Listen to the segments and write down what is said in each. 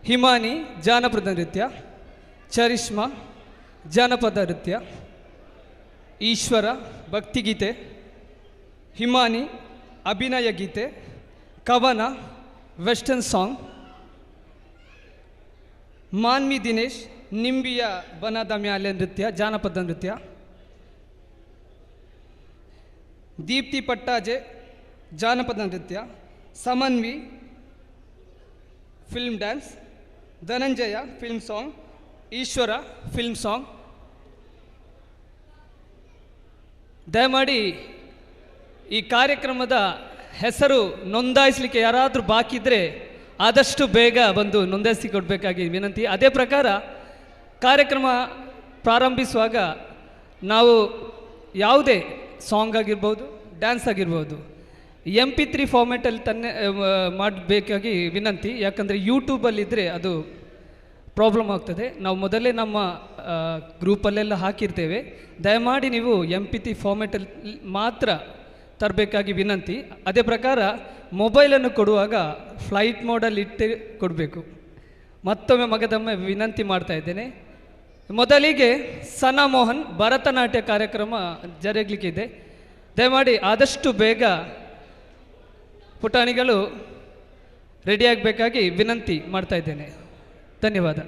ಹಿಮಾನಿ ಜಾನಪದ ನೃತ್ಯ, ಚರಿಷ್ಮಾ ಜಾನಪದ ನೃತ್ಯ, ಈಶ್ವರ ಭಕ್ತಿಗೀತೆ, ಹಿಮಾನಿ ಅಭಿನಯ ಗೀತೆ, ಕವನ ವೆಸ್ಟರ್ನ್ ಸಾಂಗ್, ಮಾನ್ವಿ ದಿನೇಶ್ ನಿಂಬಿಯ ಬನದ ಮ್ಯಾಲೆ ನೃತ್ಯ ಜಾನಪದ ನೃತ್ಯ, ದೀಪ್ತಿ ಪಟ್ಟಾಜೆ ಜಾನಪದ ನೃತ್ಯ, Samanvi film dance, Dhananjaya film song, Ishwara film song. ದಯಮಾಡಿ ಈ ಕಾರ್ಯಕ್ರಮದ ಹೆಸರು ನೋಂದಾಯಿಸಲಿಕ್ಕೆ ಯಾರಾದರೂ ಬಾಕಿ ಇದ್ದರೆ ಆದಷ್ಟು ಬೇಗ ಬಂದು ನೋಂದಾಯಿಸಿಕೊಡ್ಬೇಕಾಗಿ ವಿನಂತಿ. ಅದೇ ಪ್ರಕಾರ ಕಾರ್ಯಕ್ರಮ ಪ್ರಾರಂಭಿಸುವಾಗ ನಾವು ಯಾವುದೇ ಸಾಂಗ್ ಆಗಿರ್ಬೋದು, ಡ್ಯಾನ್ಸ್ ಆಗಿರ್ಬೋದು, MP3 ಫಾರ್ಮೆಟಲ್ಲಿ ತನ್ನೇ ಮಾಡಬೇಕಾಗಿ ವಿನಂತಿ. ಯಾಕಂದರೆ ಯೂಟ್ಯೂಬಲ್ಲಿದ್ದರೆ ಅದು ಪ್ರಾಬ್ಲಮ್ ಆಗ್ತದೆ. ನಾವು ಮೊದಲೇ ನಮ್ಮ ಗ್ರೂಪಲ್ಲೆಲ್ಲ ಹಾಕಿರ್ತೇವೆ. ದಯಮಾಡಿ ನೀವು MP3 ಫಾರ್ಮೆಟಲ್ಲಿ ಮಾತ್ರ ತರಬೇಕಾಗಿ ವಿನಂತಿ. ಅದೇ ಪ್ರಕಾರ ಮೊಬೈಲನ್ನು ಕೊಡುವಾಗ ಫ್ಲೈಟ್ ಮೋಡಲ್ಲಿ ಇಟ್ಟು ಕೊಡಬೇಕು. ಮತ್ತೊಮ್ಮೆ ಮಗದೊಮ್ಮೆ ವಿನಂತಿ ಮಾಡ್ತಾ ಇದ್ದೇನೆ. ಮೊದಲಿಗೆ ಸನಾ ಮೋಹನ್ ಭರತನಾಟ್ಯ ಕಾರ್ಯಕ್ರಮ ಜರುಗಲಿಕ್ಕಿದೆ. ದಯಮಾಡಿ ಆದಷ್ಟು ಬೇಗ ಪುಟಾಣಿಗಳು ರೆಡಿಯಾಗಬೇಕಾಗಿ ವಿನಂತಿ ಮಾಡ್ತಾ ಇದ್ದೇನೆ. ಧನ್ಯವಾದ.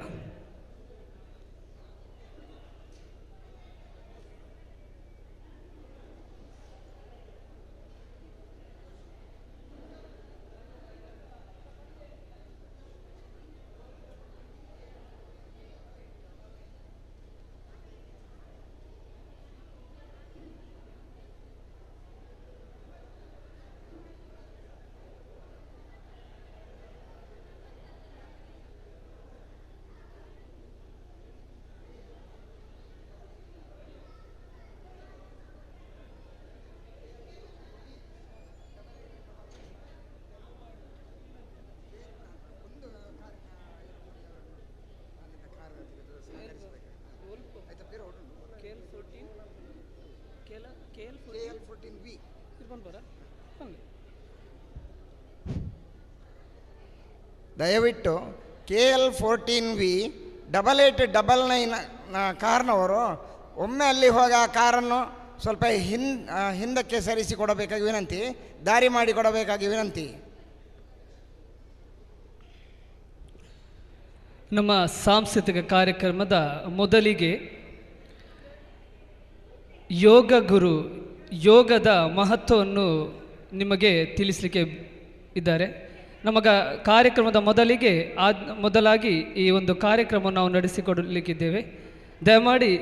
ದಯವಿಟ್ಟು KL 14V 8899 ಕಾರ್ನವರು ಒಮ್ಮೆ ಅಲ್ಲಿ ಹೋಗಿ ಆ ಕಾರನ್ನು ಸ್ವಲ್ಪ ಹಿಂದಕ್ಕೆ ಸರಿಸಿ ಕೊಡಬೇಕಾಗಿ ವಿನಂತಿ, ದಾರಿ ಮಾಡಿಕೊಡಬೇಕಾಗಿ ವಿನಂತಿ. ನಮ್ಮ ಸಾಂಸ್ಕೃತಿಕ ಕಾರ್ಯಕ್ರಮದ ಮೊದಲಿಗೆ ಯೋಗ ಗುರು ಯೋಗದ ಮಹತ್ವವನ್ನು ನಿಮಗೆ ತಿಳಿಸಲಿಕ್ಕೆ ಇದ್ದಾರೆ. ನಮಗ ಕಾರ್ಯಕ್ರಮದ ಮೊದಲಿಗೆ ಮೊದಲಾಗಿ ಈ ಒಂದು ಕಾರ್ಯಕ್ರಮವನ್ನು ನಾವು ನಡೆಸಿಕೊಡಲಿಕ್ಕಿದ್ದೇವೆ. ದಯಮಾಡಿ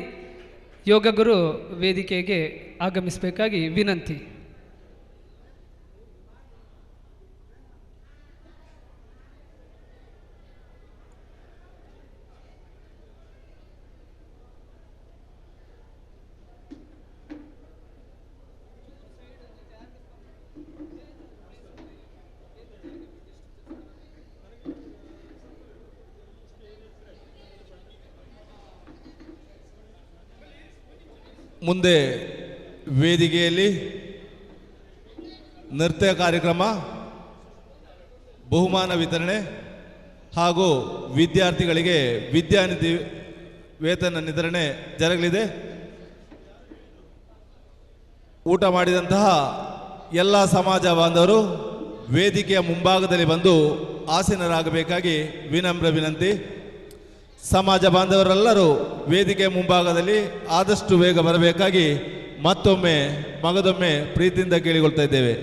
ಯೋಗ ಗುರು ವೇದಿಕೆಗೆ ಆಗಮಿಸಬೇಕಾಗಿ ವಿನಂತಿ. ಮುಂದೆ ವೇದಿಕೆಯಲ್ಲಿ ನೃತ್ಯ ಕಾರ್ಯಕ್ರಮ, ಬಹುಮಾನ ವಿತರಣೆ ಹಾಗೂ ವಿದ್ಯಾರ್ಥಿಗಳಿಗೆ ವಿದ್ಯಾನಿಧಿ ವೇತನ ವಿತರಣೆ ಜರುಗಲಿದೆ. ಊಟ ಮಾಡಿದಂತಹ ಎಲ್ಲ ಸಮಾಜ ಬಾಂಧವರು ವೇದಿಕೆಯ ಮುಂಭಾಗದಲ್ಲಿ ಬಂದು ಆಸೀನರಾಗಬೇಕಾಗಿ ವಿನಮ್ರ ವಿನಂತಿ. ಸಮಾಜ ಬಾಂಧವರೆಲ್ಲರೂ ವೇದಿಕೆಯ ಮುಂಭಾಗದಲ್ಲಿ ಆದಷ್ಟು ಬೇಗ ಬರಬೇಕಾಗಿ ಮತ್ತೊಮ್ಮೆ ಮಗದೊಮ್ಮೆ ಪ್ರೀತಿಯಿಂದ ಕೇಳಿಕೊಳ್ತಾ ಇದ್ದೇವೆ.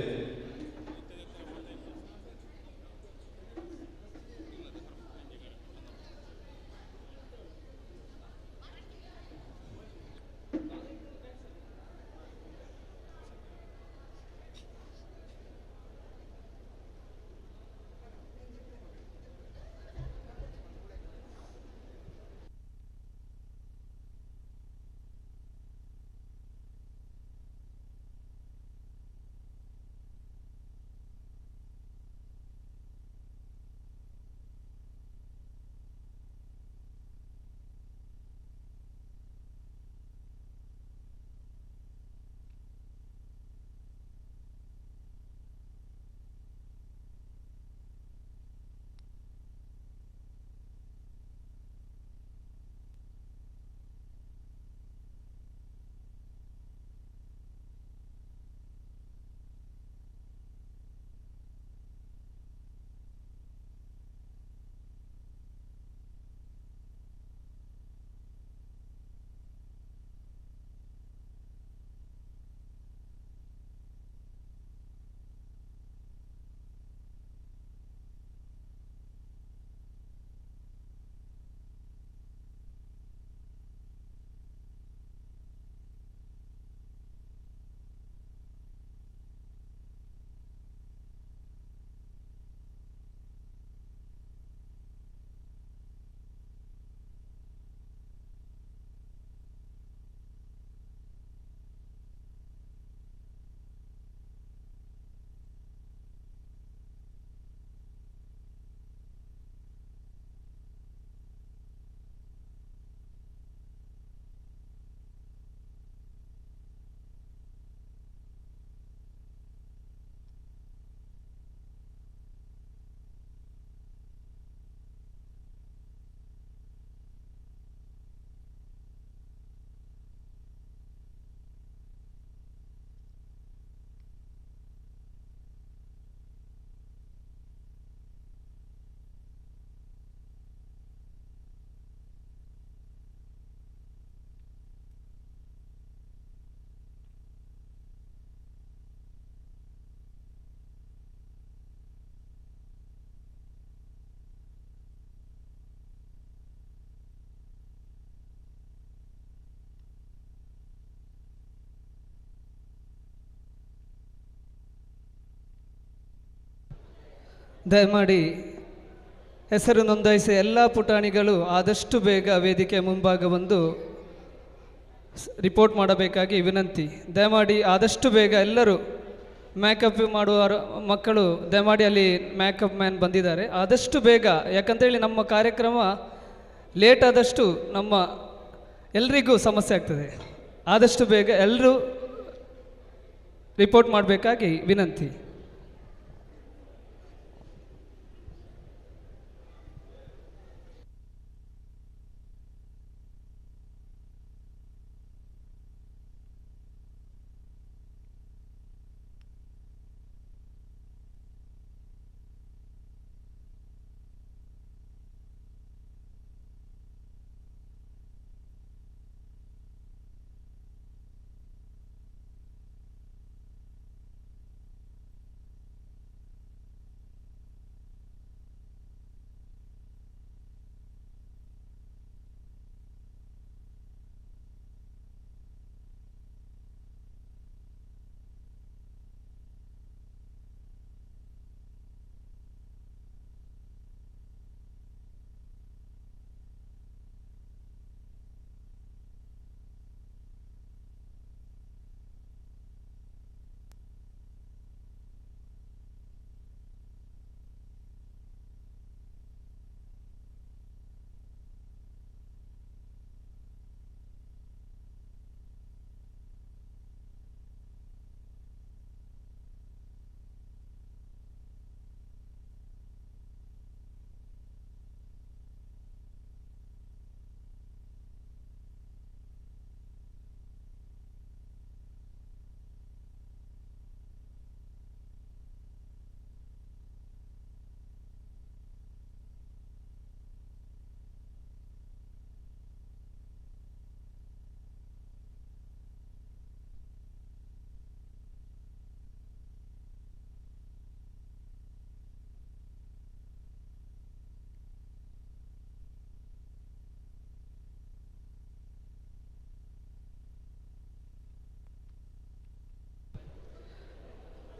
ದಯಮಾಡಿ ಹೆಸರು ನೋಂದಾಯಿಸಿದ ಎಲ್ಲ ಪುಟಾಣಿಗಳು ಆದಷ್ಟು ಬೇಗ ವೇದಿಕೆ ಮುಂಭಾಗ ಬಂದು ರಿಪೋರ್ಟ್ ಮಾಡಬೇಕಾಗಿ ವಿನಂತಿ. ದಯಮಾಡಿ ಆದಷ್ಟು ಬೇಗ ಎಲ್ಲರೂ ಮೇಕಪ್ ಮಾಡುವ ಮಕ್ಕಳು ದಯಮಾಡಿ ಅಲ್ಲಿ ಮೇಕಪ್ ಮ್ಯಾನ್ ಬಂದಿದ್ದಾರೆ, ಆದಷ್ಟು ಬೇಗ. ಯಾಕಂತೇಳಿ ನಮ್ಮ ಕಾರ್ಯಕ್ರಮ ಲೇಟ್ ಆದಷ್ಟು ನಮ್ಮ ಎಲ್ರಿಗೂ ಸಮಸ್ಯೆ ಆಗ್ತದೆ. ಆದಷ್ಟು ಬೇಗ ಎಲ್ಲರೂ ರಿಪೋರ್ಟ್ ಮಾಡಬೇಕಾಗಿ ವಿನಂತಿ.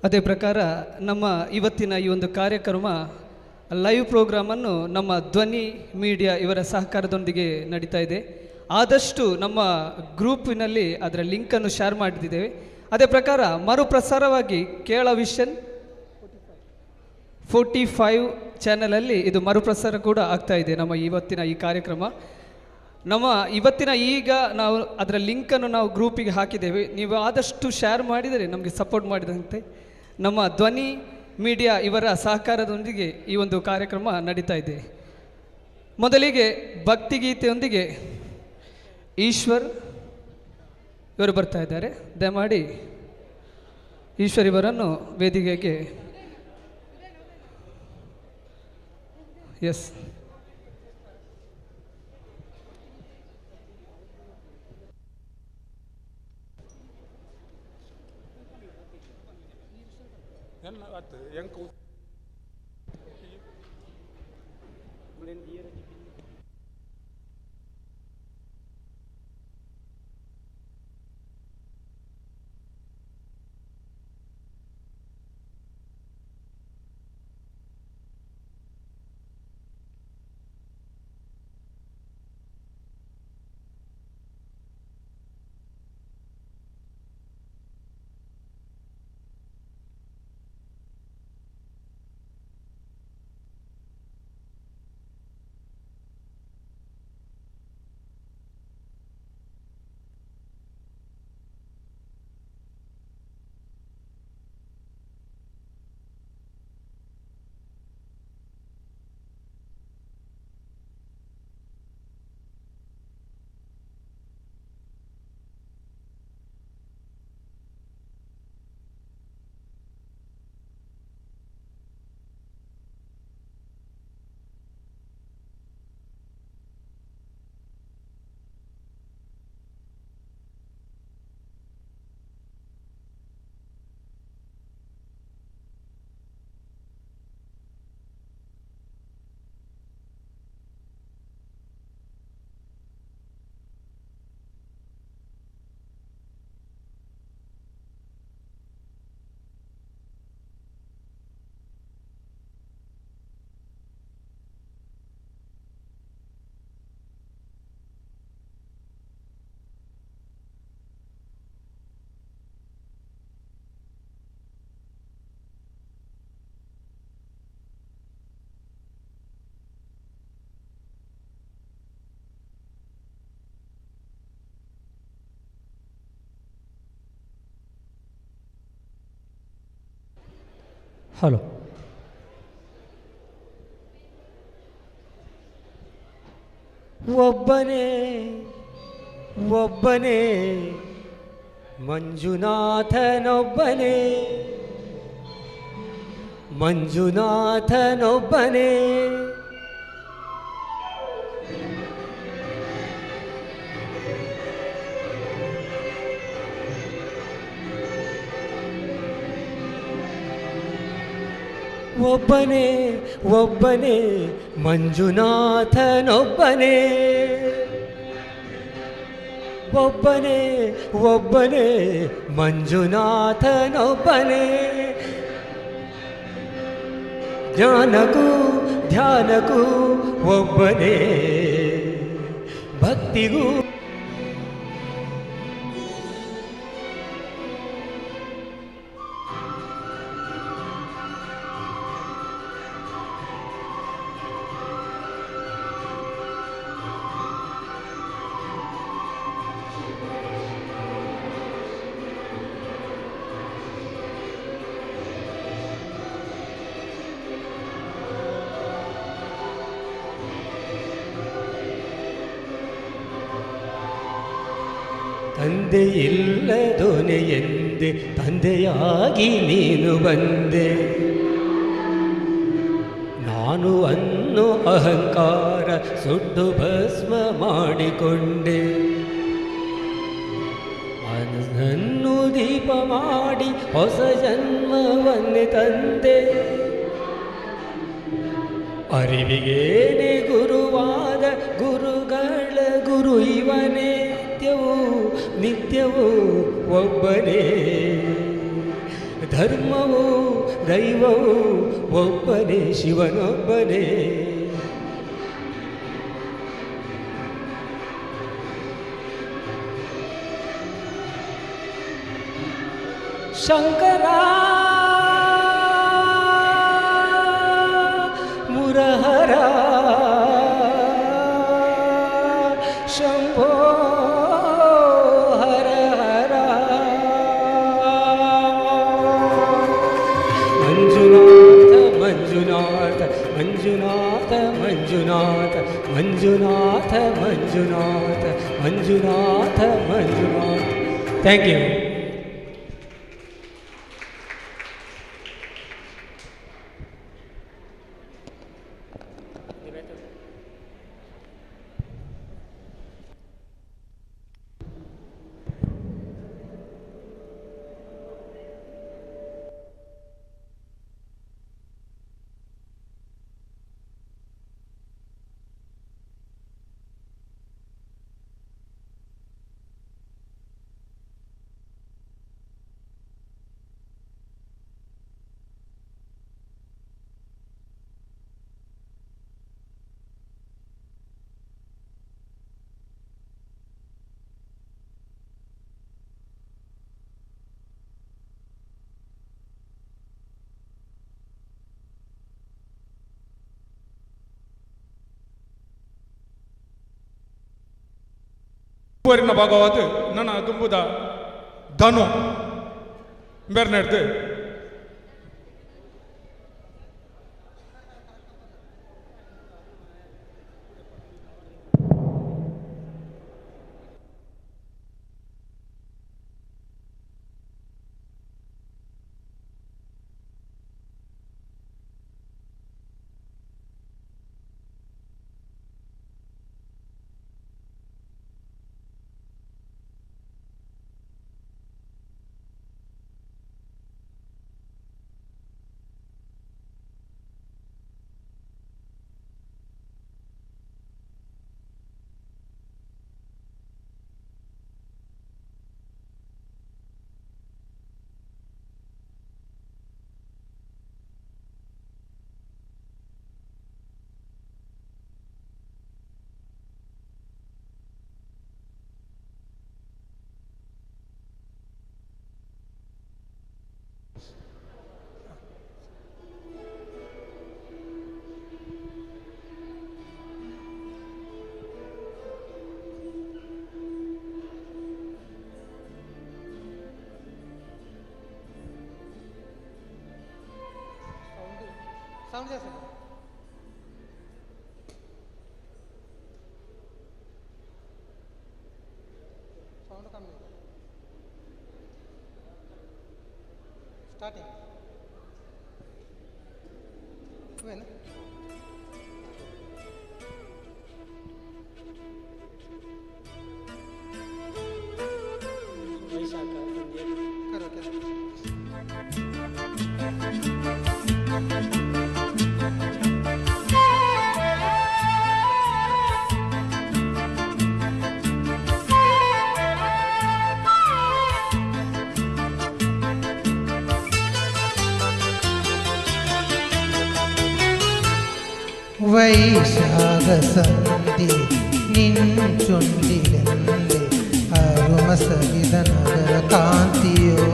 ಅದೇ ಪ್ರಕಾರ ನಮ್ಮ ಇವತ್ತಿನ ಈ ಒಂದು ಕಾರ್ಯಕ್ರಮ ಲೈವ್ ಪ್ರೋಗ್ರಾಮನ್ನು ನಮ್ಮ ಧ್ವನಿ ಮೀಡಿಯಾ ಇವರ ಸಹಕಾರದೊಂದಿಗೆ ನಡೀತಾ ಇದೆ. ಆದಷ್ಟು ನಮ್ಮ ಗ್ರೂಪಿನಲ್ಲಿ ಅದರ ಲಿಂಕನ್ನು ಶೇರ್ ಮಾಡಿದ್ದೇವೆ. ಅದೇ ಪ್ರಕಾರ ಮರುಪ್ರಸಾರವಾಗಿ ಕೇರಳ ವಿಷನ್ 45 ಚಾನಲಲ್ಲಿ ಇದು ಮರುಪ್ರಸಾರ ಕೂಡ ಆಗ್ತಾ ಇದೆ. ನಮ್ಮ ಇವತ್ತಿನ ಈ ಕಾರ್ಯಕ್ರಮ ನಮ್ಮ ಇವತ್ತಿನ ಈಗ ನಾವು ಅದರ ಲಿಂಕನ್ನು ನಾವು ಗ್ರೂಪಿಗೆ ಹಾಕಿದ್ದೇವೆ. ನೀವು ಆದಷ್ಟು ಶೇರ್ ಮಾಡಿದರೆ ನಮಗೆ ಸಪೋರ್ಟ್ ಮಾಡಿದಂತೆ ನಮ್ಮ ಧ್ವನಿ ಮೀಡಿಯಾ ಇವರ ಸಹಕಾರದೊಂದಿಗೆ ಈ ಒಂದು ಕಾರ್ಯಕ್ರಮ ನಡೀತಾ ಇದೆ. ಮೊದಲಿಗೆ ಭಕ್ತಿಗೀತೆಯೊಂದಿಗೆ ಈಶ್ವರ್ ಇವರು ಬರ್ತಾ ಇದ್ದಾರೆ. ದಯಮಾಡಿ ಈಶ್ವರ್ ಇವರನ್ನು ವೇದಿಕೆಗೆ ಎಸ್ ಹಲೋ. ಒಬ್ಬನೇ ಒಬ್ಬನೇ ಮಂಜುನಾಥನೊಬ್ಬನೇ, ಮಂಜುನಾಥನೊಬ್ಬನೇ. ಒಬ್ಬನೇ ಒಬ್ಬನೇ ಮಂಜುನಾಥನೊಬ್ಬನೇ, ಒಬ್ಬನೇ ಒಬ್ಬನೇ ಮಂಜುನಾಥನೊಬ್ಬನೇ. ಜ್ಞಾನಕ್ಕೂ ಧ್ಯಾನಕ್ಕೂ ಒಬ್ಬನೇ, ಭಕ್ತಿಗೂ ತಂದೆ ಇಲ್ಲದೊನೆ ಎಂದೆ ತಂದೆಯಾಗಿ ನೀನು ಬಂದೆ. ನಾನು ಅನ್ನೋ ಅಹಂಕಾರ ಸುಟ್ಟು ಭಸ್ಮ ಮಾಡಿಕೊಂಡೆ. ಮನಸ್ಸನ್ನು ದೀಪ ಮಾಡಿ ಹೊಸ ಜನ್ಮವನ್ನೇ ತಂದೆ. ಅರಿವಿಗೇನೆ ಗುರುವಾದ ಗುರುಗಳ ಗುರು ಇವನೇ, ನಿತ್ಯವೂ ನಿತ್ಯವೂ ಒಬ್ಬನೇ. ಧರ್ಮವೂ ದೈವವೂ ಒಬ್ಬನೇ, ಶಿವನೊಬ್ಬನೇ. ಶಂಕರ ಮುರಹರ ಶಂಭೋ ಹರ ಹರ. ಮಂಜುನಾಥ ಮಂಜುನಾಥ ಮಂಜುನಾಥ ಮಂಜುನಾಥ ಮಂಜುನಾಥ ಮಂಜುನಾಥ ಮಂಜುನಾಥ ಮಂಜುನಾಥ. Thank you. ಊರಿನ ಭಾಗವಾದ ನನ್ನ ತುಂಬುದ ಧನು ಬೆರ್ನೆಡ್ದು ಸೌಂಡ್ ಜಾಸ್ತಿ ಸೌಂಡ್ ಕಮ್ಮಿ ಸ್ಟಾರ್ಟಿಂಗ್ ಏನು ವೈಶಾಖ ಕರೋಕೆ. ವೈಶಾಖ ಸಂಧಿ ನಿನ್ ಚುಂಡಿಲೆಂದೆ ಅರುಮ ಸವಿದ ನಗರ ಕಾಂತಿಯೋ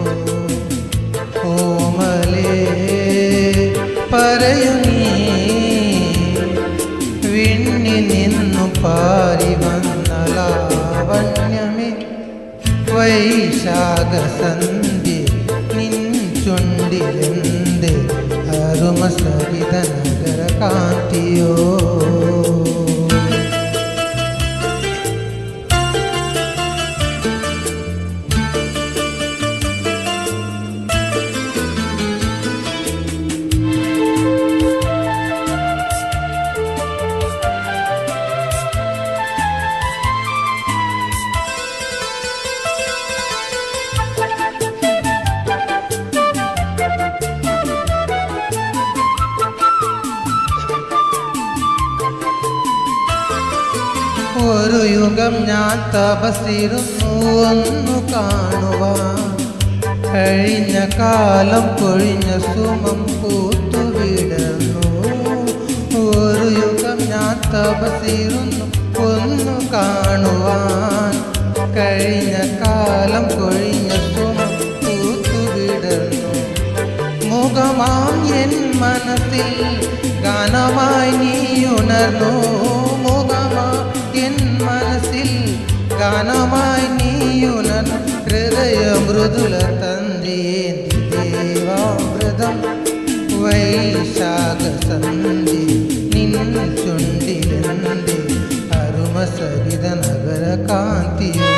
ಕೋಮಲೆ പറയു നീ വിണ്ണിൽ നിന്നു പാരി വന്ന ലാവണ്യമേ വൈശാഖ സന്ധി നിൻ ചുണ്ടിലെന്ത് അരുമ സവിത നഗര കാന്തിയോ. ഒരു യുഗം ഞാൻ തപസ്സിരുന്നു ഒന്നു കാണുവാൻ, കഴിഞ്ഞ കാലം കൊഴിഞ്ഞ സുമം പൂത്തുവിടർന്നു. ഒരു യുഗം ഞാൻ തപസ്സിരുന്നു ഒന്നു കാണുവാൻ, കഴിഞ്ഞ കാലം കൊഴിഞ്ഞ സുമം പൂത്തുവിടർന്നു. മുഖമാം എൻ മനസ്സിൽ ഗാനമായി നീ ഉണർന്നു, മുഖമാം എൻ മനസ്സിൽ ഗാനമായി നീ ഉണർന്നു. ഹൃദയ മൃദുല തന്ത്രിയേന്തി ദേവാമൃതം വൈശാഖ സന്ധി നിൻ ചുണ്ടിലെന്തി അരുമ സവിത നഗര കാന്തിയോ.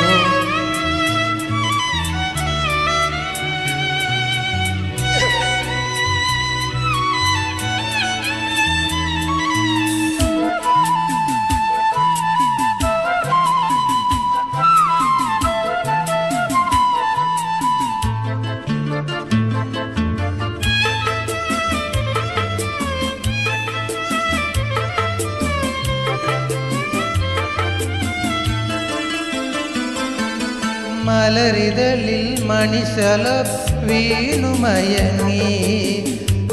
മലരിതളിൽ മണിശല വീണുമയങ്ങി,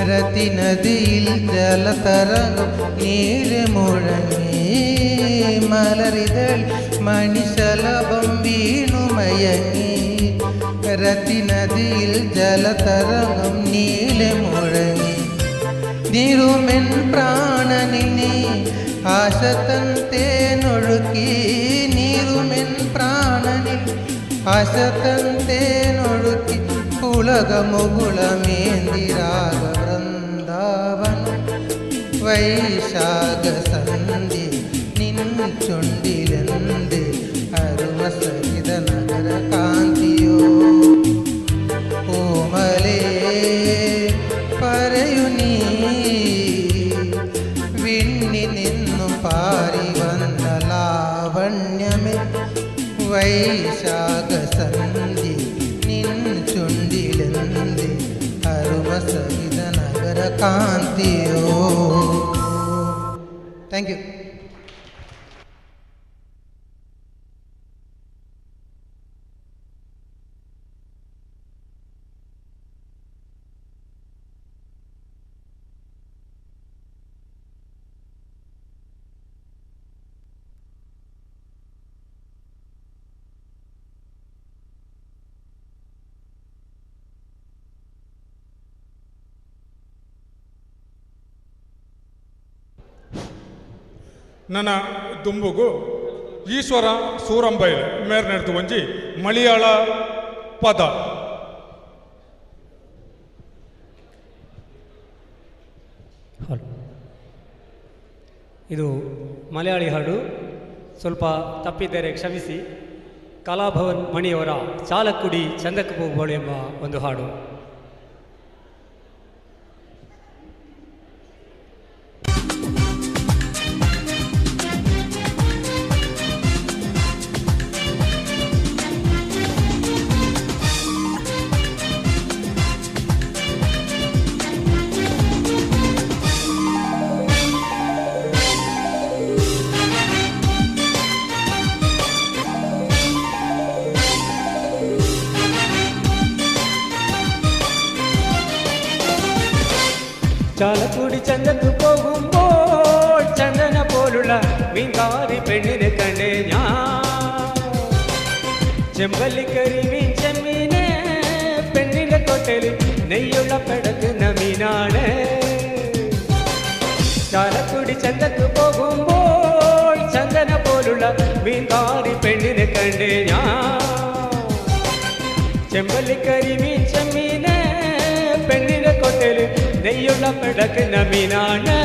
രതിനദിയിൽ ജലതരംഗം നീര് മുഴങ്ങി. മലരിതൾ മണിശലഭം വീണുമയങ്ങി, രതിനദിയിൽ ജലതരംഗം നീല് മുഴങ്ങി. നീരുമെൻ പ്രാണനിനെ ആശതൻ തേനൊഴുക്കി, നീരുമെൻ പ്രാണനിൽ ആശതൻ തേനൊഴുക്കി. പുളകമുകുളമേന്തി രാഗവൃന്ദാവനം വൈശാഖ സന്ധി നിൻ ചുണ്ടിലെന്ത് അരുമ സഹിത നഗര കാന്തിയോ. കോമലേ പറയു നീ വിണ്ണി നിന്നു പാരി വന്ന ലാവണ്യമേ വൈശാഖ സന്ധി നിൻ ചുണ്ടിലെന്ത് അരുമ സഹിത നഗര കാന്തിയോ. Thank you. ನನ್ನ ದುಂಬುಗು ಈಶ್ವರ ಸೂರಂಬೈಲ್ ಮೇರ್ನೆಡ್ದು ಒಂಜಿ ಮಲಯಾಳ ಪದ. ಹಲೋ. ಇದು ಮಲಯಾಳಿ ಹಾಡು, ಸ್ವಲ್ಪ ತಪ್ಪಿದ್ದರೆ ಕ್ಷಮಿಸಿ. ಕಲಾಭವನ್ ಮಣಿಯವರ ಚಾಲಕ್ಕುಡಿ ಚಂದಕ್ಕೆ ಹೋಗುವಳು ಎಂಬ ಒಂದು ಹಾಡು. ചാലക്കുടി ചന്തക്ക് പോകുമ്പോൾ ചന്ദന പോലുള്ള മീൻകാരി പെണ്ണിനെ കണ്ടേ ഞാൻ. ചെമ്പല്ലിക്കരി മീൻ ചെമ്മീനെ പെണ്ണിന്റെ കൊട്ടലിൽ നെയ്യുള്ള പെടക്കുന്ന മീനാണ്. ചാലക്കുടി ചന്തക്ക് പോകുമ്പോൾ ചന്ദന പോലുള്ള മീൻകാരി പെണ്ണിനെ കണ്ടേ ഞാൻ. ചെമ്പല്ലിക്കരി മീൻ ചെമ്മീനെ പെണ്ണിന്റെ കൊട്ടലിൽ നെയ്യുള്ള പെടക്കുന്ന മീനാണ്.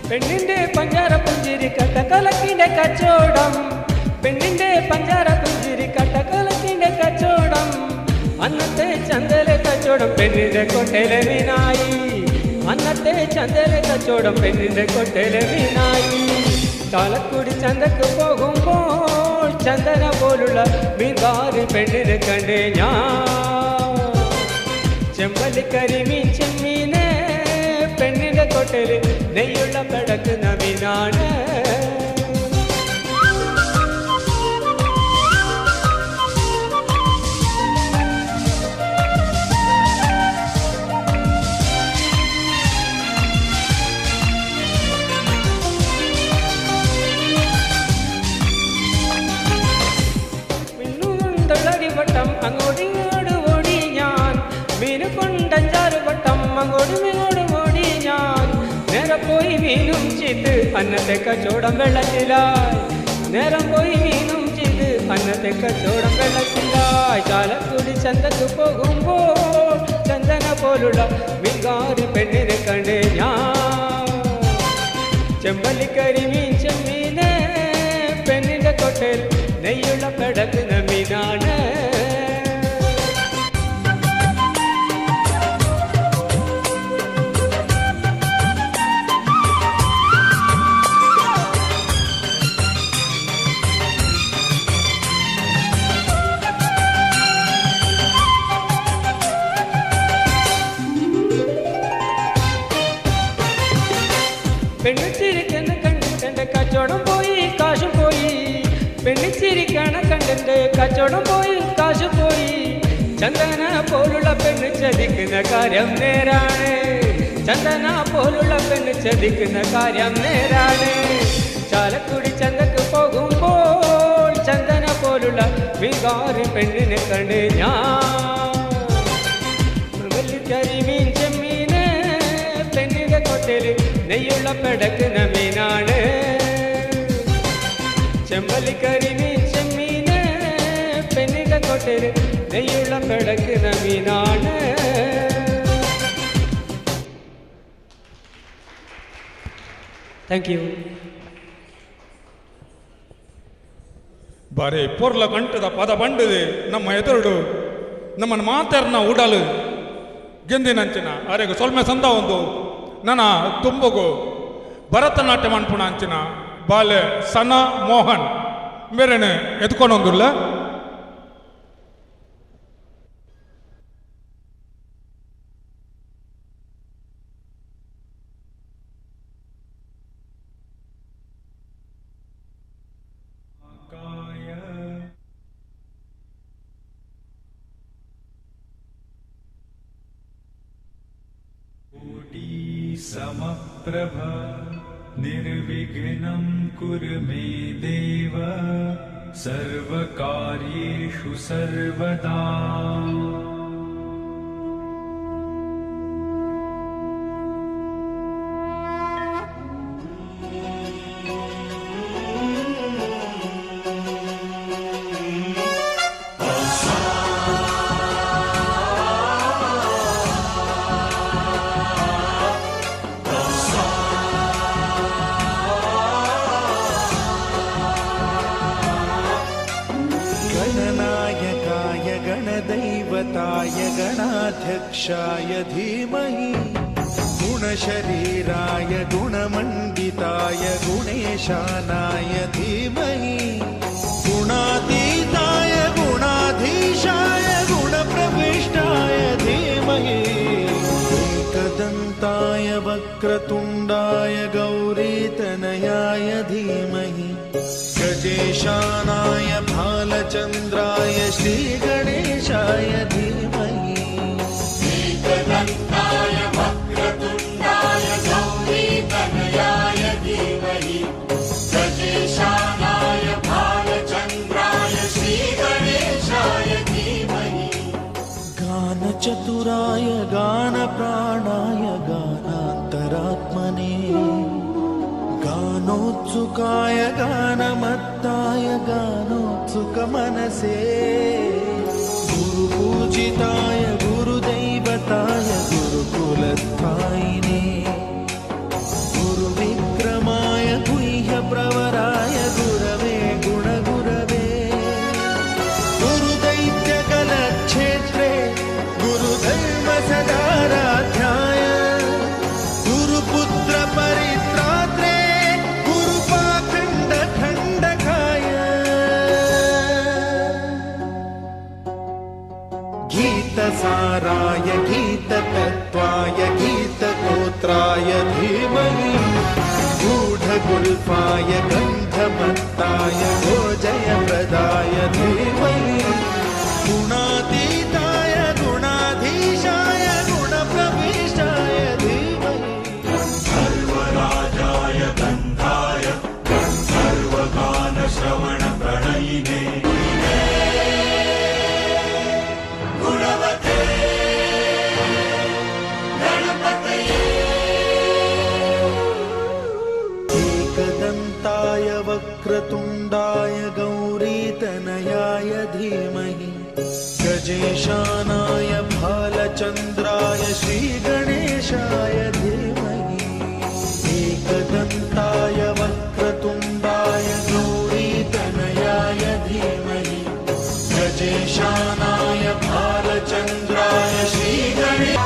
പെണ്ണിന്റെ പഞ്ചാര പുഞ്ചിരി കട്ടകലക്കിന്റെ കച്ചോടം, പെണ്ണിന്റെ പഞ്ചാര പുഞ്ചിരി കട്ടകലക്കിന്റെ കച്ചോടം, അന്നത്തെ ചന്തലെ കച്ചോടം പെണ്ണിന്റെ കൊട്ടയിലെ മീനായി. അന്നത്തെ ചന്തലെ കച്ചോടം പെണ്ണിന്റെ കൊട്ടയിലെ മീനായി. ചാലക്കുടി ചന്തക്ക് പോകുമ്പോൾ ചന്ദന പോലുള്ള മീൻകാരി പെണ്ണിനെ കണ്ടേ ഞാൻ. ചെമ്പല്ലിക്കരി മീൻ ചെമ്മീനെ പെണ്ണിന്റെ കൊട്ടയില് നെയ്യുള്ള പെടക്കുന്ന മീനാണ്. വട്ടം അങ്ങോട്ടിങ്ങോട് ഓടി ഞാൻ, മീന് കൊണ്ടഞ്ചാറ് വട്ടം അങ്ങോട്ടും ഇങ്ങോട്ടും ഓടി ഞാൻ. നേരെ പോയി മീനും ചെയ്ത് അന്നത്തെ കച്ചോടം വെള്ളത്തിലായി. നേരം പോയി മീനും ചെയ്ത് അന്നത്തെ കച്ചോടം വെള്ളത്തിലായി. ചാലക്കുടി ചന്തക്ക് പോകുമ്പോൾ ചന്ദന പോലുള്ള മീൻകാരി പെണ്ണിനെ കണ്ടേ ഞാൻ. ചെമ്പല്ലിക്കരി മീൻ ചെമ്മീനെ പെണ്ണിന്റെ കൊട്ടയിൽ നെയ്യുള്ള പെടക്കുന്ന മീനാണ്. പെണ്ണിച്ചിരിക്കുന്ന കണ്ടിട്ടെന്റെ കച്ചവടം പോയി കാശും പോയി. പെണ്ണിച്ചിരിക്കണ കണ്ടിന്റെ കച്ചവടം പോയി കാശു പോയി. ചന്ദന പോലുള്ള പെണ്ണ് ചതിക്കുന്ന കാര്യം നേരാണ്. ചന്ദന പോലുള്ള പെണ്ണ് ചതിക്കുന്ന കാര്യം നേരാണ്. ചാലക്കുടി ചന്തക്ക് പോകുമ്പോൾ ചന്ദന പോലുള്ള മീൻകാരി പെണ്ണിനെ കണ്ട് ഞാൻ. മീൻ ചെമ്മീന് പെണ്ണിന്റെ കൊട്ടയിൽ നെയ്യുള്ള പെടക്കുന്ന മീനാണ്. ചെമ്പല്ലിക്കരി മീൻ ചെമ്മീന് പെണ്ണിന്റെ കൊട്ടയിൽ നെയ്യുള്ള പെടക്കുന്ന മീനാണ്. Thank you. ಬಾರಿ ಪೊರ್ಲ ಕಂಠದ ಪದ ಬಂಡಿದೆ ನಮ್ಮ ಎದುರುಡು ನಮ್ಮನ್ನು ಮಾತಾರ್ನ ಉಡಲು ಗೆಂದಿನಂಚಿನ ಅರೆಗು ಸೊಲ್ಮೆ ಸಂದ ಒಂದು ನನ್ನ ತುಂಬಗು ಭರತನಾಟ್ಯ ಮನ್ಪುಣ ಅಂಚಿನ ಬಾಲೆ ಸನಾ ಮೋಹನ್ ಮೇರೆನೆ ಎದ್ಕೊಂಡೊಂದುಲ್ಲ. समप्रभ निर्विघ्नं कुरु मे देव सर्वकार्येषु सर्वदा। गणाधिपाय गणाध्यक्षाय धीमहि गुणशरीराय गुणमण्डिताय गुणेशानाय धीमहि गुणातीताय गुणाधीशाय गुणप्रविष्टाय धीमहि एकदन्ताय वक्रतुण्डाय गौरीतनयाय धीमहि गजेशानाय भालचन्द्राय श्रीगणेशाय धीमहि एकदन्ताय वक्रतुण्डाय गौरीतनयाय धीमहि गजेशानाय भालचन्द्राय श्रीगणेशाय धीमहि गानचतुराय गानप्राणाय गानान्तरात्मने गानोत्सुकाय गानमत्ताय गानोत्सुकमनसे गुरुपूजिताय गुरुदैवताय गुरुकुलस्थायिने गुरुविक्रमाय गुह्यप्रवराय गुरवे गुणगुरवे गुरुदैत्यकलक्षेत्रे गुरुधर्म सदाराध्याय गुरुपुत्रपरित्रात्रे गुरुपाखण्डखण्डकाय गीतसाराय गीततत्त्वाय गीतगोत्राय धीमहि गूढगुल्फाय गन्धमत्ताय गोजयप्रदाय धीमहि गुणातीताय गुणाधीशाय गुणप्रविष्टाय धीमहि सर्वराजाय गन्धाय गन्धर्वगानश्रवणप्रणयिने गुणवते गणपतये एकदन्ताय वक्रतुण्डाय गौरीतनयाय धीमहि गजेशानाय भालचन्द्राय श्रीगणेशाय धीमहि एकदन्ताय वक्रतुण्डाय गौरीतनयाय धीमहि गजेशानाय भालचन्द्राय श्रीगणेश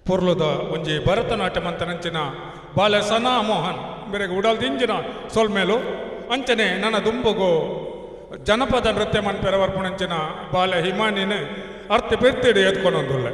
ಪೊರ್ಲುದ ಒಂಜಿ ಭರತನಾಟ್ಯ ಮಂತನಂಚಿನ ಬಾಲೆ ಸನಾ ಮೋಹನ್ ಬೇರೆಗೆ ಉಡಲ್ದಿಂಜಿನ ಸೊಲ್ಮೇಲು ಅಂಚನೆ ನನ್ನ ದುಂಬುಗು ಜನಪದ ನೃತ್ಯ ಮನ್ಪೆರವರ್ಪುಣಂಚಿನ ಬಾಲೆ ಹಿಮಾನಿನ ಅರ್ಥ ಪಿರ್ತಿಡಿ ಎತ್ಕೊಂಡೊಂದುಲ್ಲೆ.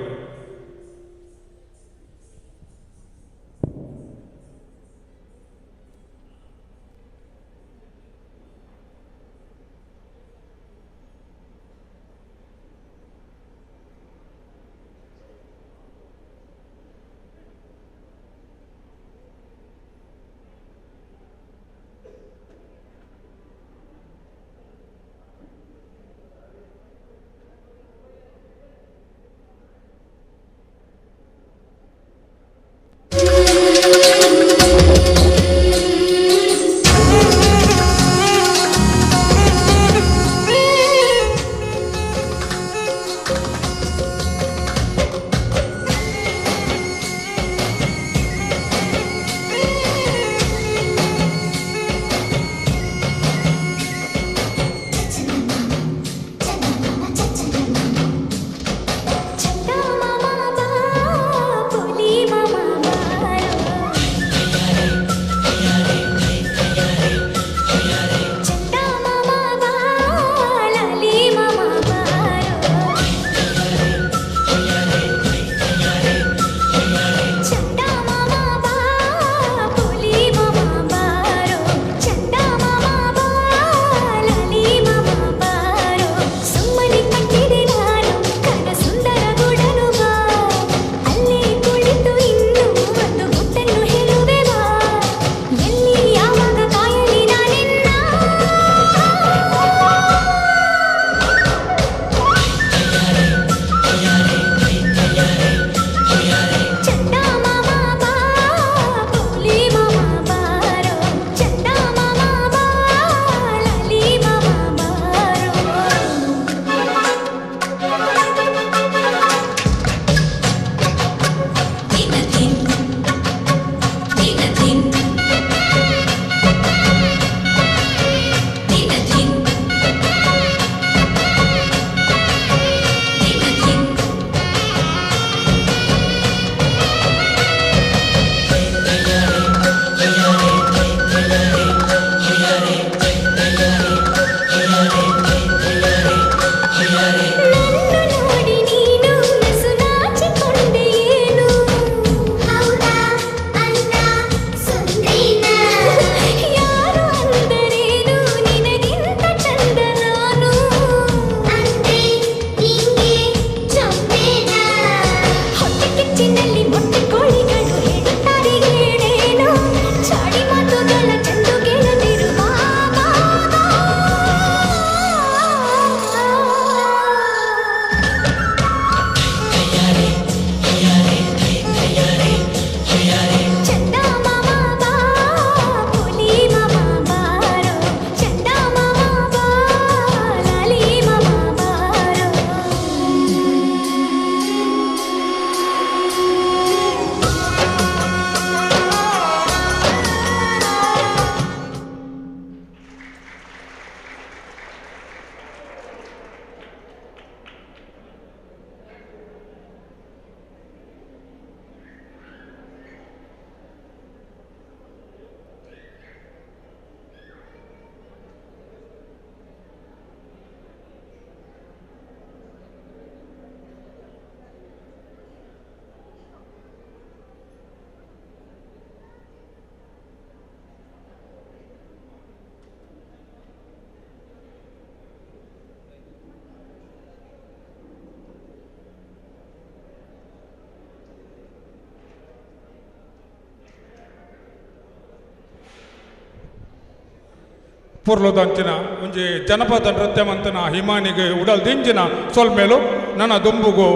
ಪೊರ್ಲುದಂಚಿನ ಒಂಜಿ ಜನಪದ ನೃತ್ಯ ಮಂತನ ಹಿಮಾನಿಗೆ ಉಡಲ್ ದಿಂಜಿನ ಸೊಲ್ಮೇಲು ನನ್ನ ದುಂಬುಗು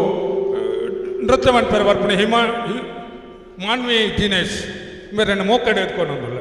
ನೃತ್ಯ ಮನ್ಪೆರೆ ಬರ್ಪುನ ಹಿಮಾ ಮಾನ್ವಿ ದಿನೇಶ್ ಮೇರೆನ ಮೋಕಡೆ ಎತ್ಕೊಂಡೊಂದುಲ್ಲ.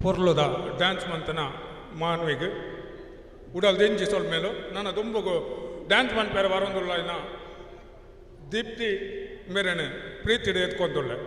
ಪೊರ್ಲುದ ಡ್ಯಾನ್ಸ್ ಮಂತನ ಮಾನ್ವಿಗ್ ಉಡಲ್ ದಿಂಜಿ ಸೊಲ್ಮೇಲು ನನ್ನ ದುಂಬುಗು ಡ್ಯಾನ್ಸ್ ಮನ್ಪೇರ ಬರೊಂದುಲ್ಲ ಇನ್ನ ದೀಪ್ತಿ ಮೇರೆನೆ ಪ್ರೀತಿಡ್ ಎತ್ಕೊಂದುಲ್ಲೆ.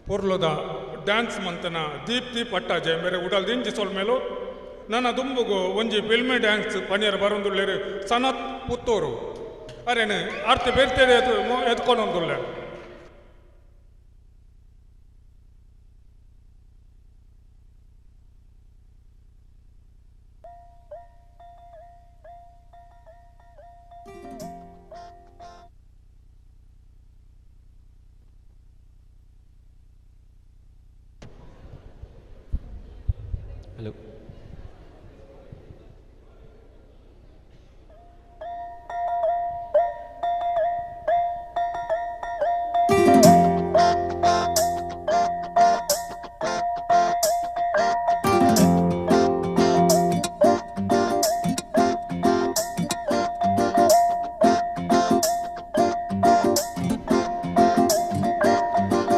ಪೊರ್ಲುದ ಡ್ಯಾನ್ಸ್ ಮಂತನ ದೀಪ್ತಿ ಪಟ್ಟಾಜೆ ಮೇರೆ ಉಡಲ್ ದಿಂಜಿ ಸೊಲ್ಮೇಲು. ನನ್ನ ದುಂಬುಗು ಒಂಜಿ ಫಿಲ್ಮಿ ಡ್ಯಾನ್ಸ್ ಪನಿಯರ್ ಬರೊಂದುಲ್ಲೆರ್ ಸನತ್ ಪುತ್ತೂರು ಅರೇನು ಆರ್ತಿ ಬೇರ್ತೇನೆ ಎತ್ಕೊಂಡೊಂದುಲ್ಲೆ. ಹಲೋ.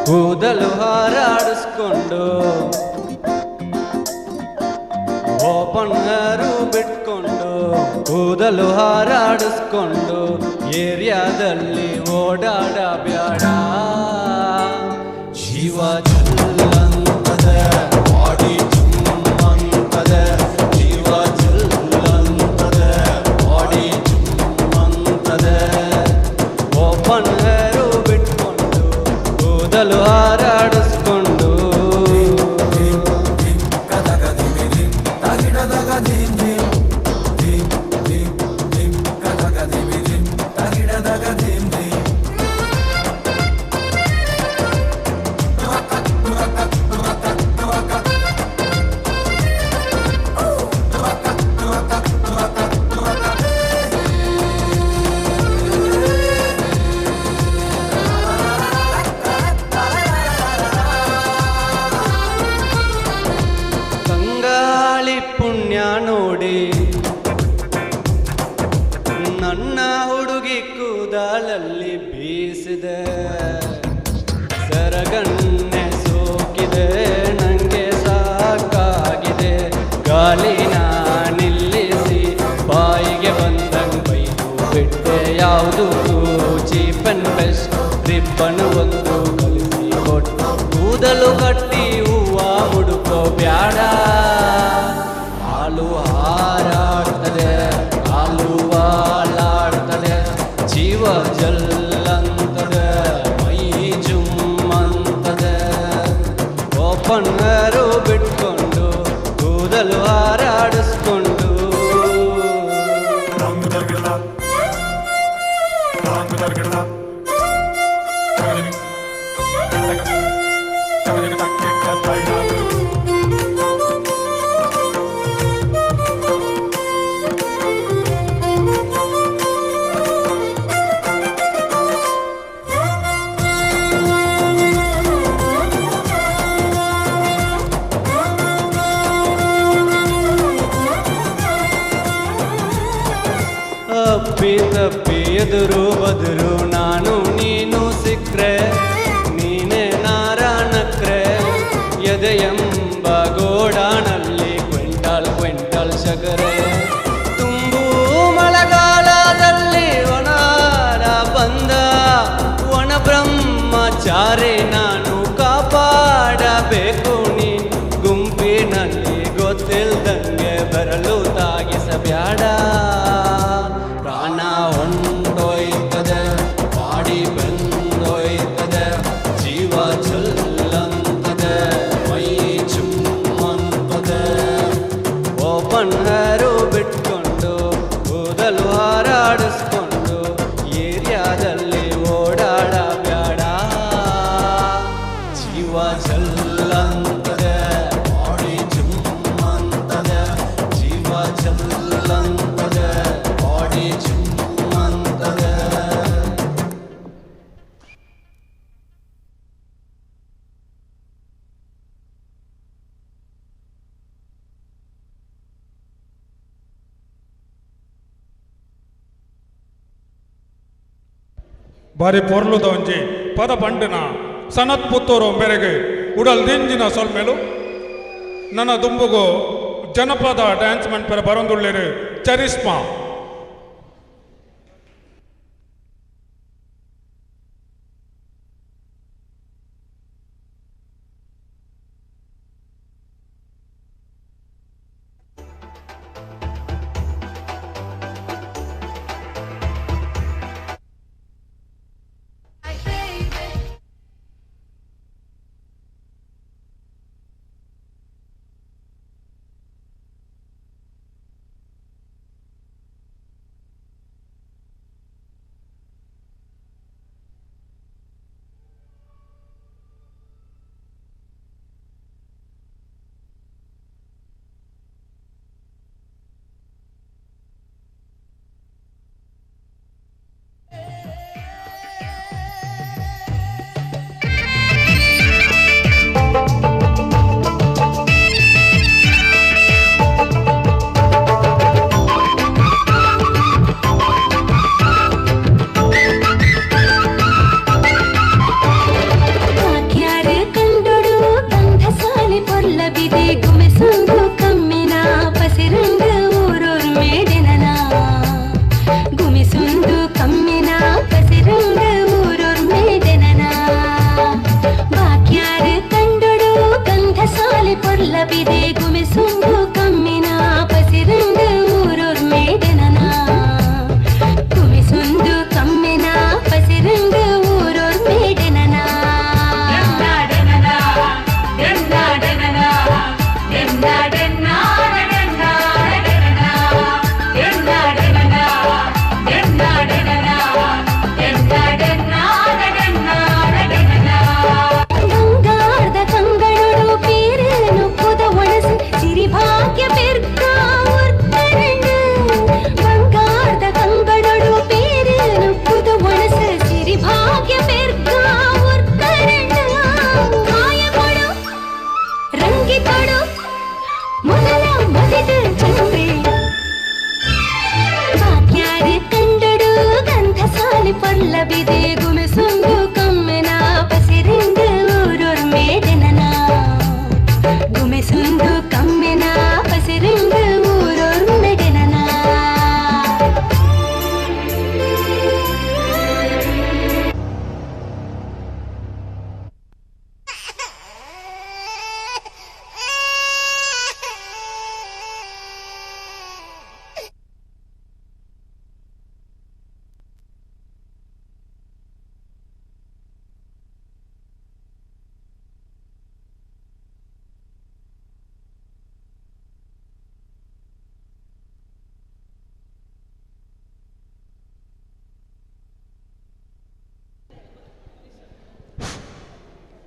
ಕೂದಲು ಹಾರಾಡಿಸ್ಕೊಂಡು ಓಪನ್ ಹೇರು ಬಿಟ್ಕೊಂಡು, ಕೂದಲು ಹಾರಾಡಿಸ್ಕೊಂಡು ಏರಿಯಾದಲ್ಲಿ ಓಡಾಡಬ್ಯಾಡ. ಜೀವ ಚಲ್ಲಂತದೆ, ಬಾಡಿ ಚುಮ್ಮಂತದೆ, ಜೀವ ಚಲ್ಲಂತದೆ, ಬಾಡಿ ಚುಮ್ಮಂತದೆ. ಓಪನ್ ಹೇರು ಬಿಟ್ಕೊಂಡು ಕೂದಲು ಹಾರಾಡಿಸ್ಕೊಂಡು. ಕಂಗಾಳಿ ಪುಣ್ಯ ನೋಡಿ ನನ್ನ ಹುಡುಗಿ ಕೂದಲಲ್ಲಿ ಬೀಸಿದೆ, ಸರಗನ್ನೆ ಸೋಕಿದೆ, ನಂಗೆ ಸಾಕಾಗಿದೆ. ಗಾಳಿನ ನಿಲ್ಲಿಸಿ ಬಾಯಿಗೆ ಬಂದಂಗೆ ಬೈದು ಬಿಟ್ಟೆ, ಯಾವುದು ಚೀಪ್ ಅಂಡ್ ಬೆಸ್ಟ್ ರಿಬ್ಬನ್ ಒಂದು ಕಲಿಸಿ ಕೊಟ್ಟು ಕೂದಲು ಕಟ್ಟಿ ಹೂವ ಹುಡುಕೋ ಬ್ಯಾಡ. ಹಾಲು ಹಾರಾಡ್ತದೆ, ಹಾಲು ಹಾಲಾಡ್ತದೆ, ಜೀವ ಜಲ್ಲಂತದೆ, ಮೈ ಜುಮ್ಮಂತದೆ. ಓಪನ್ ಹೇರು ಬಿಟ್ಕೊಂಡು ಕೂದಲು ಹಾರಾಡಿಸ್ಕೊಂಡು. ಅಪ್ಪಿ ತಪ್ಪಿ ಎದುರು ಬದುರು ನಾನು ನೀನು ಸಿಕ್ರೆ, ನೀನೇ ನಾರಾನಕ್ರೆ, ಎದೆಯೆಂಬ ಗೋಡಾನಲ್ಲಿ ಕ್ವಿಂಟಾಲ್ ಕ್ವಿಂಟಾಲ್ ಸಗರೆ. ತುಂಬು ಮಳೆಗಾಲದಲ್ಲಿ ಒಣಾರ ಬಂದ ಒಣ ಬ್ರಹ್ಮಚಾರಿ ನಾನು ಕಾಪಾಡಬೇಕು ನೀ, ಗುಂಪಿನಲ್ಲಿ ಗೊತ್ತಿಲ್ದಂಗೆ ಬರಲು ತಾಗಿಸಬ್ಯಾಡ. ಪ್ರಾಣ ಹೊಂಟೋಯ್ತದೆ, ಬಾಡಿ ಬಂದೋಯ್ತದೆ, ಜೀವ ಚಲ್ಲಂತದೆ, ಮೈ ಚುಮ್ಮಂತದೆ. ಓಪನ್ ಹೇರು ಬಿಟ್ಕೊಂಡು ಕೂದಲು ಹಾರಾಡಿಸ್ಕೊಂಡು ಏರಿಯಾದಲ್ಲಿ ಓಡಾಡಬ್ಯಾಡ. ಜೀವ ಚಲ್ಲಂತದೆ, ಬಾಡಿ ಚುಮ್ಮಂತದೆ, ಜೀವ ಚಲ್ಲಂತದೆ, ಬಾಡಿ ಚುಮ್ಮಂತದೆ. ಬಾರಿ ಪೊರ್ಲುದ ಒಂಜಿ ಪದ ಪಂಡಿನ ಸನತ್ ಪುತ್ತೂರು ಮೇರೆಗೆ ಉಡಲ್ ದಿಂಜಿನ ಸೊಲ್ಮೇಲು. ನನ್ನ ದುಂಬುಗು ಜನಪದ ಡ್ಯಾನ್ಸ್ ಮನ್ಪೆರ ಬರೊಂದುಲ್ಲೆರ್ ಚರಿಸ್ಮಾ.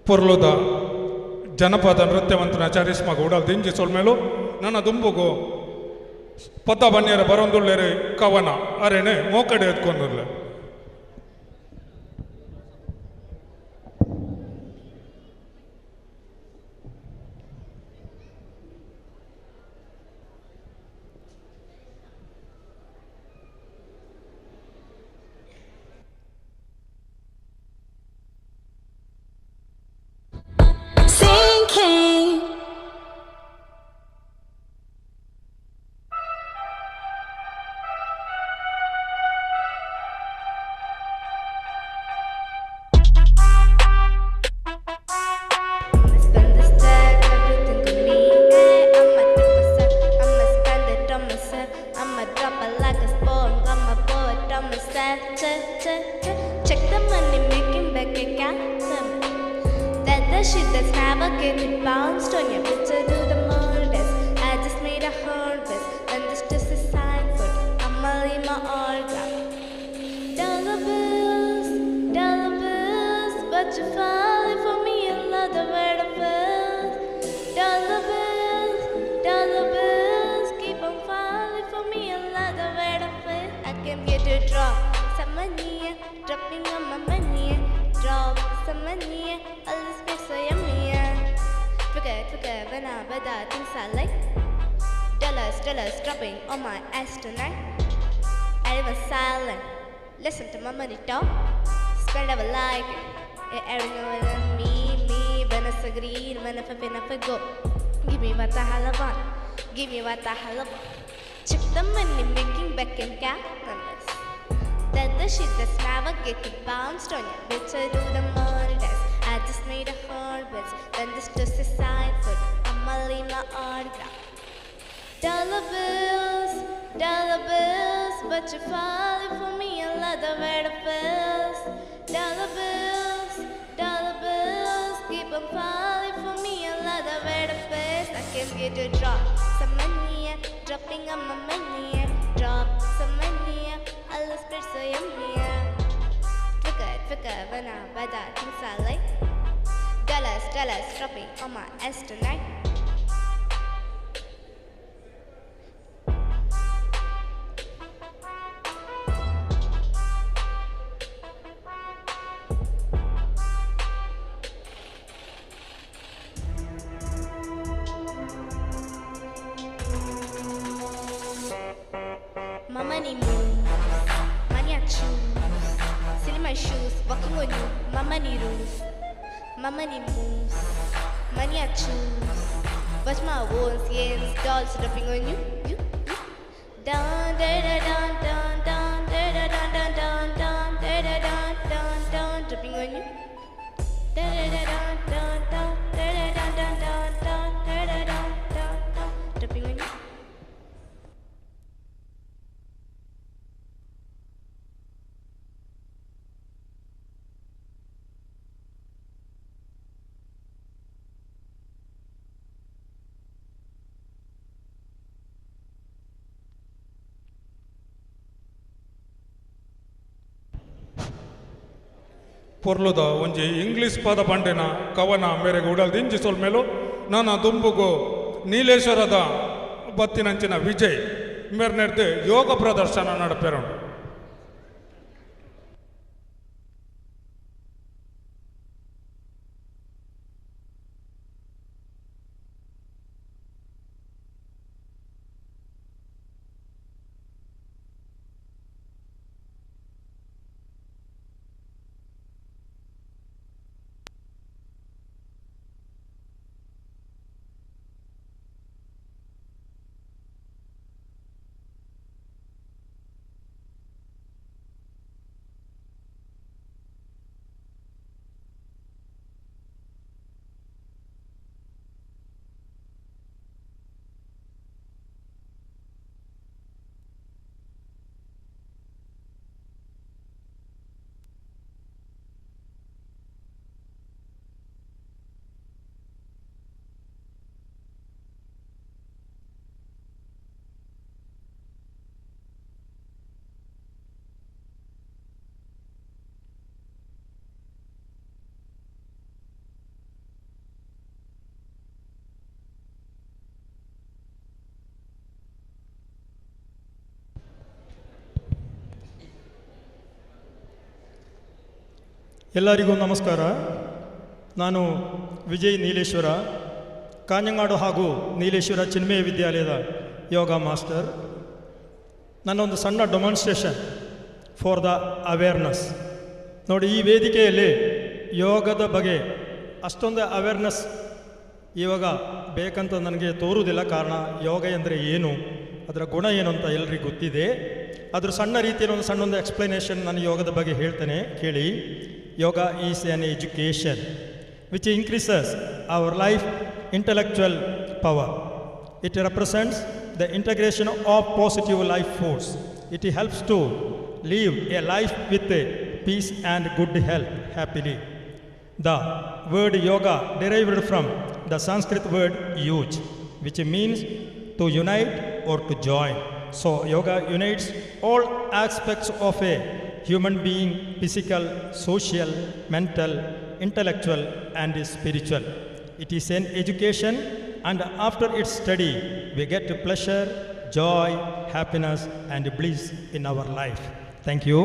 ಪೊರ್ಲುದ ಜನಪದ ನೃತ್ಯವಂತನ ಚರಿಸ್ಮಗ ಉಡಲ್ ದಿಂಜಿ ಸೊಲ್ಮೇಲು ನನ್ನ ದುಂಬುಗು ಪದ ಬನ್ನಿಯರ ಬರೊಂದುಲ್ಲೇರೆ ಕವನ ಅರೆನೆ ಮೋಕಡೆ ಎತ್ಕೊಂದುಲ್ಲೆ. Sinking. Spend the stack, everything on me. I'ma do myself, I'ma spend it on myself. I'ma drop it like a spawn, I'ma pour it on myself. Check, check, check, check the money making back account. That the shit that's never getting bounced on your bitch. I do the murders. I just made a harvest, and this just a sign foot. I'ma leave my autograph. Dollar bills, but you falling for me another word of bills. Dollar bills, keep on falling for me another word of bills. I came here to drop some money, dropping on my money, drop some money, all this makes so yummy. Forget, forget when I buy the things I like. Dollars, dollars dropping on my ass tonight. I was silent, listen to my money talk. Spend our like it. Everyone me, me, when it's a green, when if I go. Give me what the hell I want, give me what the hell I want. Check the money making back and count numbers. That the shit that's never getting bounced on ya. Bitch, I do the money dance. I just made a harvest, then this just a sign foot. I'ma leave my autograph. Dollar bills, but you're falling for me another word of bills. Dollar bills, keep on falling for me another word of bills. I came here to drop some money, dropping on my money, drop some money, all the spirits so yummy. Forget, forget when I buy the things I like. Dollars, dollars dropping on my ass tonight. My money moves, money I choose. Silly my shoes, walking on you, my money rules. My money moves, money I choose. Watch my wounds, yens, dolls dropping on you, you, you. Dun da da dun dun dun da da dun dun dun dun da da dun dun dun dropping on you. Da da da dun dun dun da da dun dun dun dun da da dun dun dun dropping on you. ಪೊರ್ಲುದ ಒಂಜಿ English ಪದ ಪಂಡಿನ ಕವನ ಮೇರೆಗೆ ಉಡಲ್ ದಿಂಜಿ ಸೊಲ್ಮೇಲು ನನ್ನ ದುಂಬುಗು ನೀಲೇಶ್ವರದ ಬತ್ತಿನಂಚಿನ ವಿಜಯ್ ಮೇರ್ನೆಡ್ದು ಯೋಗ ಪ್ರದರ್ಶನ ನಡಪೆರುಂಡು. ಎಲ್ಲರಿಗೂ ನಮಸ್ಕಾರ. ನಾನು ವಿಜಯ್ ನೀಲೇಶ್ವರ, ಕಾഞ്ഞಂಗಾಡು ಹಾಗೂ ನೀಲೇಶ್ವರ ಚಿನ್ಮಯ ವಿದ್ಯಾಲಯದ ಯೋಗ ಮಾಸ್ಟರ್. ನನ್ನೊಂದು ಸಣ್ಣ ಡೆಮಾನ್ಸ್ಟ್ರೇಷನ್ ಫಾರ್ the awareness. ನೋಡಿ, ಈ ವೇದಿಕೆಯಲ್ಲಿ ಯೋಗದ ಬಗ್ಗೆ ಅಷ್ಟೊಂದು ಅವೇರ್ನೆಸ್ ಇವಾಗ ಬೇಕಂತ ನನಗೆ ತೋರುವುದಿಲ್ಲ. ಕಾರಣ ಯೋಗ ಎಂದರೆ ಏನು, ಅದರ ಗುಣ ಏನು ಅಂತ ಎಲ್ರಿಗೂ ಗೊತ್ತಿದೆ. ಅದ್ರ ಸಣ್ಣ ರೀತಿಯಲ್ಲಿ ಒಂದು ಸಣ್ಣೊಂದು ಎಕ್ಸ್ಪ್ಲನೇಷನ್ ನಾನು ಯೋಗದ ಬಗ್ಗೆ ಹೇಳ್ತೇನೆ, ಕೇಳಿ. Yoga is an education which increases our life intellectual power. It represents the integration of positive life force. It helps to live a life with peace and good health happily. The word yoga derived from the Sanskrit word yuj, which means to unite or to join. So yoga unites all aspects of a human being, physical, social, mental, intellectual and spiritual. It is an education, and after its study, we get pleasure, joy, happiness and bliss in our life. Thank you.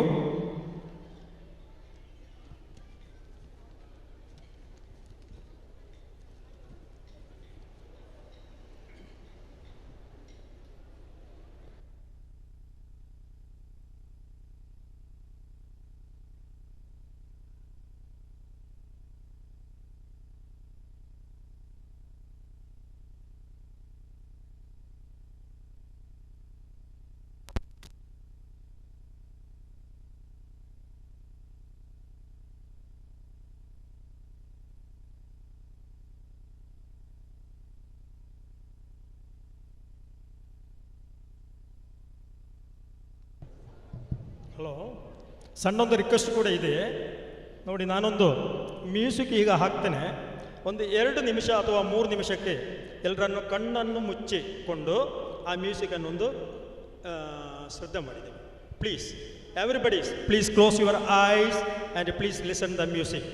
Hello, ಸಣ್ಣೊಂದು request ಕೂಡ ಇದೆ ನೋಡಿ. ನಾನೊಂದು music ಈಗ ಹಾಕ್ತೇನೆ. ಒಂದು 2 ನಿಮಿಷ ಅಥವಾ 3 ನಿಮಿಷಕ್ಕೆ ಎಲ್ಲರನ್ನು ಕಣ್ಣನ್ನು ಮುಚ್ಚಿಕೊಂಡು ಆ ಮ್ಯೂಸಿಕನ್ನೊಂದು ಶ್ರದ್ಧೆ ಮಾಡಿದ್ದೇವೆ. Please everybody, please close your eyes and please listen the music.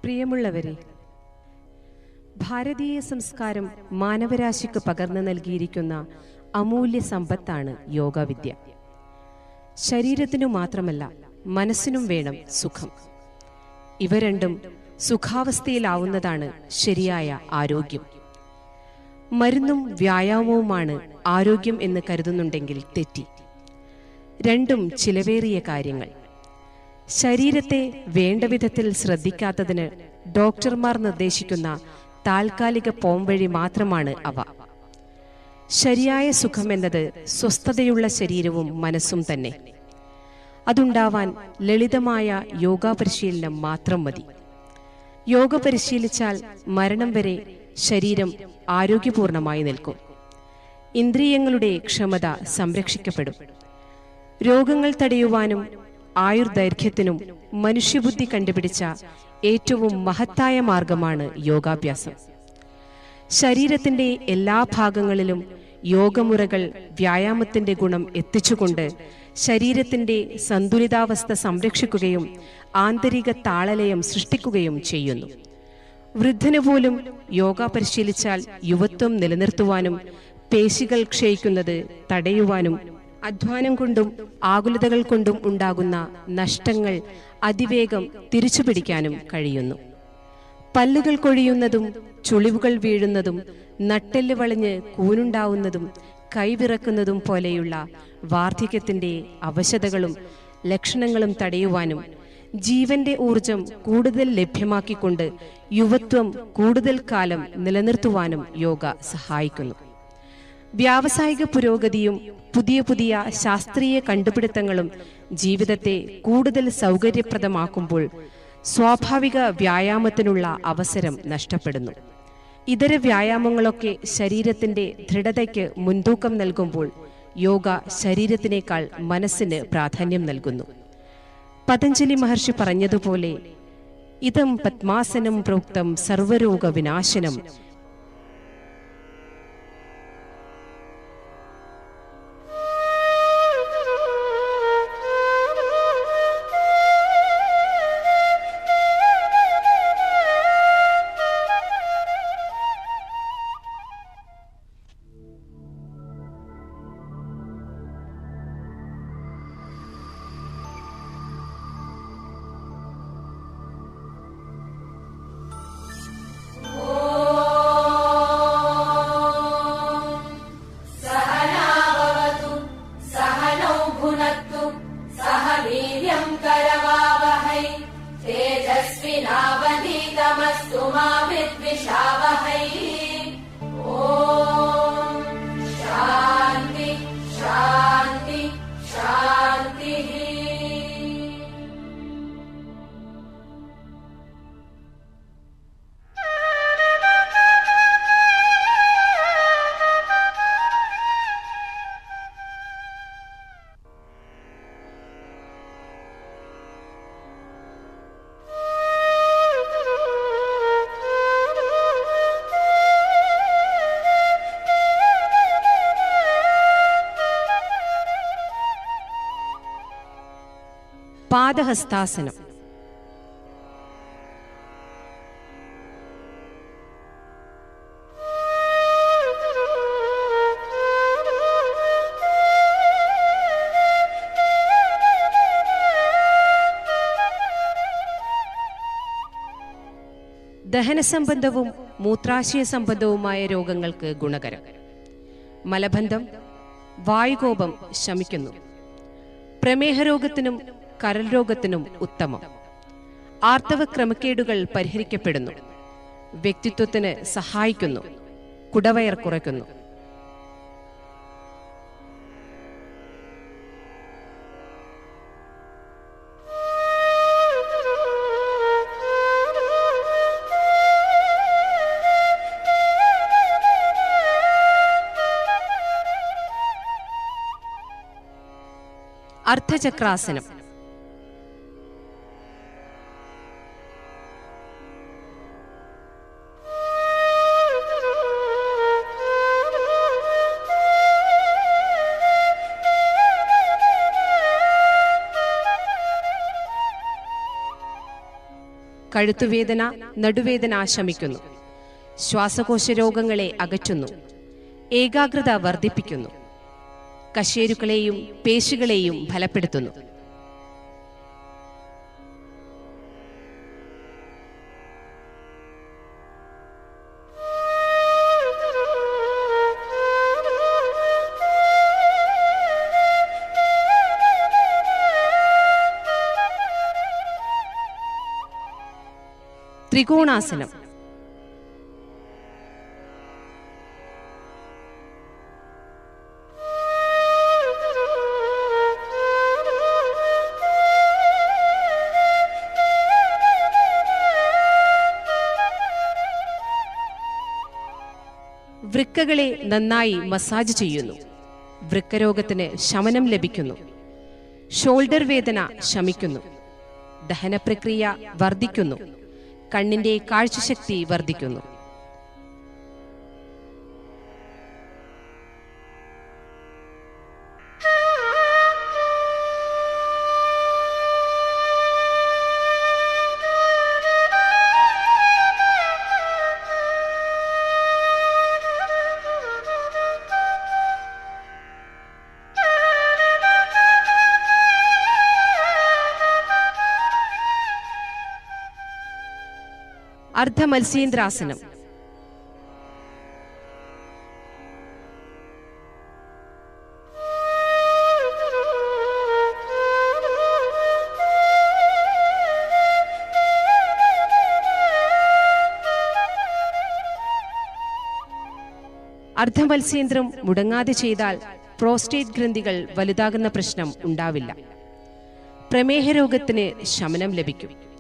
പ്രിയമുള്ളവരെ, ഭാരതീയ സംസ്കാരം മാനവരാശിക്ക് പകർന്നു നൽകിയിരിക്കുന്ന അമൂല്യ സമ്പത്താണ് യോഗവിദ്യ. ശരീരത്തിനു മാത്രമല്ല, മനസ്സിനും വേണം സുഖം. ഇവ രണ്ടും സുഖാവസ്ഥയിലാവുന്നതാണ് ശരിയായ ആരോഗ്യം. മരുന്നും വ്യായാമവുമാണ് ആരോഗ്യം എന്ന് കരുതുന്നുണ്ടെങ്കിൽ തെറ്റി. രണ്ടും ചിലവേറിയ കാര്യങ്ങൾ. ശരീരത്തെ വേണ്ട വിധത്തിൽ ശ്രദ്ധിക്കാത്തതിന് ഡോക്ടർമാർ നിർദ്ദേശിക്കുന്ന താൽക്കാലിക പോംവഴി മാത്രമാണ് അവ. ശരിയായ സുഖമെന്നത് സ്വസ്ഥതയുള്ള ശരീരവും മനസ്സും തന്നെ. അതുണ്ടാവാൻ ലളിതമായ യോഗാ പരിശീലനം മാത്രം മതി. യോഗ പരിശീലിച്ചാൽ മരണം വരെ ശരീരം ആരോഗ്യപൂർണമായി നിൽക്കും. ഇന്ദ്രിയങ്ങളുടെ ക്ഷമത സംരക്ഷിക്കപ്പെടും. രോഗങ്ങൾ തടയുവാനും ആയുർദൈർഘ്യത്തിനും മനുഷ്യബുദ്ധി കണ്ടുപിടിച്ച ഏറ്റവും മഹത്തായ മാർഗമാണ് യോഗാഭ്യാസം. ശരീരത്തിൻ്റെ എല്ലാ ഭാഗങ്ങളിലും യോഗമുറകൾ വ്യായാമത്തിൻ്റെ ഗുണം എത്തിച്ചുകൊണ്ട് ശരീരത്തിൻ്റെ സന്തുലിതാവസ്ഥ സംരക്ഷിക്കുകയും ആന്തരിക താളലയം സൃഷ്ടിക്കുകയും ചെയ്യുന്നു. വൃദ്ധന് പോലും യോഗ പരിശീലിച്ചാൽ യുവത്വം നിലനിർത്തുവാനും പേശികൾ ക്ഷയിക്കുന്നത് തടയുവാനും അധ്വാനം കൊണ്ടും ആകുലതകൾ കൊണ്ടും ഉണ്ടാകുന്ന നഷ്ടങ്ങൾ അതിവേഗം തിരിച്ചുപിടിക്കാനും കഴിയുന്നു. പല്ലുകൾ കൊഴിയുന്നതും ചുളിവുകൾ വീഴുന്നതും നട്ടെല്ല് വളഞ്ഞ് കൂനുണ്ടാവുന്നതും കൈവിറക്കുന്നതും പോലെയുള്ള വാർദ്ധക്യത്തിൻ്റെ അവശതകളും ലക്ഷണങ്ങളും തടയുവാനും ജീവന്റെ ഊർജം കൂടുതൽ ലഭ്യമാക്കിക്കൊണ്ട് യുവത്വം കൂടുതൽ കാലം നിലനിർത്തുവാനും യോഗ സഹായിക്കുന്നു. വ്യാവസായിക പുരോഗതിയും പുതിയ പുതിയ ശാസ്ത്രീയ കണ്ടുപിടുത്തങ്ങളും ജീവിതത്തെ കൂടുതൽ സൗകര്യപ്രദമാക്കുമ്പോൾ സ്വാഭാവിക വ്യായാമത്തിനുള്ള അവസരം നഷ്ടപ്പെടുന്നു. ഇതര വ്യായാമങ്ങളൊക്കെ ശരീരത്തിൻ്റെ ദൃഢതയ്ക്ക് മുൻതൂക്കം നൽകുമ്പോൾ യോഗ ശരീരത്തിനേക്കാൾ മനസ്സിന് പ്രാധാന്യം നൽകുന്നു. പതഞ്ജലി മഹർഷി പറഞ്ഞതുപോലെ, ഇതം പത്മാസനം പ്രോക്തം സർവരോഗ വിനാശനം. പാദഹസ്താസനം. ദഹനസംബന്ധവും മൂത്രാശയ സംബന്ധവുമായ രോഗങ്ങൾക്ക് ഗുണകരം. മലബന്ധം, വായുകോപം ശമിക്കുന്നു. പ്രമേഹരോഗത്തിനും കരൾ രോഗത്തിനും ഉത്തമം. ആർത്തവ ക്രമക്കേടുകൾ പരിഹരിക്കപ്പെടുന്നു. വ്യക്തിത്വത്തിന് സഹായിക്കുന്നു. കുടവയർ കുറയ്ക്കുന്നു. അർദ്ധചക്രാസനം. കഴുത്തുവേദന, നടുവേദന ശമിക്കുന്നു. ശ്വാസകോശ രോഗങ്ങളെ അകറ്റുന്നു. ഏകാഗ്രത വർദ്ധിപ്പിക്കുന്നു. കശേരുക്കളെയും പേശികളെയും ഫലപ്പെടുത്തുന്നു. ത്രികോണാസനം. വൃക്കകളെ നന്നായി മസാജ് ചെയ്യുന്നു. വൃക്കരോഗത്തിന് ശമനം ലഭിക്കുന്നു. ഷോൾഡർ വേദന ശമിക്കുന്നു. ദഹനപ്രക്രിയ വർദ്ധിക്കുന്നു. കണ്ണിന്റെ കാഴ്ചശക്തി വർദ്ധിക്കുന്നു. അർദ്ധമത്സ്യേന്ദ്രാസനം. അർദ്ധമത്സ്യേന്ദ്രം മുടങ്ങാതെ ചെയ്താൽ പ്രോസ്റ്റേറ്റ് ഗ്രന്ഥികൾ വലുതാകുന്ന പ്രശ്നം ഉണ്ടാവില്ല. പ്രമേഹ രോഗത്തിന് ശമനം ലഭിക്കും.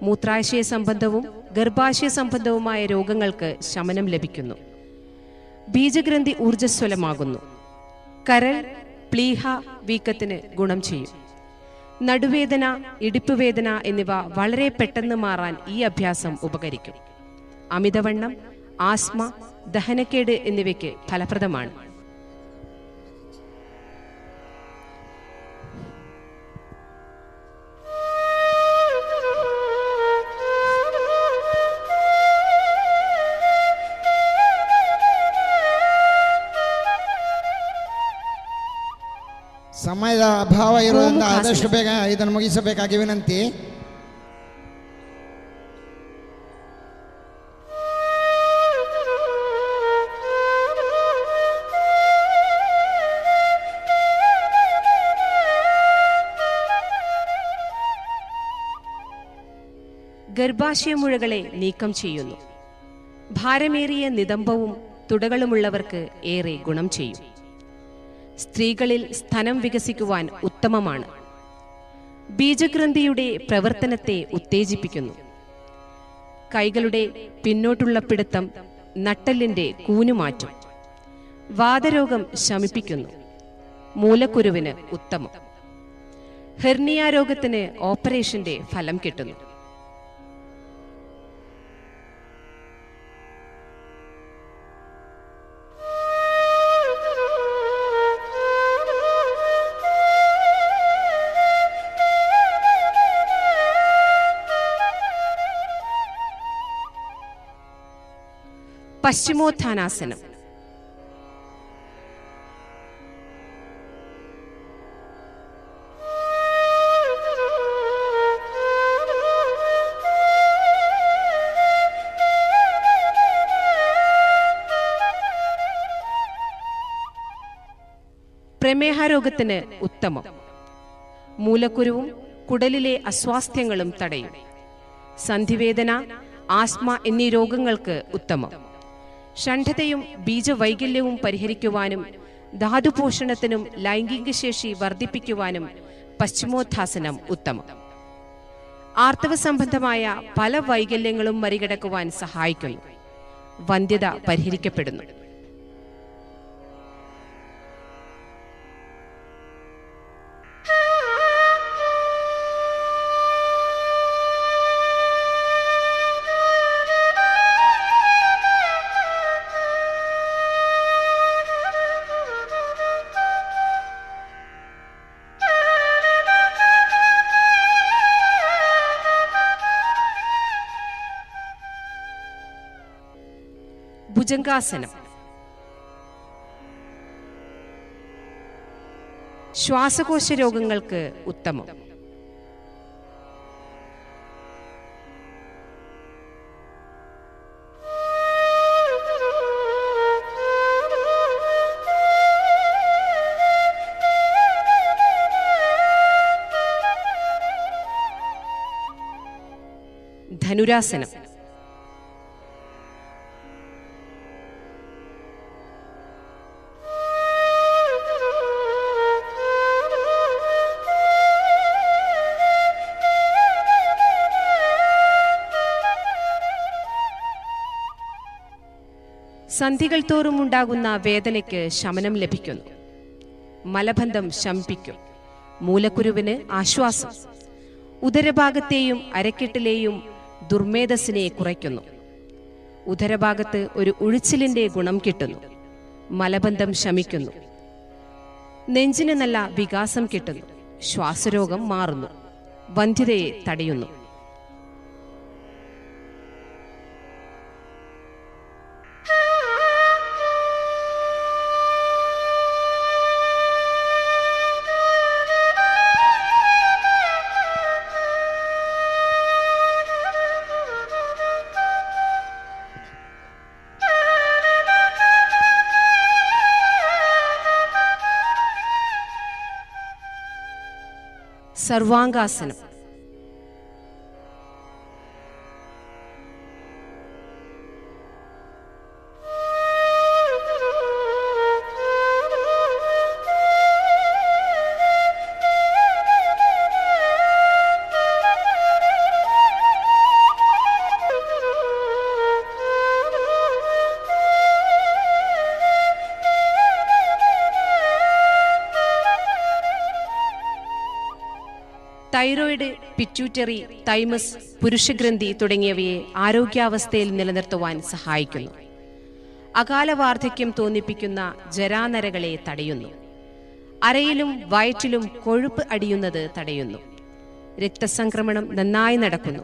മൂത്രാശയ സംബന്ധവും ഗർഭാശയ സംബന്ധവുമായ രോഗങ്ങൾക്ക് ശമനം ലഭിക്കുന്നു. ബീജഗ്രന്ഥി ഊർജ്ജസ്വലമാകുന്നു. കരൾ, പ്ലീഹ വീക്കത്തിന് ഗുണം ചെയ്യും. നടുവേദന, ഇടുപ്പുവേദന എന്നിവ വളരെ പെട്ടെന്ന് മാറാൻ ഈ അഭ്യാസം ഉപകരിക്കും. അമിതവണ്ണം, ആസ്മ, ദഹനക്കേട് എന്നിവയ്ക്ക് ഫലപ്രദമാണ്. ಸಮಯದ ಅಭಾವ ಇರುವುದರಿಂದ ಆದಷ್ಟು ಬೇಗ ಇದನ್ನು ಮುಗಿಸಬೇಕಾಗಿ ವಿನಂತಿ. ഗർഭാശയമുഴകളെ നീക്കം ചെയ്യുന്നു. ഭാരമേറിയ നിതംബവും തുടകളുമുള്ളവർക്ക് ഏറെ ഗുണം ചെയ്യും. സ്ത്രീകളിൽ സ്തനം വികസിക്കുവാൻ ഉത്തമമാണ്. ബീജഗ്രന്ഥിയുടെ പ്രവർത്തനത്തെ ഉത്തേജിപ്പിക്കുന്നു. കൈകളുടെ പിന്നോട്ടുള്ള പിടുത്തം നട്ടെല്ലിന്റെ കൂനുമാറ്റും. വാതരോഗം ശമിപ്പിക്കുന്നു. മൂലക്കുരുവിന് ഉത്തമം. ഹെർണിയ രോഗത്തിന് ഓപ്പറേഷന്റെ ഫലം കിട്ടുന്നു. പശ്ചിമോത്ഥാനാസനം. പ്രമേഹരോഗത്തിന് ഉത്തമം. മൂലക്കുരുവും കുടലിലെ അസ്വാസ്ഥ്യങ്ങളും തടയും. സന്ധിവേദന, ആസ്മ എന്നീ രോഗങ്ങൾക്ക് ഉത്തമം. ഷണ്ഠതയും ബീജവൈകല്യവും പരിഹരിക്കുവാനും ധാതുപോഷണത്തിനും ലൈംഗിക ശേഷി വർദ്ധിപ്പിക്കുവാനും പശ്ചിമോത്ഥാസനം ഉത്തമം. ആർത്തവ സംബന്ധമായ പല വൈകല്യങ്ങളും മറികടക്കുവാൻ സഹായിക്കുന്നു. വന്ധ്യത പരിഹരിക്കപ്പെടുന്നു. ഭുജംഗാസനം. ശ്വാസകോശ രോഗങ്ങൾക്ക് ഉത്തമം. ധനുരാസനം. സന്ധികൾ തോറും ഉണ്ടാകുന്ന വേദനയ്ക്ക് ശമനം ലഭിക്കുന്നു. മലബന്ധം ശമിപ്പിക്കും. മൂലക്കുരുവിന് ആശ്വാസം. ഉദരഭാഗത്തെയും അരക്കെട്ടിലെയും ദുർമേധസ്സിനെ കുറയ്ക്കുന്നു. ഉദരഭാഗത്ത് ഒരു ഉഴിച്ചിലിന്റെ ഗുണം കിട്ടുന്നു. മലബന്ധം ശമിക്കുന്നു. നെഞ്ചിന് നല്ല വികാസം കിട്ടുന്നു. ശ്വാസരോഗം മാറുന്നു. വന്ധ്യതയെ തടയുന്നു. സർവാംഗാസനം. തൈറോയിഡ്, പിറ്റ്യൂട്ടറി, തൈമസ്, പുരുഷഗ്രന്ഥി തുടങ്ങിയവയെ ആരോഗ്യാവസ്ഥയിൽ നിലനിർത്തുവാൻ സഹായിക്കുന്നു. അകാല വാർദ്ധക്യം തോന്നിപ്പിക്കുന്ന ജരാനരകളെ തടയുന്നു. അരയിലും വയറ്റിലും കൊഴുപ്പ് അടിയുന്നത് തടയുന്നു. രക്തസംക്രമണം നന്നായി നടക്കുന്നു.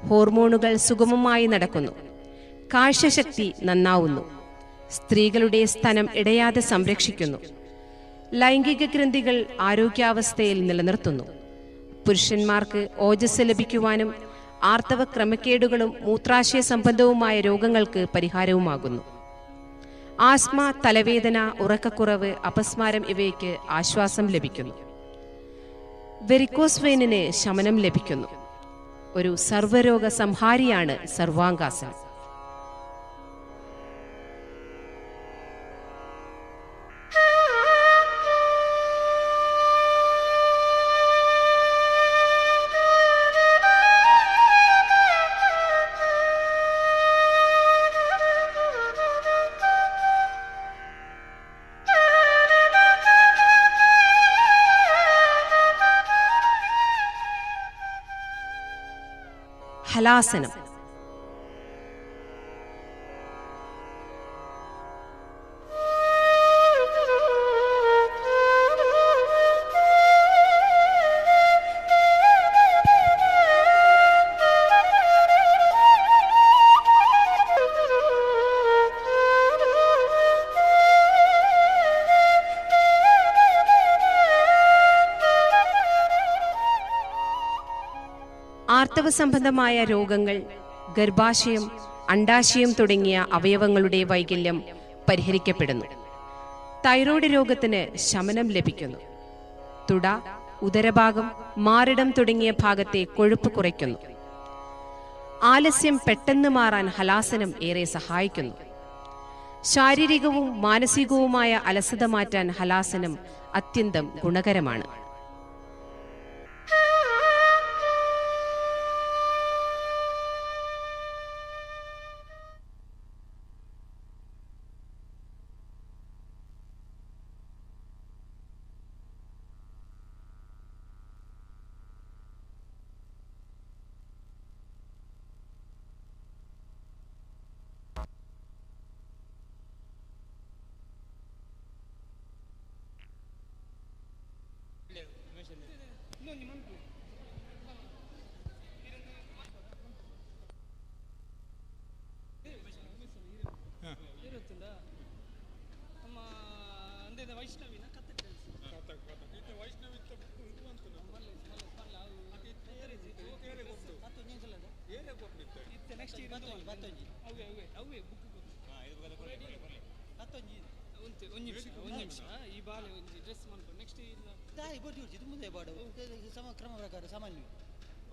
ഹോർമോണുകൾ സുഗമമായി നടക്കുന്നു. കാഴ്ചശക്തി നന്നാവുന്നു. സ്ത്രീകളുടെ സ്തനം ഇടയാതെ സംരക്ഷിക്കുന്നു. ലൈംഗിക ഗ്രന്ഥികൾ ആരോഗ്യാവസ്ഥയിൽ നിലനിർത്തുന്നു. പുരുഷന്മാർക്ക് ഓജസ് ലഭിക്കുവാനും ആർത്തവ ക്രമക്കേടുകളും മൂത്രാശയ സംബന്ധവുമായ രോഗങ്ങൾക്ക് പരിഹാരവുമാകുന്നു. ആസ്മ, തലവേദന, ഉറക്കക്കുറവ്, അപസ്മാരം ഇവയ്ക്ക് ആശ്വാസം ലഭിക്കുന്നു. വെരിക്കോസ് വെയിനിന് ശമനം ലഭിക്കുന്നു. ഒരു സർവ്വരോഗ സംഹാരിയാണ് സർവാംഗാസനം. ഹലാസനം. ആർത്തവ സംബന്ധമായ രോഗങ്ങൾ, ഗർഭാശയം, അണ്ഡാശയം തുടങ്ങിയ അവയവങ്ങളുടെ വൈകല്യം പരിഹരിക്കപ്പെടുന്നു. തൈറോയ്ഡ് രോഗത്തിന് ശമനം ലഭിക്കുന്നു. തുട, ഉദരഭാഗം, മാറിടം തുടങ്ങിയ ഭാഗത്തെ കൊഴുപ്പ് കുറയ്ക്കുന്നു. ആലസ്യം പെട്ടെന്ന് മാറാൻ ഹലാസനം ഏറെ സഹായിക്കുന്നു. ശാരീരികവും മാനസികവുമായ അലസത മാറ്റാൻ ഹലാസനം അത്യന്തം ഗുണകരമാണ്. ಈ ಬಾಲೆ ಒಂಜಿ ಡ್ರೆಸ್ ಮನ್ಪು ನೆಕ್ಸ್ಟ್ ದಾಯಿ ಬೊರ್ಜಿ ಉರ್ಜಿ ಮುಂದೆ ಬಾಡು ಸಮ ಕ್ರಮ ಪ್ರಕಾರ ಸಾಮಾನ್ಯ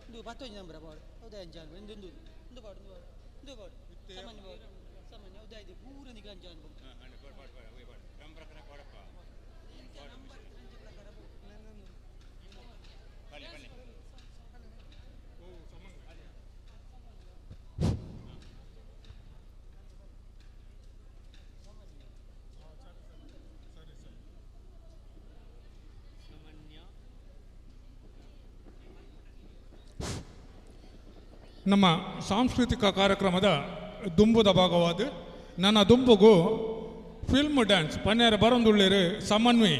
ಒಂದು ಪತ್ತೊಂಜಿ ನಂಬರ ಬಾಡು ಹೌದಾ ಅಂಜ ಒಂದು ಒಂದು ಒಂದು ಬಾಡು ಒಂದು ಬಾಡು ಒಂದು ಬಾಡು ಸಾಮಾನ್ಯ ಬಾಡು ಸಾಮಾನ್ಯ ಹೌದಾ ಇದು ಪೂರ ನಿಗ ಅಂಜ ಅನ್ಬೋದು. ನಮ್ಮ ಸಾಂಸ್ಕೃತಿಕ ಕಾರ್ಯಕ್ರಮದ ದುಂಬುದ ಭಾಗವಾದ ನನ್ನ ದುಂಬುಗು ಫಿಲ್ಮ್ ಡ್ಯಾನ್ಸ್ ಪನ್ನೇರ ಬರಂದುಳ್ಳೇರು ಸಮನ್ವಿ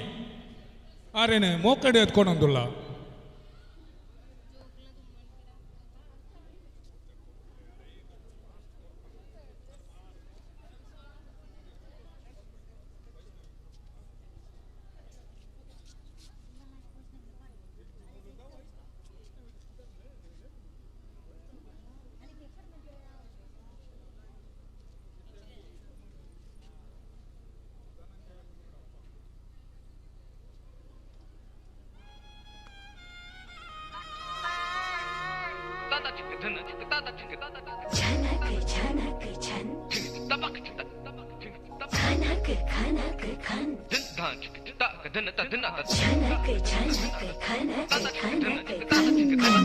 ಆರೇನು ಮೋಕಡೆ ಎತ್ಕೊಂಡೊಂದುಲ್ಲ. झनक झनक झन खनक खनक खन झनक झनक खनक खनक खन।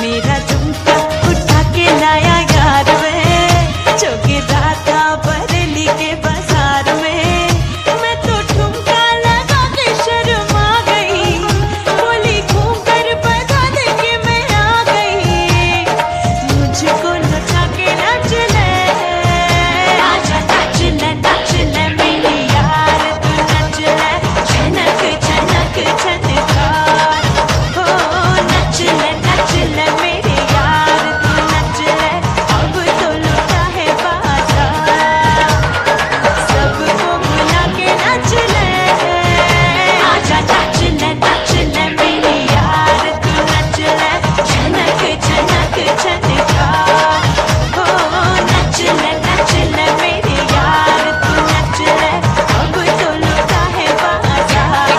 मेरा झुमका उठा के लाया यार वे जो गिरा था बरेली के बाजार में। मैं तो ठुमका लगा के शर्मा गई, बोली घूम कर बता दे कि मैं आ गई। मुझको नचा के नाच ले, आजा नाच ले नाच ले मेरी यार तू नाच ले। झनक झनक झनकार हो नाच ले नाच ले मेरे यार तू नाच ले। अब तो लुटा है बाजार, सबको बुला के नाच ले। आजा नाच ले नाच ले मेरे यार तू नाच ले। झनक झनक झनकार हो नाच ले नाच ले मेरे यार तू नाच ले। अब तो लुटा है बाजार।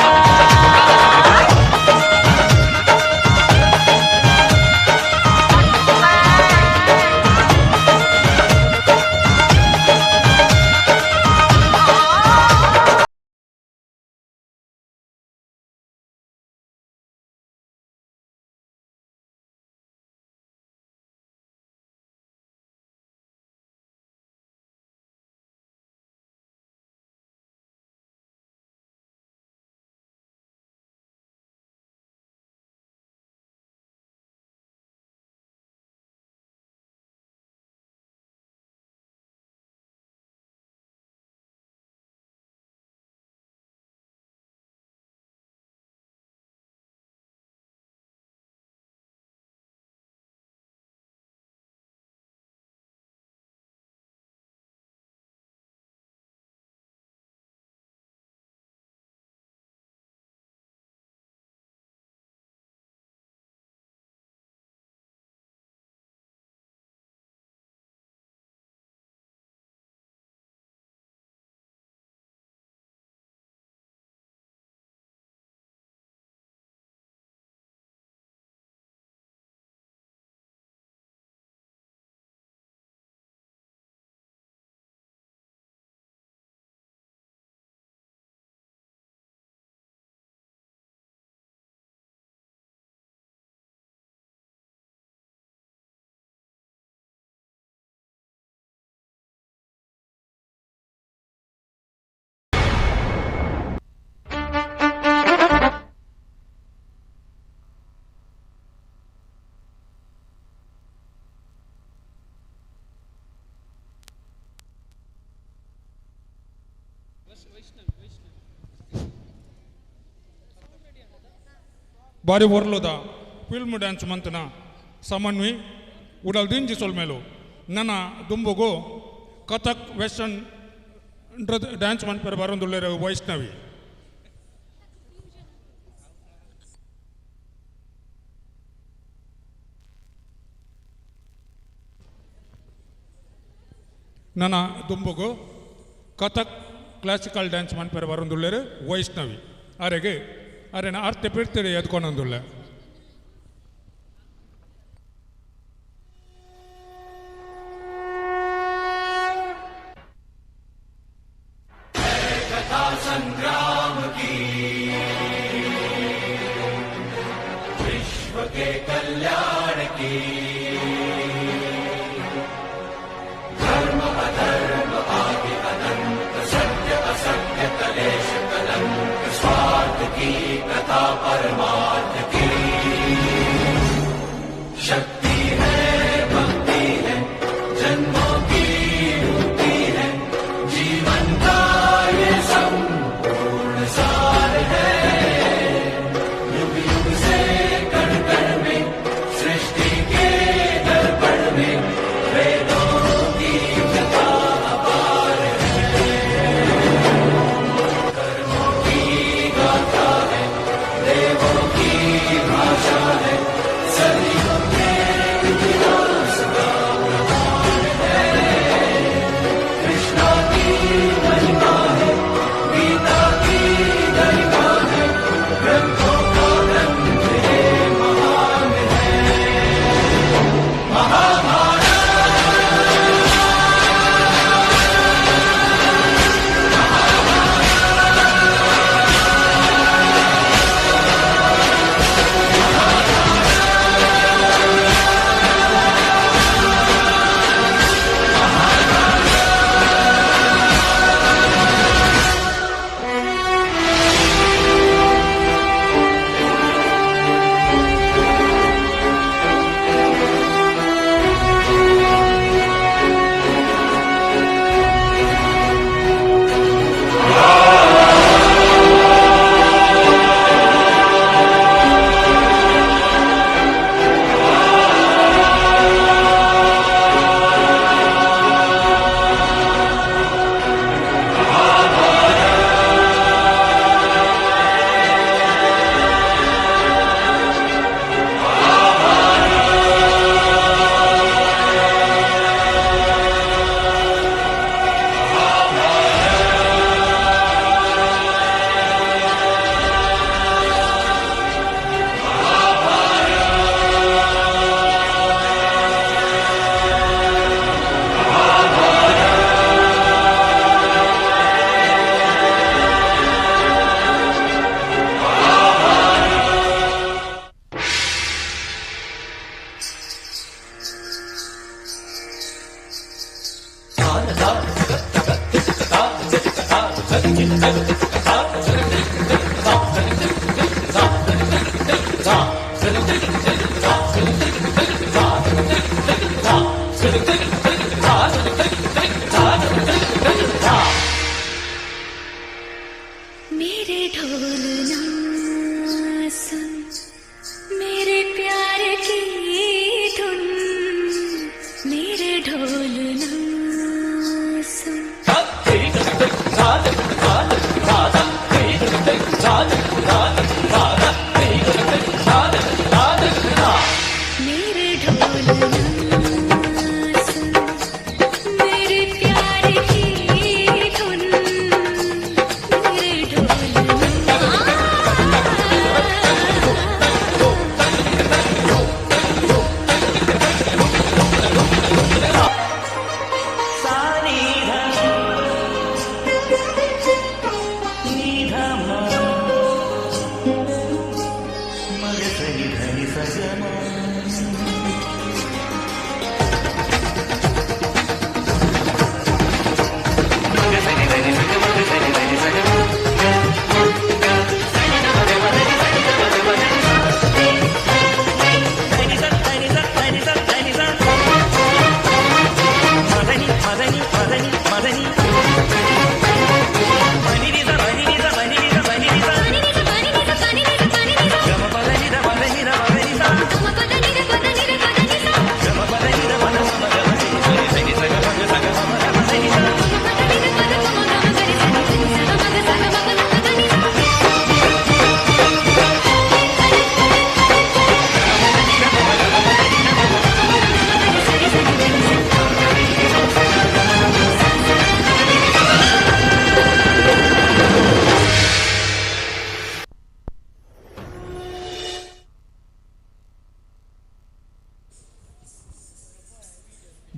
ಬಾರಿ ಒರ್ಲುದ ಫಿಲ್ಮ್ ಡ್ಯಾನ್ಸ್ ಮಂತನ ಸಮನ್ವಿ ಉಡಲ್ ದಿಂಜಿ ಸೊಲ್ಮೇಲು ನನ್ನ ದುಂಬುಗು ಕಥಕ್ ವೆಸ್ಟರ್ನ್ ಡ್ಯಾನ್ಸ್ ಮನ್ಪೆರೆ ಬರೊಂದುಲ್ಲೆರ್ ವೈಷ್ಣವಿ. ನನ ದುಂಬುಗು ಕಥಕ್ ಕ್ಲಾಸಿಕಲ್ ಡ್ಯಾನ್ಸ್ ಮನ್ಪೆರೆ ಬರೊಂದುಲ್ಲೆರ್ ವೈಷ್ಣವಿ. ಅರೆಗೆ ಅರೆನ ಅರ್ಥ ಪಿರ್ತಿಡೆ ಎದ್ಕೊನೊಂದುಲ್ಲೆ. संग्राम की विश्व के कल्याण की, धर्म अधर्म आदि अनंत, सत्य असत्य कलेश कलंक, स्वार्थ की कथा परमार्थ की। शक्ति है भक्ति है जन्मों की मुक्ति है, जीवन का ये संपूर्ण सार है। युग युग से कण कण में सृष्टि के दर्पण में वेदों की कथा अपार है। कर्मों की गाथा है, देवों की भाषा है, सदियों के इतिहास का प्रमाण है। कृष्णा की महिमा है, गीता की गरिमा है, ग्रंथों का ग्रंथ ये महान है। महाभारत। मेरे ढोलना सुन, मेरे प्यार की धुन, मेरे ढोलना सुन।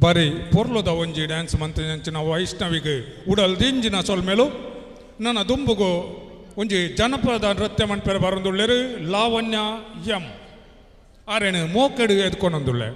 ಬರೀ ಪೊರ್ಲುದ ಒಂಜಿ ಡ್ಯಾನ್ಸ್ ಮಂತಿನ ವೈಷ್ಣವಿಗೆ ಉಡಲ್ ದಿಂಜಿನ ಸೊಲ್ಮೆಲು. ನನ್ನ ದುಂಬುಗು ಒಂಜಿ ಜನಪದ ನೃತ್ಯ ಮನ್ಪೆರೆ ಬರೊಂದುಲ್ಲೆರ್ ಲಾವಣ್ಯ ಎಂ ಆರೆನ್ ಮೋಕೆಡ್ ಎದ್ಕೊಂಡೊಂದುಲ್ಲೆ.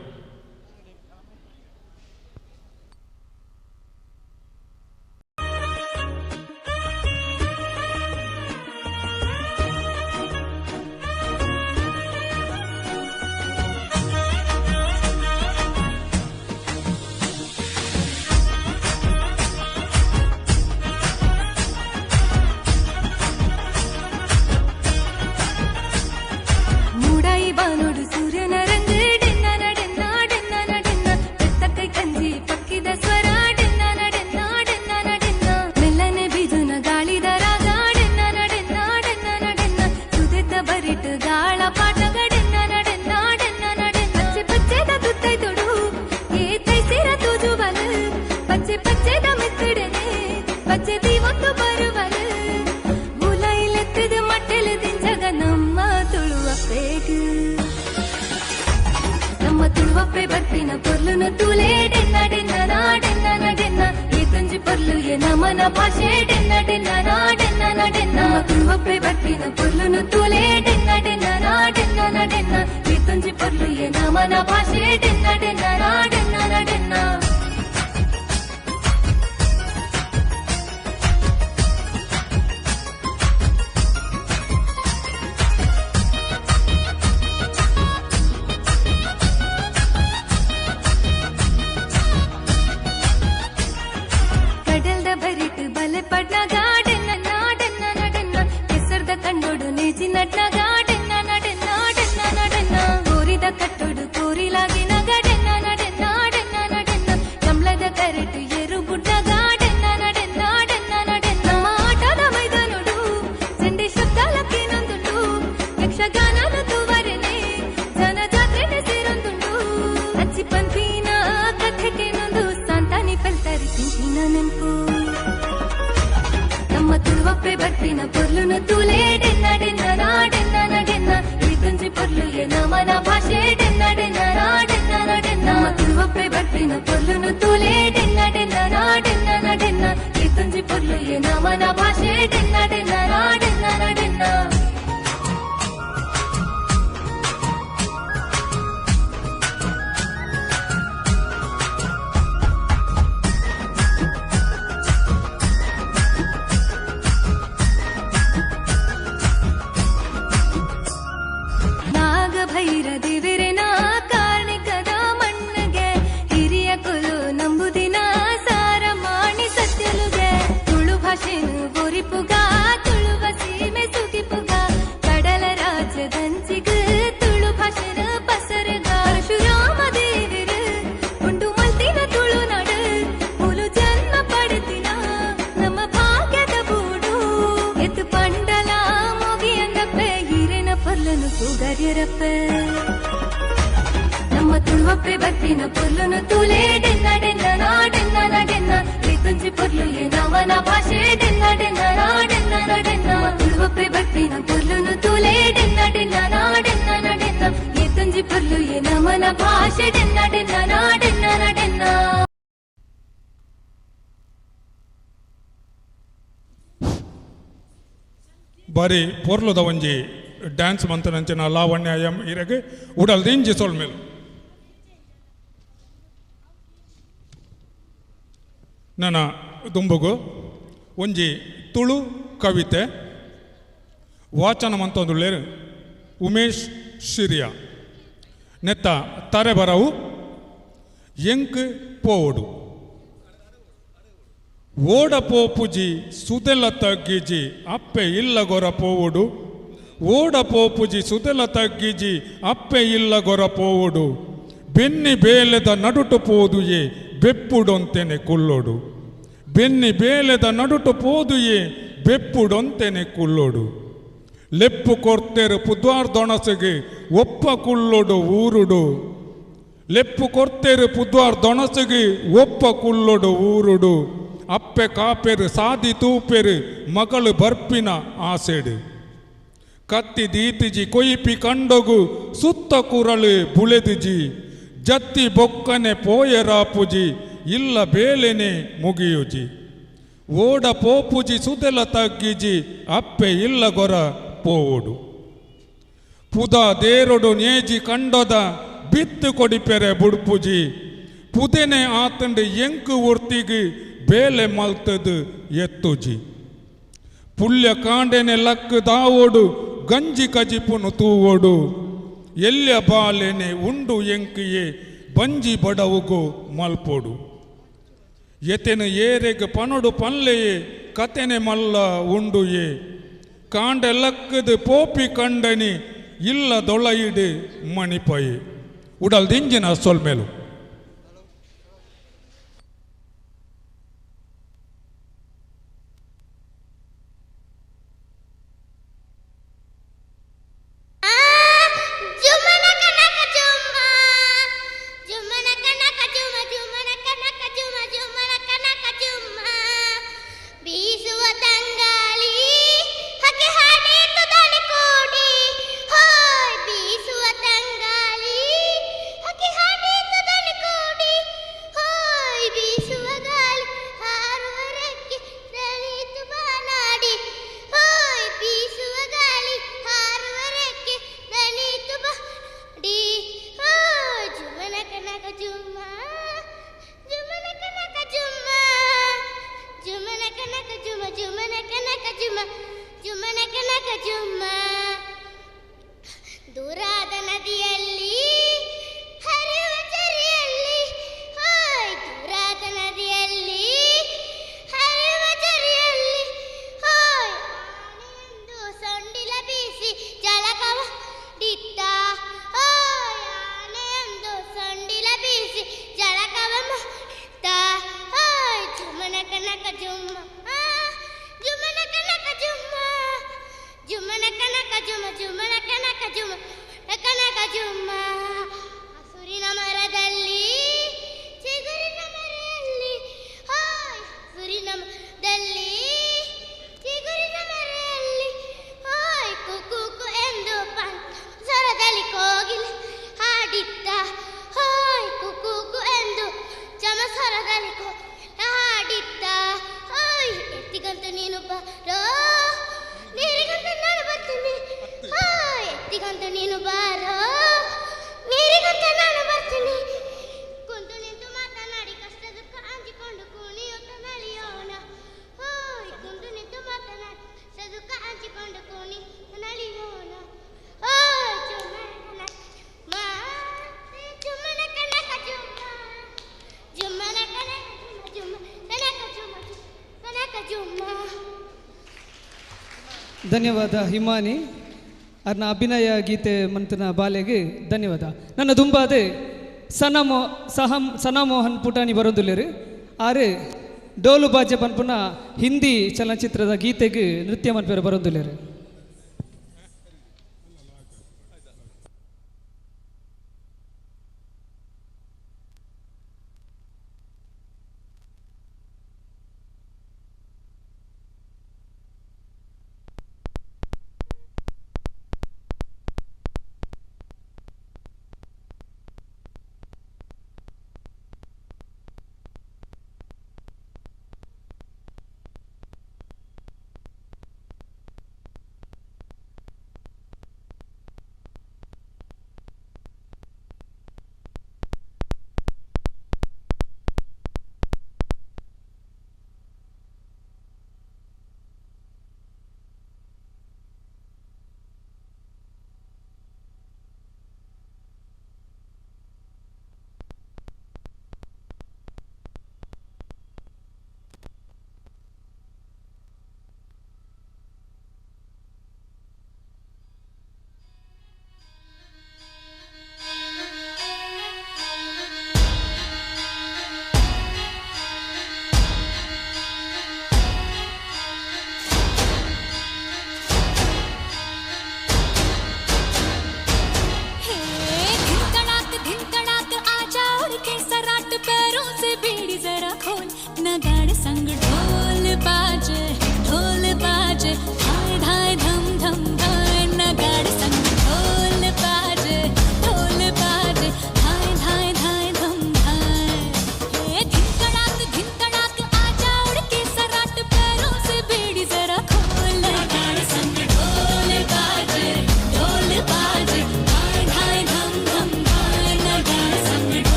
ಬಾನೋಡು ಸೂರ್ಯನ ರಂಗ ಡೆನ್ನ ನಡೆನ್ನ ಡೆನ್ನ ನಡೆನ್ನ ಬೆತ್ತಕೈ ಕಂಜಿ ಪಕ್ಕಿದ ಸ್ವರ ಡೆನ್ನ ನಡೆನ್ನ ಡೆನ್ನ ನಡೆನ್ನ ಮೆಲ್ಲನೆ ಬೀಜುನ ಗಾಳಿದ ರಾಗ ಡೆನ್ನ ನಡೆನ್ನ ಡೆನ್ನ ನಡೆನ್ನ ಸುದೆತ್ತ ಬರಿಟ್ ಗಾಳ ಪಾಟಗ ಡೆನ್ನ ನಡೆನ್ನ ಡೆನ್ನ ನಡೆನ್ನ ಪಚ್ಚೆ ಪಚ್ಚೆದ ತುತ್ತೈ ತೊಡು ಏ ತೈಸಿರ ತೂಜುವಲು ಪಚ್ಚೆ ಪಚ್ಚೆದ ಮಿತ್ತಿಡನೆ ಪಚ್ಚೆ ದೀವೊತ್ತು ಬರುವಲು ಉಲೈಲೆತ್ತದ ಮಟ್ಟೆಲು ದಿಂಜಗ ನಮ್ಮ ತುಳುವ ಪೇಗು ನಮ್ಮ ತುಳುವಪ್ಪೆ ಬರ್ಪಿನ ಪೊರ್ಲುನು ತೂಲೆ ಡೆನ್ನ ಡೆನ್ನ ನಾಡೆನ್ನ ನಡೆನ್ನ ಈ ತುಂಜಿ ಪೊರ್ಲು ಎ ನಮನ ಭಾಷೆ ಡೆನ್ನ ಡೆನ್ನ ನಾಡೆನ್ನ ನಡೆನ್ನ ನಮ್ಮ ತುಳುವಪ್ಪೆ ಬರ್ಪಿನ ಪೊರ್ಲುನು ತೂಲೆ ಡೆನ್ನ ಡೆನ್ನ ನಾಡೆನ್ನ ನಡೆನ್ನ ಈ ತುಂಜಿ ಪೊರ್ಲು ಎ ನಮನ ಭಾಷೆ ಡೆನ್ನ ಡೆನ್ನ ನಾಡೆನ್ನ ನಡೆನ್ನ. ಕಡಲ್ದ ಬರಿಟ್ ಬಲೆ ಪಡ್ನ ಗಾಡೆನ್ನ ನಾಡೆನ್ನ ನಡೆನ್ನ ಕೆಸರ್ದ ಕಂಡೋಡು ನೇಜಿ ನಡ್ನ ಗಾಡೆನ್ನ ನಡೆನ್ನ ನಡೆನ್ನ ನಡೆನ್ನ ಕೋರಿದ ಕಟ್ಟೋಡು ಕೋರಿಲಾಗಿನ ಗಾಡೆನ್ನ ನಡೆನ್ನ ನಡೆನ್ನ ನಡೆನ್ನ ಕಮಲದ ಕರೆಟು ಏರು ಬುಡ್ನ ಗಾಡೆನ್ನ ನಡೆನ್ನ ನಡೆನ್ನ ನಡೆನ್ನ ನಮ್ಮ ಆಟದ ಮೈದಾನೋಡು ಚಂಡೆ ಶಬ್ದಾಲಕ್ಕೆ ನಂದುಂಡು ಯಕ್ಷಗಾನದ ತೂವರೆನೆ ಜನ ಜಾತ್ರೆನೆ ಸೇರೊಂದುಂಡು ಅಚ್ಚಿ ಪಂಪಿನ ಕಥೆಗೆ ನೊಂದು ಸಾಂತಾನಿ ಪೆಲ್ತರಿ ತಿಂತಿನ ನೆನ್ಪು ನಮ್ಮ ತುಳುವಪ್ಪೆ ಬರ್ಪಿನ ಪೊರ್ಲುನು ತೂಲೆ ಡೆನ್ನ ಡೆನ್ನ ನಾಡೆನ್ನ ನಡೆನ್ನ ಈ ತುಂಜಿ ಪೊರ್ಲು ಎ ನಮನ ಭಾಷೆ ಡೆನ್ನ ಡೆನ್ನ ನಾಡೆನ್ನ ನಡೆನ್ನ ನಮ್ಮ ತುಳುವಪ್ಪೆ ಬರ್ಪಿನ ಪೊರ್ಲುನು ತೂಲೆ ಡೆನ್ನ ಡೆನ್ನ ನಾಡೆನ್ನ ನಡೆನ್ನ ಈ ತುಂಜಿ ಪೊರ್ಲು ಎ ನಮನ ಭಾಷೆ ಡೆನ್ನ ಡೆನ್ನ ನಾಡೆನ್ನ ನಡೆನ್ನ. ನಾಗಭೈರ ದೇವರೆನ ಕಾರ್ಣಿಕದ ಮಣ್ಣಗೆ ಹಿರಿಯ ಕುಲು ನಂಬುದಿನ ಸಾರ ಮಾಣಿ ಸತ್ಯಲುಗೆ ತುಳು ಭಾಷೆನು ಒರಿಪುಗ ತುಳುವ ಸೀಮೆ ಸುಗಿಪುಗ ಕಡಲ ರಾಜ್ಯದಂಚಿಗ ತುಳು ಭಾಷೆನ ಪಸರಗ ಪರಶುರಾಮ ದೇವರು ಉಂಡು ಮಲ್ತಿನ ತುಳುನಾಡು ಮುಲು ಜನ್ಮ ಪಡೆದಿನ ನಮ್ಮ ಭಾಗ್ಯದ ಬೂಡು ಎತ್ತು ಪಂಡಲ ಮುಗಿಯಂದಪ್ಪೆ ಹಿರೇನ ಪೊರ್ಲನು ಪೂಗರ್ಯರಪ್ಪ ನಮ್ಮ ತುಳುವಪ್ಪೆ ಬರ್ಪಿನ ಪೊರ್ಲುನು ತೂಲೆ ಡೆನ್ನ ಡೆನ್ನ ನಾಡೆನ್ನ ನಡೆನ್ನ ಈ ತುಂಜಿ ಪೊರ್ಲು ಎ ನಮನ ಭಾಷೆ ಡೆನ್ನ ಡೆನ್ನ ನಾಡೆನ್ನ ನಡೆನ್ನ ನಮ್ಮ ತುಳುವಪ್ಪೆ ಬರ್ಪಿನ ಪೊರ್ಲುನು ತೂಲೆ ಡೆನ್ನ ಡೆನ್ನ ನಾಡೆನ್ನ ನಡೆನ್ನ ಈ ತುಂಜಿ ಪೊರ್ಲು ಎ ನಮನ ಭಾಷೆ ಡೆನ್ನ ಡೆನ್ನ ನಾಡೆನ್ನ ನಡೆನ್ನ. ಬಾರಿ ಪೊರ್ಲುದ ಒಂಜಿ ಡ್ಯಾನ್ಸ್ ಮಂತನಂಚಿನ ಲಾವಣ್ಯ ಎಂ ಇರೆಗ್ ಉಡಲ್ ದಿಂಜಿ ಸೊಲ್ಮೆಲು. ನನ್ನ ದುಂಬುಗು ಒಂಜಿ ತುಳು ಕವಿತೆ ವಾಚನ ಮಂತೊಂದುಲ್ಲೆರ್ ಉಮೇಶ್ ಶಿರಿಯಾ ನೆತ್ತ ತರೆ ಬರವು ಎಂಕ್ ಪೋವೊಡು ಓಡ ಪೋಪುಜಿ ಸುದೆಲ ತಗ್ಗಿಜಿ ಅಪ್ಪೆ ಇಲ್ಲ ಗೊರ ಪೋವೊಡು ಓಡ ಪೋಪುಜಿ ಸುದೆಲ ತಗ್ಗಿಜಿ ಅಪ್ಪೆ ಇಲ್ಲ ಗೊರ ಪೋವೊಡು ಬೆನ್ನಿ ಬೇಲೆದ ನಡುಟು ಪೋದುಯೆ ಬೆಪ್ಪುಡೊಂತೆನೆ ಕುಲ್ಲೊಡು ಬೆನ್ನಿ ಬೇಲೆದ ನಡುಟು ಪೋದುಯೆ ಬೆಪ್ಪುಡೊಂತೆನೆ ಕುಲ್ಲೊಡು ಲೆಪ್ಪು ಕೊರ್ತೆರು ಪುದ್ವಾರ್ ದೊಣಸೆಗೆ ಒಪ್ಪ ಕುಲ್ಲೊಡು ಊರುಡು ಲೆಪ್ಪು ಕೊರ್ತೆರು ಪುದ್ವಾರ್ ದೊಣಸೆಗೆ ಒಪ್ಪ ಕುಲ್ಲೊಡು ಊರುಡು ಅಪ್ಪೆ ಕಾಪೆರು ಸಾದಿ ತೂಪೆರು ಮಗಳು ಬರ್ಪಿನ ಆಸೆಡು ಕತ್ತಿ ದೀತಿಜಿ ಕೊಯ್ಪಿ ಕಂಡೊಗು ಸುತ್ತ ಕುರಳು ಬುಳೆದಿಜಿ ಜತ್ತಿ ಬೊಕ್ಕನೆ ಪೋಯರಾಪುಜಿ ಇಲ್ಲ ಬೇಲೆನೆ ಮುಗಿಯುಜಿ ಓಡ ಪೋಪುಜಿ ಸುದೆಲ ತಗ್ಗಿಜಿ ಅಪ್ಪೆ ಇಲ್ಲ ಗೊರ ಪೋವುಡು ಪುದ ದೇರೊಡು ನೇಜಿ ಕಂಡೊದ ಬಿತ್ತು ಕೊಡಿಪೆರೆ ಬುಡ್ಪುಜಿ ಪುದೆನೆ ಆತಂಡು ಎಂಕು ಒರ್ತಿಗೆ ಬೇಲೆ ಮಲ್ತದು ಎತ್ತುಜಿ ಪುಲ್ಯ ಕಾಂಡೆನೆ ಲಕ್ಕು ದಾವೋಡು ಗಂಜಿ ಕಜಿಪುನು ತೂವೋಡು ಎಲ್ಯ ಬಾಲೆನೆ ಉಂಡು ಎಂಕಿಯೇ ಬಂಜಿ ಬಡವುಗು ಮಲ್ಪೋಡು ಎತೆನು ಏರೆಗ್ ಪನೊಡು ಪನ್ಲೆಯೇ ಕತೆನೆ ಮಲ್ಲ ಉಂಡುಯೇ ಕಾಂಡೆ ಲಕ್ಕದು ಪೋಪಿ ಕಂಡನಿ ಇಲ್ಲ ದೊಳಯಿಡು ಮಣಿಪಯೆ ಉಡಲ್ ದಿಂಜಿನ ಸೊಲ್ಮೇಲು. ದೂರಾದ ನದಿಯಲ್ಲಿ ಹರಿಯುವ ಚರಿಯಲ್ಲಿ, ಹೋಯ್ ದೂರಾದ ನದಿಯಲ್ಲಿ ಹರಿಯುವ ಚರಿಯಲ್ಲಿ, ಹೋಯ್ ಆನೆಯೊಂದು ಸೊಂಡಿಲ ಬೀಸಿ ಜಳಕವ ಹೋಯ್ ಆನೆಯೊಂದು ಸೊಂಡಿಲ ಬೀಸಿ ಜಳಕವ ಮಾಡಿತ್ತ, ಹೋಯ್ ಜುಮ್ಮನ ಕನಕ ಜುಮ್ಮ, ಜುಮ್ಮನ ಕನಕ ಜುಮ್ಮ, ಜುಮ್ಮನ ಕನಕ ಜುಮ, ಜುಮ್ಮನ ಕನಕ ಜುಮ ಕನಕ ಜುಮ್ಮ. ಹಸುರಿನ ಮರದಲ್ಲಿ ಚಿಗುರಿನ ಮರೆಯಲ್ಲಿ, ಹೋಯ್ ಹಸುರಿನ ಮರದಲ್ಲಿ ಚಿಗುರಿನ ಮರೆಯಲ್ಲಿ, ಹೋಯ್ ಕುಕು ಎಂದು ಸ್ವರದಲ್ಲಿ ಕೋಗಿಲೆ ಹಾಡಿದ್ದ, ಹೋಯ್ ಕುಕು ಎಂದು ಚಮಸ್ವರದಲ್ಲಿ ಕೋಗಿಲೆ ಹಾಡಿದ್ದ, ಹೋಯ್ ಎತ್ತಿಗಂತೂ ನೀನು ಬಾರೋ ನೀರಿಗಂತ ನಾನು ಬರ್ತೀನಿ, ಹೋಯ್ ಎತ್ತಿಗಂತ ನೀನು ಬಾರೋ ನೀರಿಗಂತ ನಾನು ಬರ್ತೀನಿ. ಕುಂತು ನಿಂತು ಮಾತನಾಡಿ ಕಷ್ಟ ದುಃಖ ಹಂಚಿಕೊಂಡು ಕುಣಿಯುತ್ತ ನಲಿಯೋಣ, ಹೋಯ್ ಕುಂತು ನಿಂತು ಮಾತನಾಡಿ ಕಷ್ಟ ದುಃಖ ಹಂಚಿಕೊಂಡು ಕುಣಿಯುತ್ತ ನಲಿಯೋಣ, ಹೋಯ್ ಜುಮ್ಮನ ಜುಮ್ಮನ ಕನಕ ಜುಮ್ಮ, ಜುಮ್ಮನ ಕನಕ ಜುಮ್ಮ, ಕನಕ ಜುಮ್ಮ, ಕನಕ ಜುಮ್ಮ. ಧನ್ಯವಾದ ಹಿಮಾನಿ ಅರ್ನ ಅಭಿನಯ ಗೀತೆ ಮಂತನ ಬಾಲೆಗೆ ಧನ್ಯವಾದ. ನನ್ನ ದುಂಬಾದೆ ಸನಾ ಮೋಹನ್ ಪುಟಾಣಿ ಬರೋದುಲ್ಲೇರು ಆರೆ ಡೋಲು ಬಾಜೆ ಪನ್ಪುನ ಹಿಂದಿ ಚಲನಚಿತ್ರದ ಗೀತೆಗೆ ನೃತ್ಯ ಮನ್ಪೇರು ಬರೋದುಲ್ಲೇರು.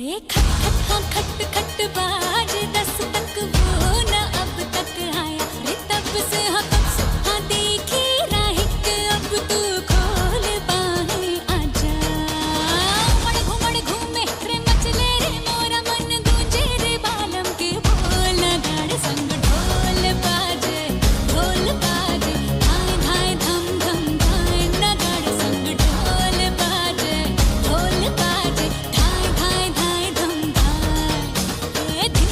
खट खट हाँ खट खट बाज 10 तक वो न अब तक आया रे तब से हाँ तब से हाँ देखी राहिक अब तू खोल बाहें आजा। घुमड़ घुमड़ घूमे रे मचले रे मोरा मन गूंजे रे बालम के बोल नगाड़े संग ढोल बाजे धाय धाय धम धम धाय नगाड़े संग ढोल बाजे धाय धाय धाय धम धाय। ए धिन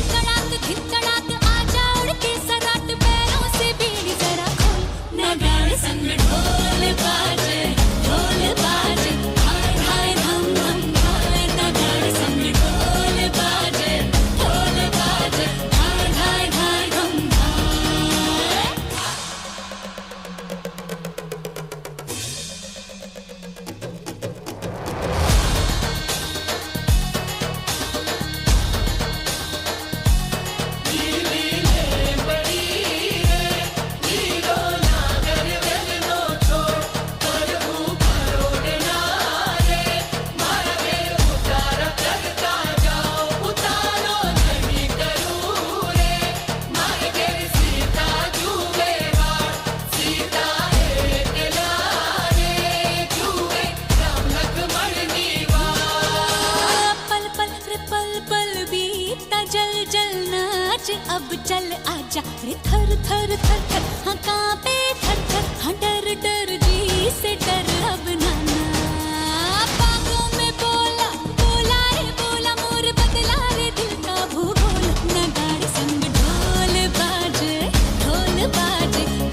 तड़ाक आजा उड़ के सराट पैरों से बीड़ी जरा खोल नगाड़े संग ढोल बाजे धाय धाय धम धम धाय नगाड़े संग ढोल बाजे धाय धाय धाय धम धाय। पल पल रे पल पल बीता जल जल नाच अब चल आजा रे थर थर थर थर हाँ कांपे थर थर हाँ डर डर जी से डर अब नाना। बागों में बोला बोला रे बोला मोर बदला रे दिल का भूगोल नगाड़े संग ढोल बाजे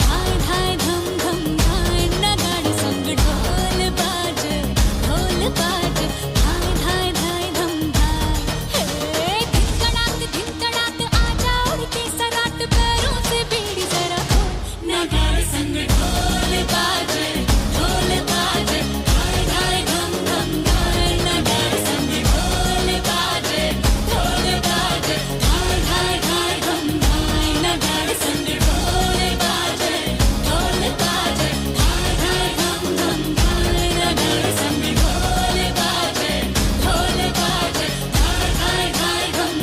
धाय धाय धम धम धाय नगाड़े संग ढोल बाजे धाय धाय धाय धम धाय। हे धिन तड़ाक आजा उड़ के सराट पैरों से बीड़ी जरा खोल नगाड़े संग ढोल बाजे धाय धाय धम धम धाय नगाड़े संग ढोल बाजे धाय धाय धाय धम धाय नगाड़े संग ढोल बाजे धाय धाय धम धम धाय नगाड़े संग ढोल बाजे धाय धाय धाय धम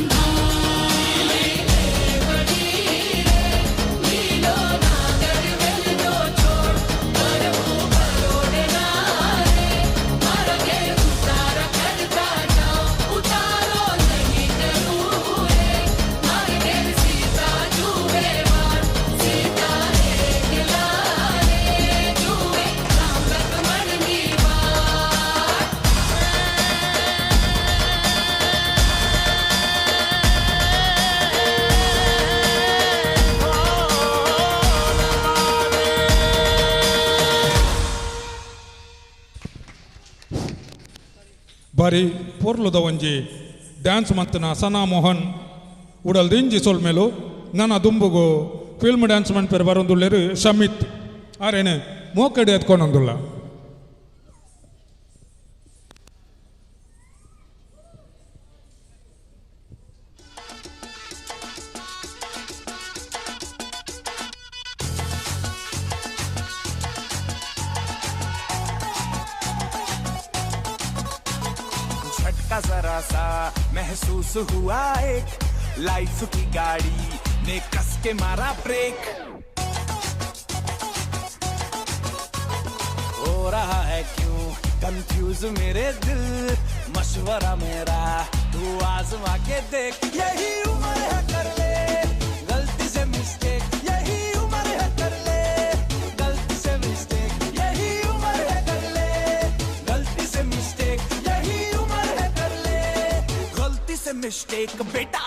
ಬಾರಿ ಪೊರ್ಲುದ ಒಂಜಿ ಡ್ಯಾನ್ಸ್ ಮಂತನ ಸನಾ ಮೋಹನ್ ಉಡಲ್ ದಿಂಜಿ ಸೊಲ್ಮೇಲು ನನ್ನ ದುಂಬುಗು ಫಿಲ್ಮ್ ಡ್ಯಾನ್ಸ್ ಮನ್ಪೆರ್ ಬರೊಂದುಲ್ಲೆರು ಶಮಿತ್ ಆರೇನು ಮೋಕಡಿ ಎತ್ಕೊಂಡೊಂದುಲ್ಲ. झटका जरा सा महसूस हुआ एक लाइफ की गाड़ी ने कस के मारा ब्रेक। हो रहा है क्यों कंफ्यूज मेरे दिल, मशवरा मेरा तू आजमा के देख। यही उम्र है कर ले गलती से मिस्टेक, यही उम्र है कर ले गलती से मिस्टेक, यही उम्र है कर ले गलती से मिस्टेक, यही उम्र है कर ले गलती से मिस्टेक बेटा।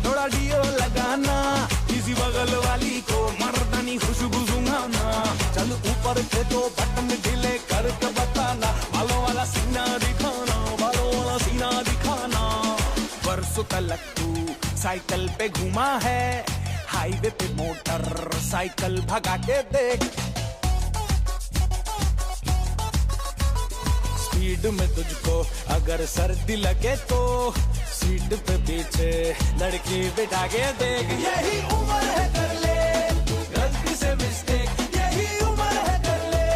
थोड़ा डियो लगाना किसी बगल वाली को मर्दानी खुशबू सुंघाना, चल ऊपर के दो बटन ढीले करके बताना, बालों वाला सीना दिखाना, बालों वाला सीना दिखाना। बरसों तलक तू साइकिल पे घुमा है, हाईवे पे मोटर साइकिल भगा के देख। स्पीड में तुझको अगर सर्दी लगे तो सीट पे पीछे लड़की बिठा के देख। यही उम्र है कर ले गलती से मिस्टेक, यही उम्र है कर ले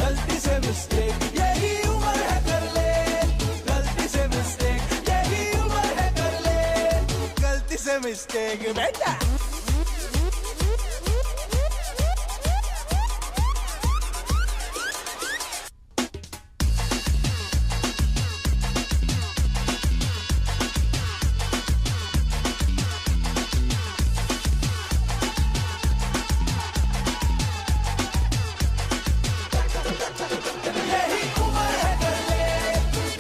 गलती से मिस्टेक, यही उम्र है कर ले गलती से मिस्टेक, यही उम्र है कर ले गलती से मिस्टेक बेटा। यही उम्र है कर ले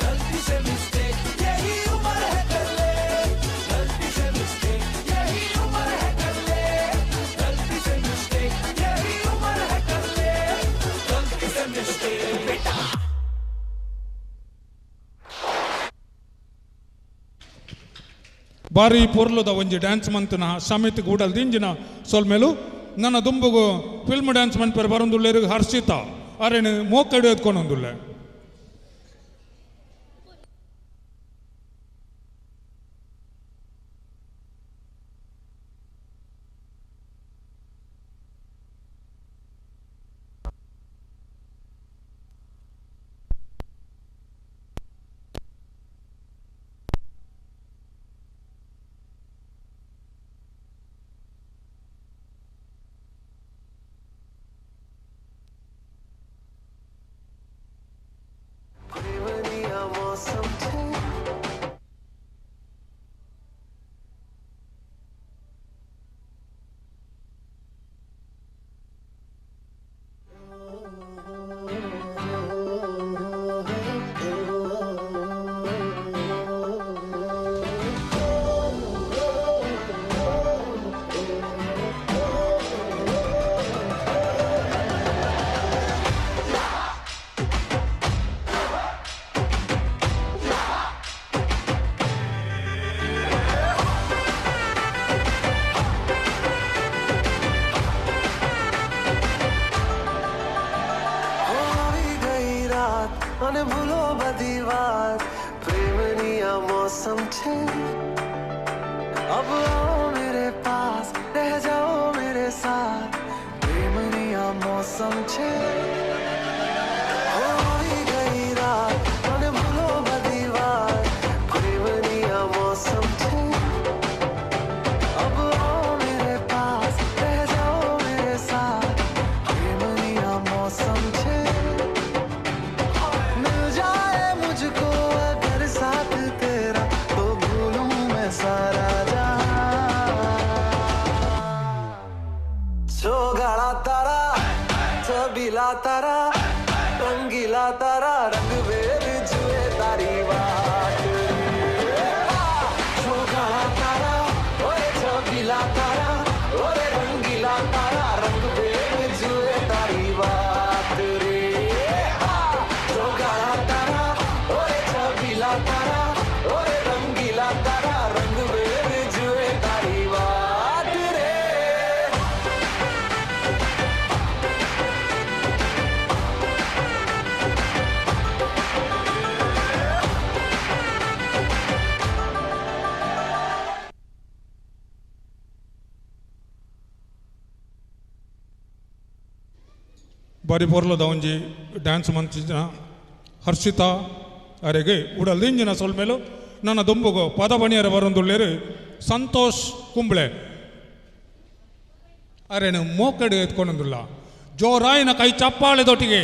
गलती से मिस्टेक, यही उम्र है कर ले गलती से मिस्टेक, यही उम्र है कर ले गलती से मिस्टेक, यही उम्र है कर ले गलती से मिस्टेक बेटा। ಬಾರಿ ಪೊರ್ಲುದ ಒಂಜಿ ಡ್ಯಾನ್ಸ್ ಮಂತುನ ಸಮಿತಿ ಗೂಡಲ್ ದಿಂಜಿನ ಸೊಲ್ಮೇಲು ನನ್ನ ದುಂಬುಗು ಫಿಲ್ಮ್ ಡ್ಯಾನ್ಸ್ ಮನ್ಪೆರ್ ಬರೊಂದುಲ್ಲೆರ್ ಹರ್ಷಿತಾ ಅರೆನ್ ಮೋಕಡು ಎತ್ಕೊಂಡೊಂದುಲ್ಲೆ. मौसम छे અને ભૂલો બધી વાત પ્રેમની આ મોસમ છે। अब आओ मेरे पास रह जाओ मेरे साथ प्रेमनी आ मौसम छे। हो गई रात અને ભૂલો બધી વાત પ્રેમની આ મોસમ छे। अब आओ मेरे पास रह जाओ मेरे साथ प्रेमनी आ मौसम छे। मिल जाए मुझको अगर साथ तेरा तो भूलूं मैं सारा जहां। चोगाड़ा तारा छबीला तारा रंगीला तारा रंग बेर जुए तारी बात। चोगाड़ा तारा ओए छबीला तारा ओए रंगीला तारा रंग बेर जुए तारी बात रे। चोगाड़ा तारा ओए छबीला तारा ओए रंगीला तारा रंग बेर जुए तारी बात रे। ಬಾರಿ ಪೊರ್ಲುದ ಒಂಜಿ ಡ್ಯಾನ್ಸ್ ಮಂತಿನ ಹರ್ಷಿತಾ ಅರೆಗೆ ಉಡಲ್ ದಿಂಜಿನ ಸೊಲ್ಮೇಲು ನನ್ನ ದುಂಬುಗು ಪದ ಬಣಿಯರ ಬರೊಂದುಲ್ಲೆರ್ ಸಂತೋಷ್ ಕುಂಬ್ಳೆ ಅರೆನು ಮೋಕಡು ಎತ್ಕೊಂಡೊಂದುಲ್ಲ ಜೋರಾಯಿನ ಕೈ ಚಪ್ಪಾಳೆ ದೊಟ್ಟಿಗೆ.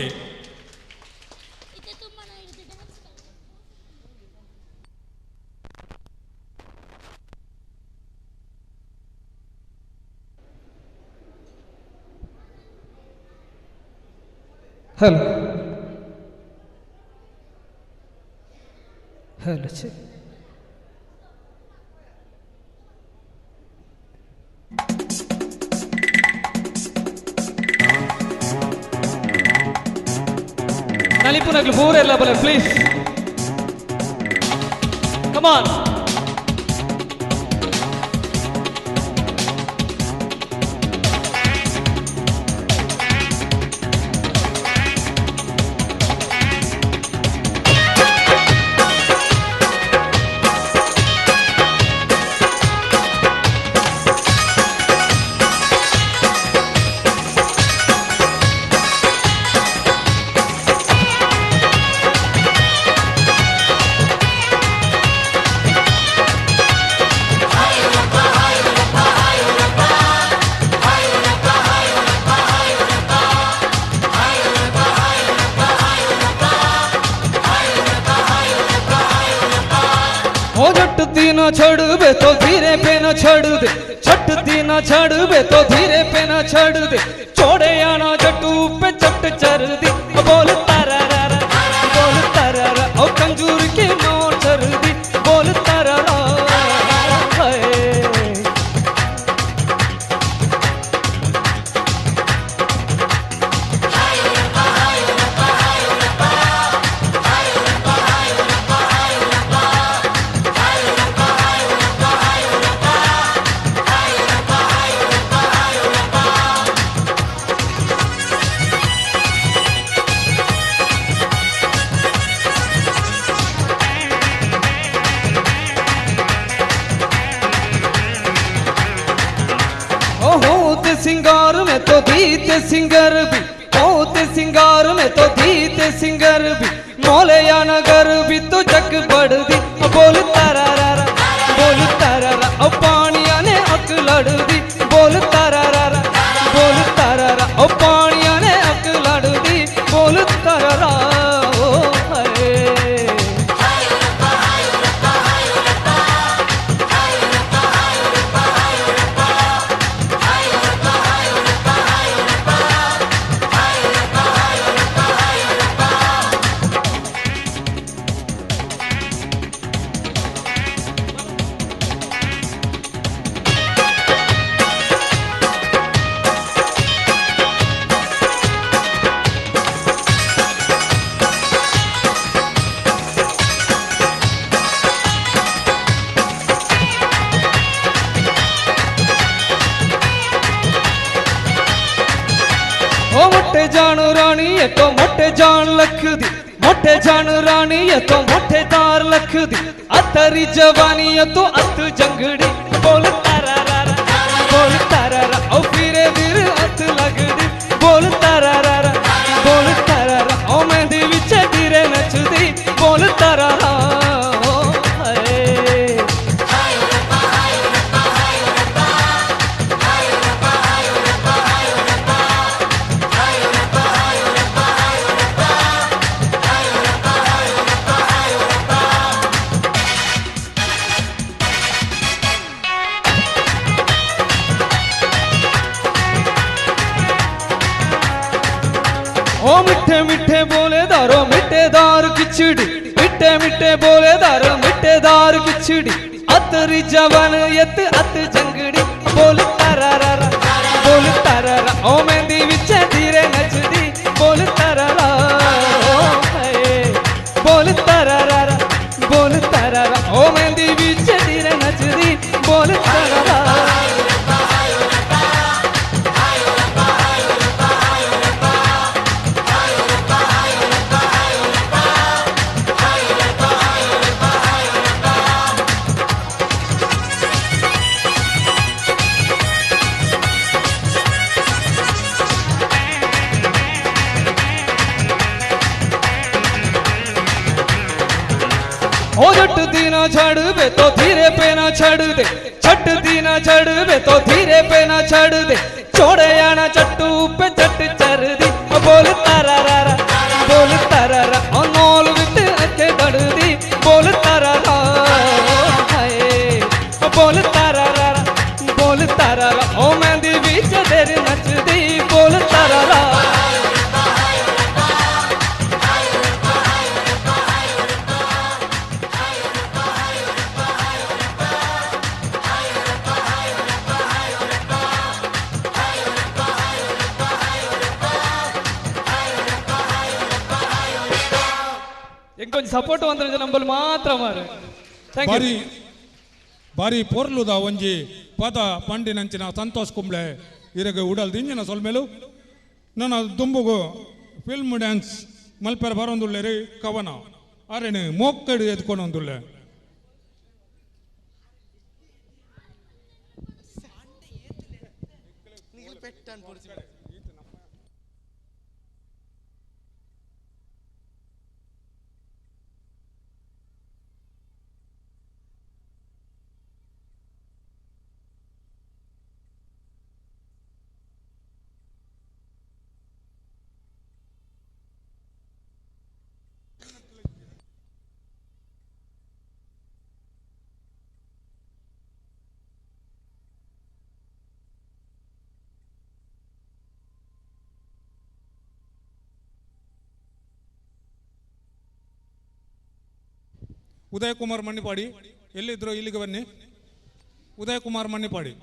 ಹಲೋ ಹಲೋ ಚೆ ನಲಿಪುನಗ್ಲು ಪೂರೆಲ್ಲ ಬಲ ಪ್ಲೀಸ್ ಕಮಾನ್. ओ झट दीना छड़ बे तो धीरे पे ना छड़ दे, झट दीना छड़ बे तो धीरे पे ना छड़ दे, छोड़े आना जटू पे चट चर दी, बोल तारा रा रा, बोल तारा रा, ओ कंजूर के मोर चर दी, बोल तारा रा। सिंगार में तो दीते सिंगर भी, होते सिंगार में तो दीते सिंगर भी, मोले या नगर भी तो जग बढ़ दी, बोल तारा रा रा, बोल तारा रा, ओ पानिया ने अक लड़ दी, बोल तारा रा रा, बोल तारा रा, ओ पानिया ने अक लड़ दी, बोल तारा रा। ओ हाय जान रानी ये तो मोटे जान लख दी, मोटे जान रानी ये तो मोटे तार लख दी, अतरी जवानी ये तो अत जंगड़ी, बोल तारा रा रा, बोल तारा रा, ओ फिरे फिर अत लग दी, बोल तारा रा रा, बोल तारा रा, ओ मेहंदी विच धीरे नचदी, बोल तारा रा। ओ मिठे मिठे बोले दारो मिठेदार खिचड़ी, मिठे मिठे बोले दारो मिठेदार खिचड़ी, अतरी जवान यत अत जंगड़ी, बोल तारा रा रा, बोल तारा रा, ओ मेहंदी विच धीरे नचदी, बोल तारा रा, बोल तारा रा रा, बोल तारा रा, ओ मेहंदी विच धीरे नचदी, बोल तारा रा। ओ झट दीना छड़ बे तो धीरे पे ना छड़ दे, छट दीना छड़ बे तो धीरे पे ना छड़ दे, छोड़े आना चट्टू पे चट चर दी, बोल तारा रा रा, बोल तारा रा, ओ नोल वित अखे दड़ दी, बोल तारा रा, हाय बोल तारा रा रा, बोल तारा रा, ओ मेहंदी विच देर नच दी, बोल तारा रा। కొంచెం ಸಪೋರ್ಟ್ ಬಂದ್ರೆ ನಂಬಲ್ಲಿ ಮಾತ್ರ ಮಾರೆ. ಬಾರಿ ಬಾರಿ ಪೊರ್ಲುದ ಒಂಜಿ ಪದ ಪಂಡಿನಂಚಿನ ಸಂತೋಷ್ ಕುಂಬ್ಳೆ ಇರಗ ಉಡಲ್ ದಿಂಜಿನ ಸೊಲ್ಮೇಲು ನನ್ನ ದುಂಬುಗು ಫಿಲ್ಮ್ ಡ್ಯಾನ್ಸ್ ಮಲ್ಪೆರ ಬರೋಂದುಲ್ಲೆ ಕವನ ಅರೆನು ಮೋಕ್ಕಡು ಎದ್ಕೊಂಡೊಂದುಲ್ಲೆ. ಉದಯ್ ಕುಮಾರ್ ಮಣ್ಣಿಪಾಡಿ ಎಲ್ಲಿದ್ರು ಇಲ್ಲಿಗೆ ಬನ್ನಿ. ಉದಯ್ ಕುಮಾರ್ ಮಣ್ಣಿಪಾಡಿ.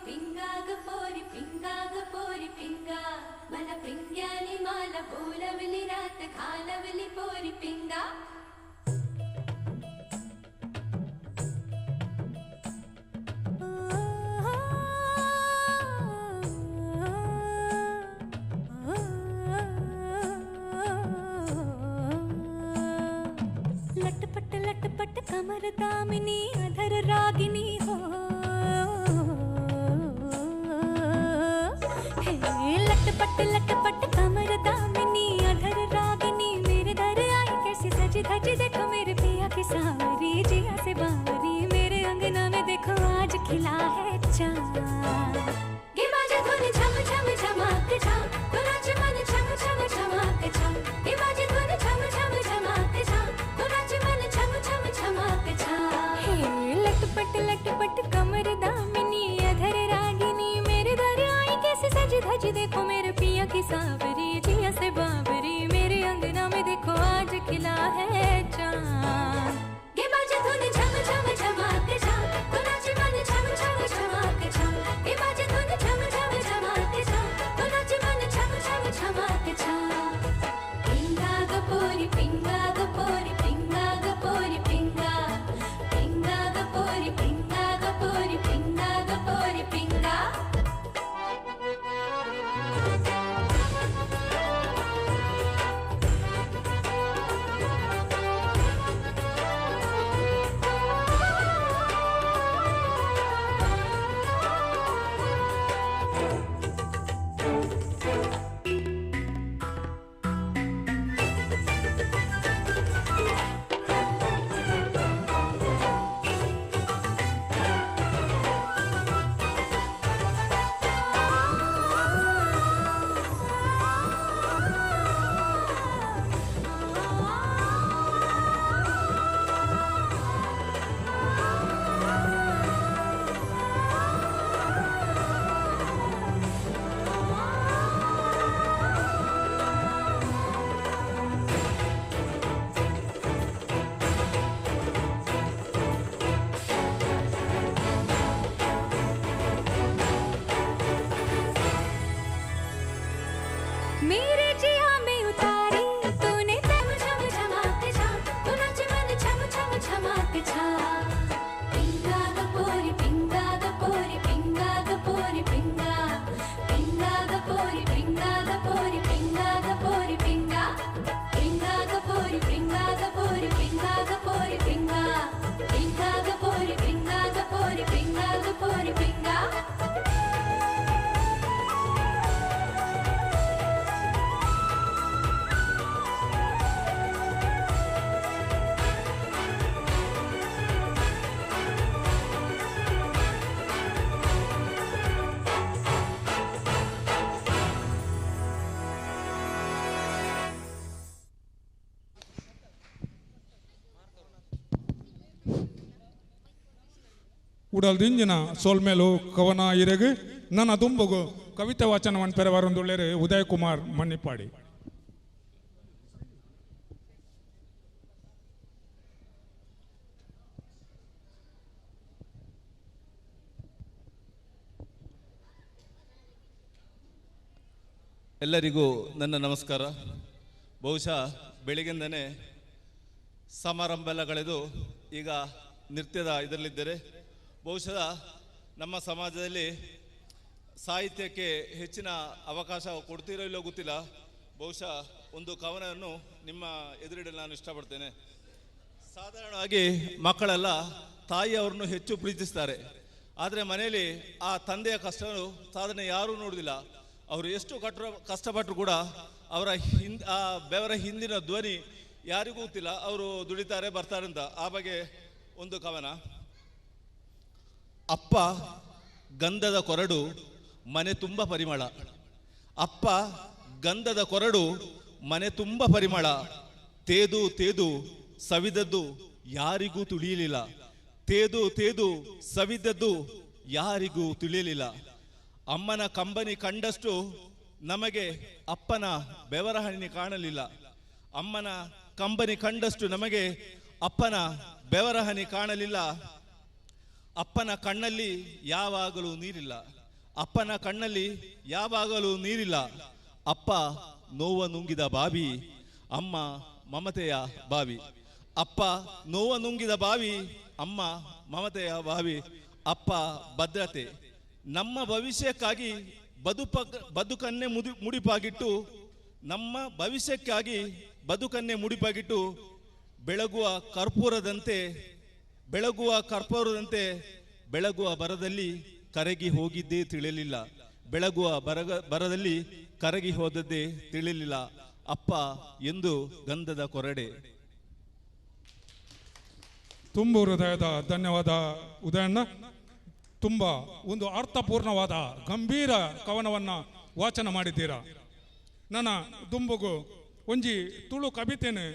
पिंगाग पोरी पिंगाग पोरी पिंगा मला पिंग्यानी माला बोलवली रात घालवली पोरी पिंगा. लटपट लटपट कमर दामिनी अधर रागिनी हो, लटपट लटपट कमर दामिनी अधर रागिनी मेरे दर आई कैसी सजी धजी देखो मेरे पिया की सावरी जिया से बावरी मेरे अंगना में देखो आज खिला है चांद। गे बाजे धुन झम झम झमाक झम तो नाच मन झम झम झमाक झम, गे बाजे धुन झम झम झमाक झम तो नाच मन झम झम झमाक झम। हे लटपट लटपट कमर दामिनी अधर रागिनी मेरे दर आई कैसे सज धज देखो मेरे पिया की सावरी जिया से बावरी मेरे अंगना में देखो आज खिला है चांद। गे बाजे धुन झम झम झमाक झम तो नाच मन झम झम झमाक झम, गे बाजे धुन झम झम झमाक झम तो नाच मन झम झम झमाक झम। पिंगाग पोरी पिंगाग पोरी पिंगाग पोरी पिंगा पिंगाग पोरी पिंगाग पोरी पिंगाग पोरी पिंगा। मेरे जिया में उतारी तूने झम झम झमाक झम तो नाच मन झम झम झमाक झम। पिंगाग पोरी पिंगाग पोरी पिंगाग पोरी पिंगा पिंगाग पोरी पिंगाग पोरी पिंगाग पोरी पिंगा पिंगाग पोरी पिंगाग पोरी पिंगाग पोरी पिंगा पिंगाग पोरी पिंगाग पोरी पिंगाग पोरी पिंगा। ಉಡಲ್ದಿಂಜಿನ ಸೋಲ್ಮೇಲು ಕವನ ಇರಗು ನನ್ನ ದುಂಬಗು ಕವಿತೆ ವಾಚನವನ್ನು ಪೆರವರೊಂದುಳ್ಳೇರು ಉದಯ್ ಕುಮಾರ್ ಮಣ್ಣಿಪಾಡಿ. ಎಲ್ಲರಿಗೂ ನನ್ನ ನಮಸ್ಕಾರ. ಬಹುಶಃ ಬೆಳಿಗ್ಗೆಯಿಂದನೇ ಸಮಾರಂಭ ಎಲ್ಲ ಕಳೆದು ಈಗ ನೃತ್ಯದ ಇದರಲ್ಲಿದ್ದರೆ ಬಹುಶಃ ನಮ್ಮ ಸಮಾಜದಲ್ಲಿ ಸಾಹಿತ್ಯಕ್ಕೆ ಹೆಚ್ಚಿನ ಅವಕಾಶ ಕೊಡ್ತೀರೋ ಇಲ್ಲೋ ಗೊತ್ತಿಲ್ಲ. ಬಹುಶಃ ಒಂದು ಕವನವನ್ನು ನಿಮ್ಮ ಎದುರಿಡಲು ನಾನು ಇಷ್ಟಪಡ್ತೇನೆ. ಸಾಧಾರಣವಾಗಿ ಮಕ್ಕಳೆಲ್ಲ ತಾಯಿಯವರನ್ನು ಹೆಚ್ಚು ಪ್ರೀತಿಸ್ತಾರೆ. ಆದರೆ ಮನೆಯಲ್ಲಿ ಆ ತಂದೆಯ ಕಷ್ಟ ಸಾಧನೆ ಯಾರೂ ನೋಡೋದಿಲ್ಲ. ಅವರು ಎಷ್ಟು ಕಷ್ಟಪಟ್ಟರು ಕೂಡ ಅವರ ಆ ಬೆವರ ಹಿಂದಿನ ಧ್ವನಿ ಯಾರಿಗೂ ಗೊತ್ತಿಲ್ಲ. ಅವರು ದುಡಿತಾರೆ ಬರ್ತಾರೆ ಅಂತ. ಆ ಬಗ್ಗೆ ಒಂದು ಕವನ. ಅಪ್ಪ ಗಂಧದ ಕೊರಡು ಮನೆ ತುಂಬ ಪರಿಮಳ, ಅಪ್ಪ ಗಂಧದ ಕೊರಡು ಮನೆ ತುಂಬ ಪರಿಮಳ, ತೇದು ತೇದು ಸವಿದದ್ದು ಯಾರಿಗೂ ತಿಳಿಯಲಿಲ್ಲ, ತೇದು ತೇದು ಸವಿದದ್ದು ಯಾರಿಗೂ ತಿಳಿಯಲಿಲ್ಲ. ಅಮ್ಮನ ಕಂಬನಿ ಕಂಡಷ್ಟು ನಮಗೆ ಅಪ್ಪನ ಬೆವರ ಹನಿ ಕಾಣಲಿಲ್ಲ, ಅಮ್ಮನ ಕಂಬನಿ ಕಂಡಷ್ಟು ನಮಗೆ ಅಪ್ಪನ ಬೆವರ ಹನಿ ಕಾಣಲಿಲ್ಲ. ಅಪ್ಪನ ಕಣ್ಣಲ್ಲಿ ಯಾವಾಗಲೂ ನೀರಿಲ್ಲ, ಅಪ್ಪನ ಕಣ್ಣಲ್ಲಿ ಯಾವಾಗಲೂ ನೀರಿಲ್ಲ. ಅಪ್ಪ ನೋವ ನುಂಗಿದ ಬಾವಿ, ಅಮ್ಮ ಮಮತೆಯ ಬಾವಿ, ಅಪ್ಪ ನೋವ ನುಂಗಿದ ಬಾವಿ, ಅಮ್ಮ ಮಮತೆಯ ಬಾವಿ, ಅಪ್ಪ ಭದ್ರತೆ. ನಮ್ಮ ಭವಿಷ್ಯಕ್ಕಾಗಿ ಬದುಕನ್ನೇ ಮುಡಿಪಾಗಿಟ್ಟು, ನಮ್ಮ ಭವಿಷ್ಯಕ್ಕಾಗಿ ಬದುಕನ್ನೇ ಮುಡಿಪಾಗಿಟ್ಟು, ಬೆಳಗುವ ಕರ್ಪೂರದಂತೆ, ಬೆಳಗುವ ಕರ್ಪೂರದಂತೆ ಬೆಳಗುವ ಬರದಲ್ಲಿ ಕರಗಿ ಹೋಗಿದ್ದೇ ತಿಳಿಯಲಿಲ್ಲ, ಬೆಳಗುವ ಬರದಲ್ಲಿ ಕರಗಿ ಹೋದದ್ದೇ ತಿಳಿಯಲಿಲ್ಲ. ಅಪ್ಪ ಎಂದು ಗಂಧದ ಕೊರಡೆ. ತುಂಬ ಹೃದಯದ ಧನ್ಯವಾದ ಉದಯಣ್ಣ. ತುಂಬ ಒಂದು ಅರ್ಥಪೂರ್ಣವಾದ ಗಂಭೀರ ಕವನವನ್ನು ವಾಚನ ಮಾಡಿದ್ದೀರಾ. ನನ್ನ ದುಂಬುಗು ಒಂಜಿ ತುಳು ಕವಿತೆನೆ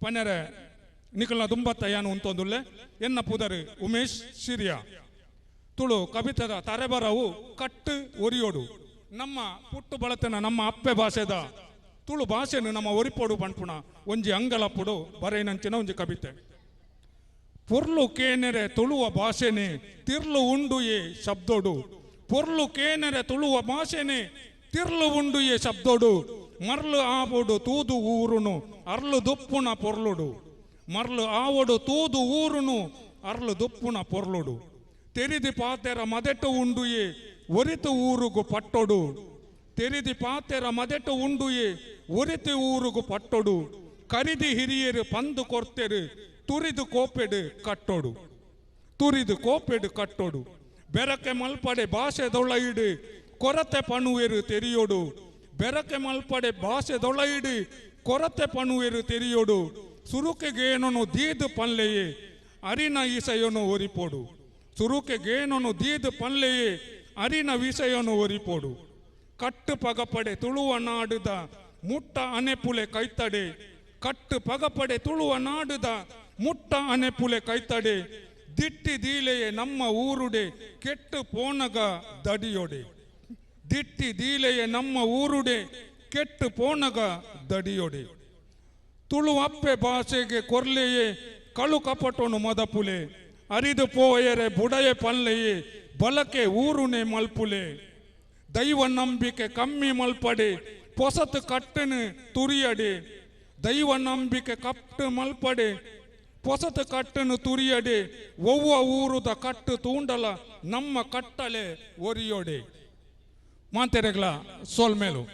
ಪನ್ನೆರೆ ನಿಖಲ್ನ ದುಂಬತ್ತ ಯಾನು ಉಂತೊಂದುಲ್ಲೆ. ಎನ್ನ ಪುದರು ಉಮೇಶ್ ಸಿರಿಯಾ. ತುಳು ಕವಿತೆದ ತರೆಬರವು ಕಟ್ಟು ಒರಿಯೋಡು. ನಮ್ಮ ಪುಟ್ಟು ಬಳತನ ನಮ್ಮ ಅಪ್ಪೆ ಭಾಷೆದ ತುಳು ಭಾಷೆನು ನಮ್ಮ ಒರಿಪೋಡು ಪನ್ಪುಣ ಒಂಜಿ ಅಂಗಲಪ್ಪುಡು ಬರೇನಂಚಿನ ಒಂಜಿ ಕವಿತೆ. ಪೊರ್ಲು ಕೇನೆರೆ ತುಳುವ ಭಾಷೆನೆ ತಿರ್ಲು ಉಂಡು ಎ ಶಬ್ದೋಡು, ಪೊರ್ಲು ಕೇನೆರೆ ತುಳುವ ಭಾಷೆನೆ ತಿರ್ಲು ಉಂಡು ಎ ಶಬ್ದೋಡು, ಮರ್ಲು ಆವೋಡು ತೂದು ಊರುನು ಅರ್ಲು ದುಪ್ಪುಣ ಪೊರ್ಲುಡು, ಮರ್ಲು ಆವೋಡು ತೂದು ಊರುನು ಅರ್ಲು ದುಪ್ಪುಣ ಪೊರ್ಲುಡು, ತೆರಿದಿ ಪಾತೆರ ಮದೆಟ್ಟು ಉಂಡು ಎ ಒರಿತು ಊರುಗು ಪಟ್ಟೊಡು, ತೆರಿದಿ ಪಾತೆರ ಮದೆಟ್ಟು ಉಂಡು ಎ ಒರಿತು ಊರುಗು ಪಟ್ಟೊಡು, ಕರಿದಿ ಹಿರಿಯರು ಪಂದು ಕೊರ್ತೆರು ತುರಿದು ಕೋಪೆಡು ಕಟ್ಟೋಡು, ತುರಿದು ಕೋಪೆಡು ಕಟ್ಟೋಡು, ಬೆರಕೆ ಮಲ್ಪಡೆ ಭಾಷೆದೊಳಯಿಡು ಕೊರತೆ ಪಣುವೆರು ತೆರಿಯೋಡು, ಬೆರಕೆ ಮಲ್ಪಡೆ ಭಾಷೆದೊಳಯಿಡು ಕೊರತೆ ಪಣುವೆರು ತೆರಿಯೋಡು, ಸುರುಕೆಗೇನನು ದೀದು ಪನ್ಲೆಯೇ ಅರಿನ ಇಸೆಯನು ಒರಿಪೋಡು, ಸುರುಕೆಗೇನನು ದೀದು ಪನ್ಲೆಯೇ ಅರಿನ ವಿಷಯನು ಒರಿಪೋಡು, ಕಟ್ಟು ಪಗಪಡೆ ತುಳುವ ನಾಡುದ ಮುಟ್ಟ ಅನೆಪುಲೆ ಕೈತಡೆ, ಕಟ್ಟು ಪಗಪಡೆ ತುಳುವ ನಾಡುದ ಮುಟ್ಟ ಅನೆಪುಲೆ ಕೈತಡೆ, ದಿಟ್ಟಿ ದೀಲೆಯೇ ನಮ್ಮ ಊರುಡೆ ಕೆಟ್ಟು ಪೋನಗ ದಡಿಯೊಡೆ, ದಿಟ್ಟಿ ದೀಲೆಯೇ ನಮ್ಮ ಊರುಡೆ ಕೆಟ್ಟು ಪೋನಗ ದಡಿಯೊಡೆ, ತುಳುವಪ್ಪೆ ಭಾಷೆಗೆ ಕೊರ್ಲೆಯೇ ಕಳು ಕಪಟೋನು ಮದಪುಲೆ, ಅರಿದು ಪೋಯರೆ ಬುಡಯೆ ಪಲ್ಲೆಯೇ ಬಲಕೆ ಊರುನೆ ಮಲ್ಪುಲೆ, ದೈವ ನಂಬಿಕೆ ಕಮ್ಮಿ ಮಲ್ಪಡೆ ಪೊಸತು ಕಟ್ಟನು ತುರಿಯಡೆ, ದೈವ ನಂಬಿಕೆ ಕಟ್ಟು ಮಲ್ಪಡೆ ಪೊಸತು ಕಟ್ಟನು ತುರಿಯಡೆ, ಒವ್ವ ಊರುದ ಕಟ್ಟು ತೂಂಡಲ ನಮ್ಮ ಕಟ್ಟಲೆ ಒರಿಯೋಡೆ. ಮಾಂತೆರೆಗ್ಲ ಸೋಲ್ಮೇಲು.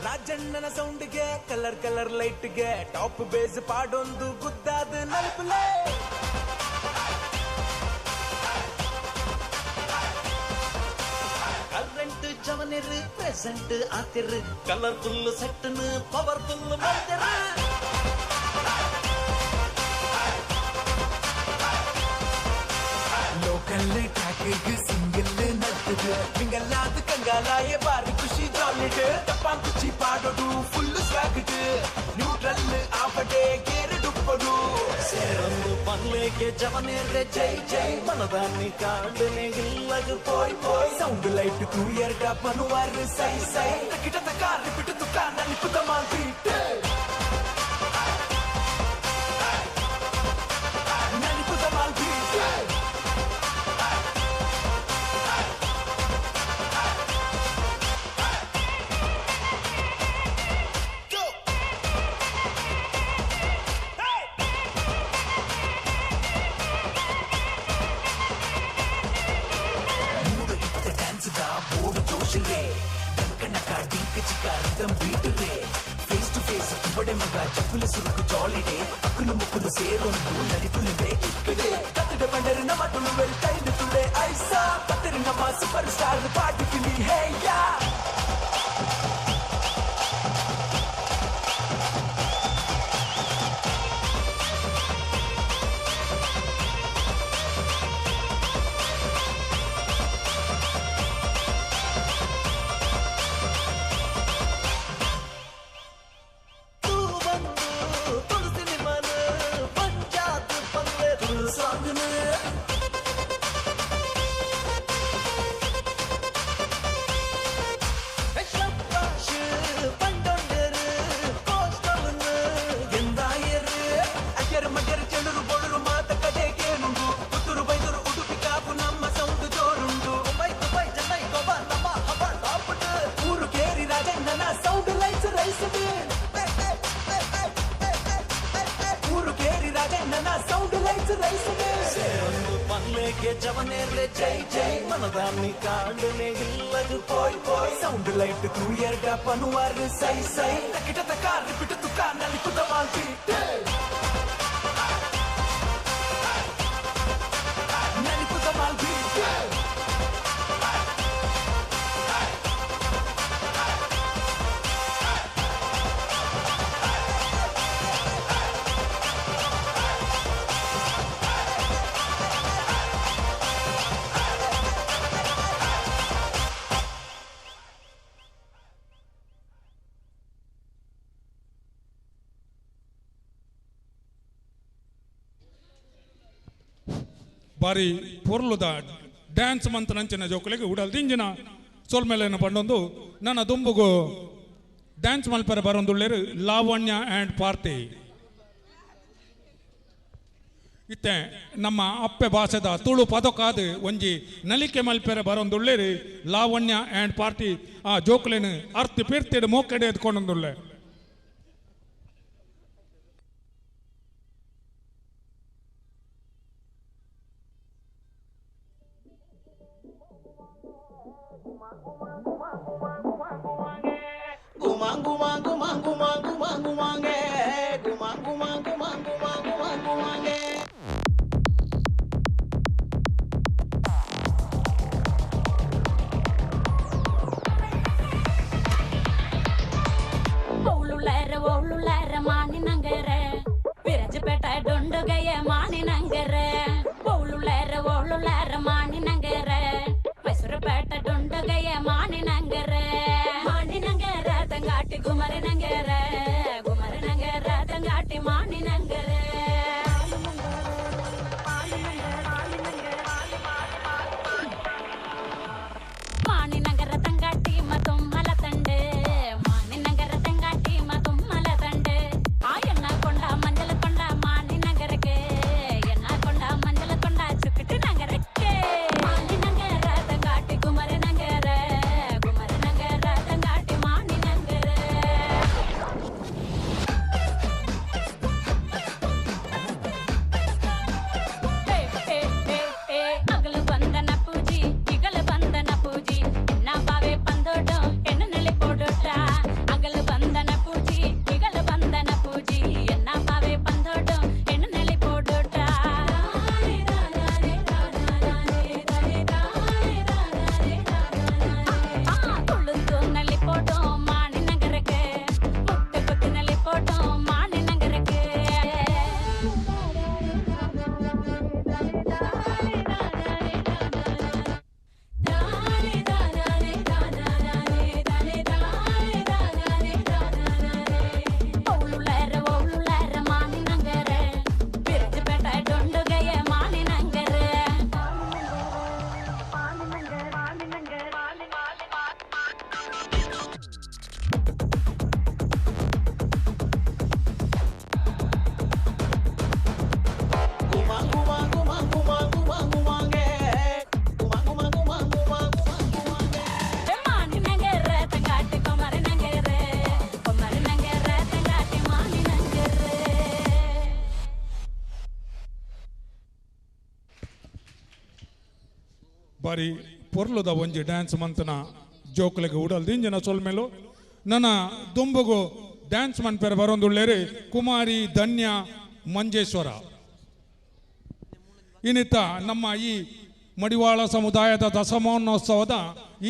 ರಾಜಣ್ಣನ ಸೌಂಡ್ಗೆ ಕಲರ್ ಕಲರ್ ಲೈಟ್ಗೆ ಟಾಪ್ ಬೇಸ್ ಪಾಡೊಂದು ಗುದ್ದಾದ ನಲ್ಪಲೆ. ಜವನೇರು ಪ್ರೆಸೆಂಟ್ ಆತಿರು ಕಲರ್ಫುಲ್ ಸೆಟ್ನು ಪವರ್ಫುಲ್ ಮಲ್ತೆರು. ಲೋಕಲ್ ಟ್ರ್ಯಾಕಿಗೆ ಸಿಂಗಲ್ ನಡ್ತದೆ ಮಿಂಗಲ್ಲಾದ ಕಂಗಾಲಾಯ ಬಾರಿ ಖುಷಿ ಜಾಲಿಡ್ ತಪ್ಪಾನ್ ಕುಚ್ಚಿ ಪಾಡೋಡು ಫುಲ್ ಸ್ವಾಗಡ್ ನ್ಯೂಟ್ರಲ್ ಆವಡೆ ಗೇರ್ ಡುಪ್ಪಡು ಸೇರೊಂದು ಪನ್ಲೇಗೆ ಜವನೇರೆ ಜೈ ಜೈ ಮನದಾನಿ ಕಾಂಡನೆ ಇಲ್ಲಗ ಪೋಯ್ ಪೋಯ್ ಸೌಂಡ್ ಲೈಟ್ ತೂಯರ್ಡ ಪನುವಾರ್ ಸೈ ಸೈ ತಕಿಟದ ಕಾರ್ ಬಿಟ್ಟು ದುಕಾನ್ ನಲಿಪುದ ಮಾಲ್ ಬೀಟ್ ನಲಿಪುದ ಮಾಲ್ ಬೀಟ್. ಫೇಸ್ ಟು ಫೇಸ್ ಬಡೆ ಮಗ ಚಪ್ಪುಲ ಸುರುಕು ಜಾಲಿಡೆ ಅಕ್ಕುಲು ಮುಕ್ಕುಲು ಸೇರೊಂದು ನಡಿಪುಲು ಬೇಕಿಕ್ಕಡೆ ಕತ್ತಡ ಬಂಡರು ನಮ್ಮ ತುಳುವೆಲ್ ಕೈದು ತುಳೆ ಐಸಾ ಪತ್ತರು ನಮ್ಮ ಸೂಪರ್ ಸ್ಟಾರ್ ಪಾಟಿ ಪಿಲಿ ಹೇ ಯಾ. ಜವನೇರೆ ಜೈ ಜೈ ಮನದಾನಿ ಕಾಂಡನೆ ಇಲ್ಲಗ ಪೋಯ್ ಪೋಯ್ ಸೌಂಡ್ ಲೈಟ್ ತೂಯರ್ಡ ಪನುವಾರ್ ಸೈ ಸೈ ತಕಿಟದ ಕಾರ್ ಬಿಟ್ಟು ದುಕಾನ್ ನಲಿಪುದ ಮಾಲ್ ಬೀಟ್ ನಲಿಪುದ ಮಾಲ್ ಬೀಟ್. ಬಾರಿ ಪೊರ್ಲುದ ಡ್ಯಾನ್ಸ್ ಮಂತನಂಚಿನ ಜೋಕುಲೆಗ್ ಉಡಲ್ ದಿಂಜಿನ ಸೋಲ್ಮೇಲೆನ ಪಂಡೊಂದು ನನ್ನ ದುಂಬುಗು ಡ್ಯಾನ್ಸ್ ಮಲ್ಪರೆ ಬರೊಂದುಳ್ಳೇರು ಲಾವಣ್ಯ ಆ್ಯಂಡ್ ಪಾರ್ತಿ. ಇತ್ತೆ ನಮ್ಮ ಅಪ್ಪೆ ಭಾಷೆದ ತುಳು ಪದಕಾದ ಒಂಜಿ ನಲಿಕೆ ಮಲ್ಪೆರೆ ಬರೊಂದುಳ್ಳೇರು ಲಾವಣ್ಯ ಆ್ಯಂಡ್ ಪಾರ್ಟಿ. ಆ ಜೋಕುಲೆನು ಅರ್ತಿ ಪಿರ್ತಿಡ್ ಮೋಕೆಡೆ ಎತ್ಕೊಂಡೊಂದುಳ್ಳೆ. குமரனங்கர குமரனங்கர. ಬಾರಿ ಪೊರ್ಲುದ ಒಂಜಿ ಡ್ಯಾನ್ಸ್ ಮಂತನ ಜೋಕ್ಲೆಗ್ ಉಡಲ್ ದಿಂಜಿನ ಸೊಲ್ಮೆಲು. ನನ್ನ ದುಂಬುಗು ಡ್ಯಾನ್ಸ್ ಮನ್ಪೆರೆ ಬರೊಂದುಲ್ಲೆರ್ ಕುಮಾರಿ ಧನ್ಯ ಮಂಜೇಶ್ವರ. ಇನ್ನಿತ ನಮ್ಮ ಈ ಮಡಿವಾಳ ಸಮುದಾಯದ ದಶಮಾನೋತ್ಸವದ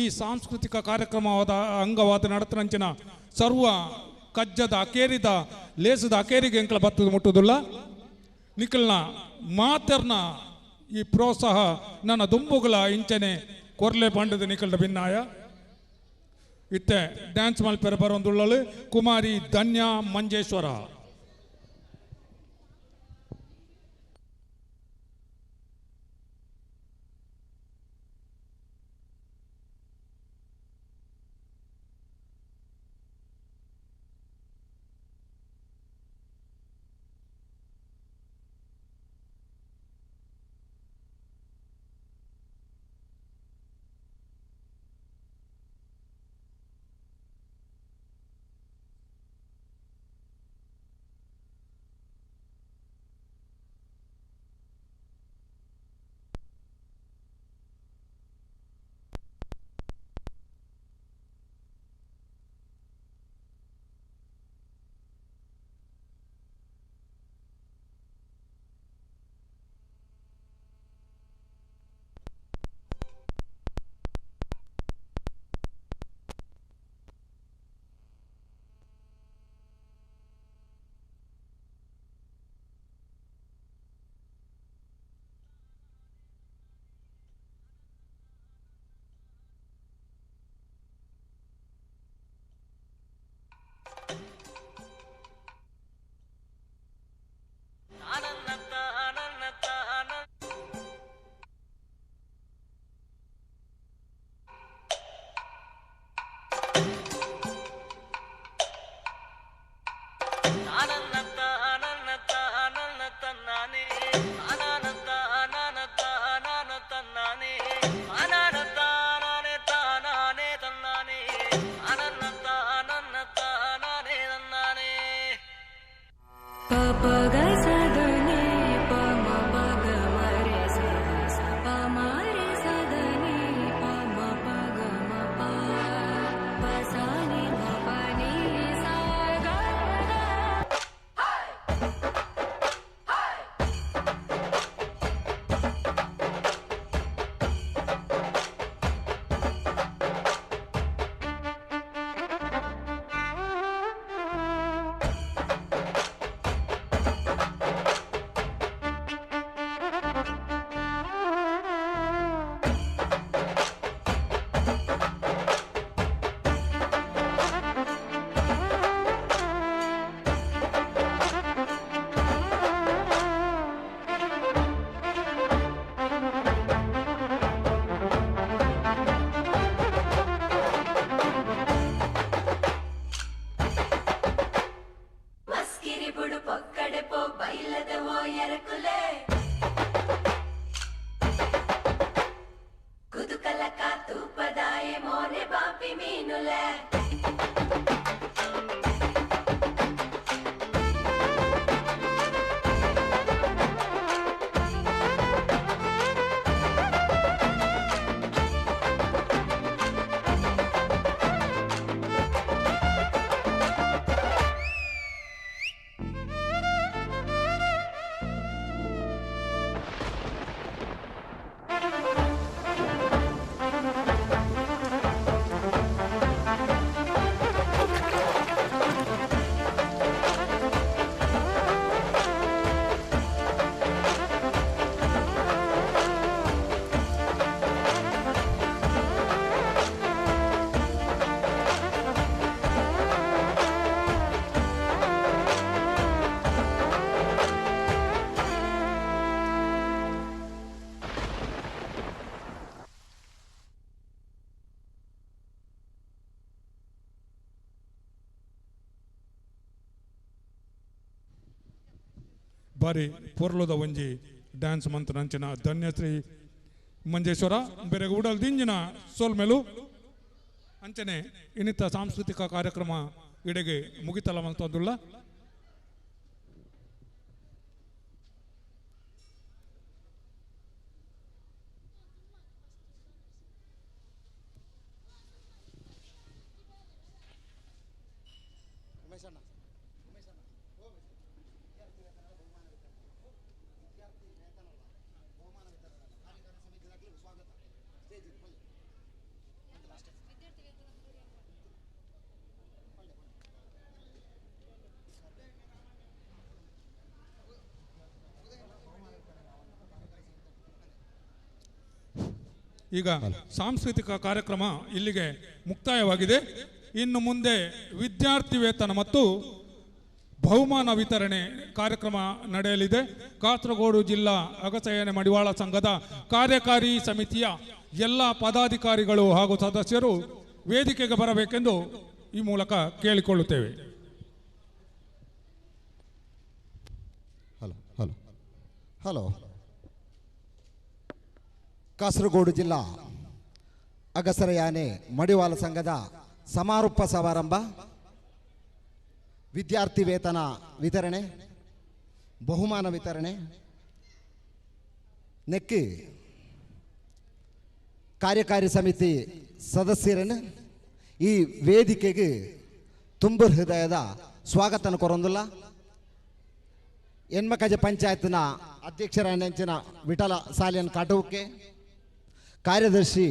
ಈ ಸಾಂಸ್ಕೃತಿಕ ಕಾರ್ಯಕ್ರಮವಾದ ಅಂಗವಾದ ನಡತನಂಚಿನ ಸರ್ವ ಕಜ್ಜದ ಅಕೇರಿದ ಲೇಸದ ಅಕೇರಿಗೆ ಎಂಕಲ ಬತ್ತದ ಮುಟ್ಟುದಿಲ್ಲ. ನಿಖಲ್ನ ಮಾತರ್ನ ಈ ಪ್ರೋತ್ಸಾಹ ನನ್ನ ದುಂಬುಗಳ ಇಂಚನೆ ಕೊರ್ಲೆ ಪಂಡದ ನಿಖಲ್ದ ಭಿನ್ನಾಯ. ಇತ್ತೆ ಡ್ಯಾನ್ಸ್ ಮಲ್ಪೆರೆ ಬರೊಂದುಳ್ಳಲು ಕುಮಾರಿ ಧನ್ಯ ಮಂಜೇಶ್ವರ. ಬಾರಿ ಪೊರ್ಲುದ ಒಂಜಿ ಡ್ಯಾನ್ಸ್ ಮಂತನಂಚಿನ ಧನ್ಯಶ್ರೀ ಮಂಜೇಶ್ವರ ಬೇರೆ ಉಡಲ್ ದಿಂಜಿನ ಸೋಲ್ಮೇಲು. ಅಂಚನೆ ಇನ್ನಿತ ಸಾಂಸ್ಕೃತಿಕ ಕಾರ್ಯಕ್ರಮ ಇಡೆಗೆ ಮುಗಿತಲ ಮಂತಂದುಲ್ಲ. ಈಗ ಸಾಂಸ್ಕೃತಿಕ ಕಾರ್ಯಕ್ರಮ ಇಲ್ಲಿಗೆ ಮುಕ್ತಾಯವಾಗಿದೆ. ಇನ್ನು ಮುಂದೆ ವಿದ್ಯಾರ್ಥಿ ವೇತನ ಮತ್ತು ಬಹುಮಾನ ವಿತರಣೆ ಕಾರ್ಯಕ್ರಮ ನಡೆಯಲಿದೆ. ಕಾಸರಗೋಡು ಜಿಲ್ಲಾ ಅಗಸಯಾನೆ ಮಡಿವಾಳ ಸಂಘದ ಕಾರ್ಯಕಾರಿ ಸಮಿತಿಯ ಎಲ್ಲ ಪದಾಧಿಕಾರಿಗಳು ಹಾಗೂ ಸದಸ್ಯರು ವೇದಿಕೆಗೆ ಬರಬೇಕೆಂದು ಈ ಮೂಲಕ ಕೇಳಿಕೊಳ್ಳುತ್ತೇವೆ. ಹಲೋ ಹಲೋ ಹಲೋ, ಕಾಸರಗೋಡು ಜಿಲ್ಲಾ ಅಗಸರಯಾನೆ ಮಡಿವಾಳ ಸಂಘದ ಸಮಾರೋಪ ಸಮಾರಂಭ, ವಿದ್ಯಾರ್ಥಿ ವೇತನ ವಿತರಣೆ, ಬಹುಮಾನ ವಿತರಣೆ ನೆಕ್ಕಿ ಕಾರ್ಯಕಾರಿ ಸಮಿತಿ ಸದಸ್ಯರನ್ನು ಈ ವೇದಿಕೆಗೆ ತುಂಬ ಹೃದಯದ ಸ್ವಾಗತನ ಕೊರೊಂದುಲ್ಲ. ಎನ್ಮಕಜ ಪಂಚಾಯತ್ನ ಅಧ್ಯಕ್ಷರ ನೆಂಚಿನ ವಿಠಲ ಸಾಲಿಯನ್ ಕಾಟುಕ್ಕೆ, ಕಾರ್ಯದರ್ಶಿ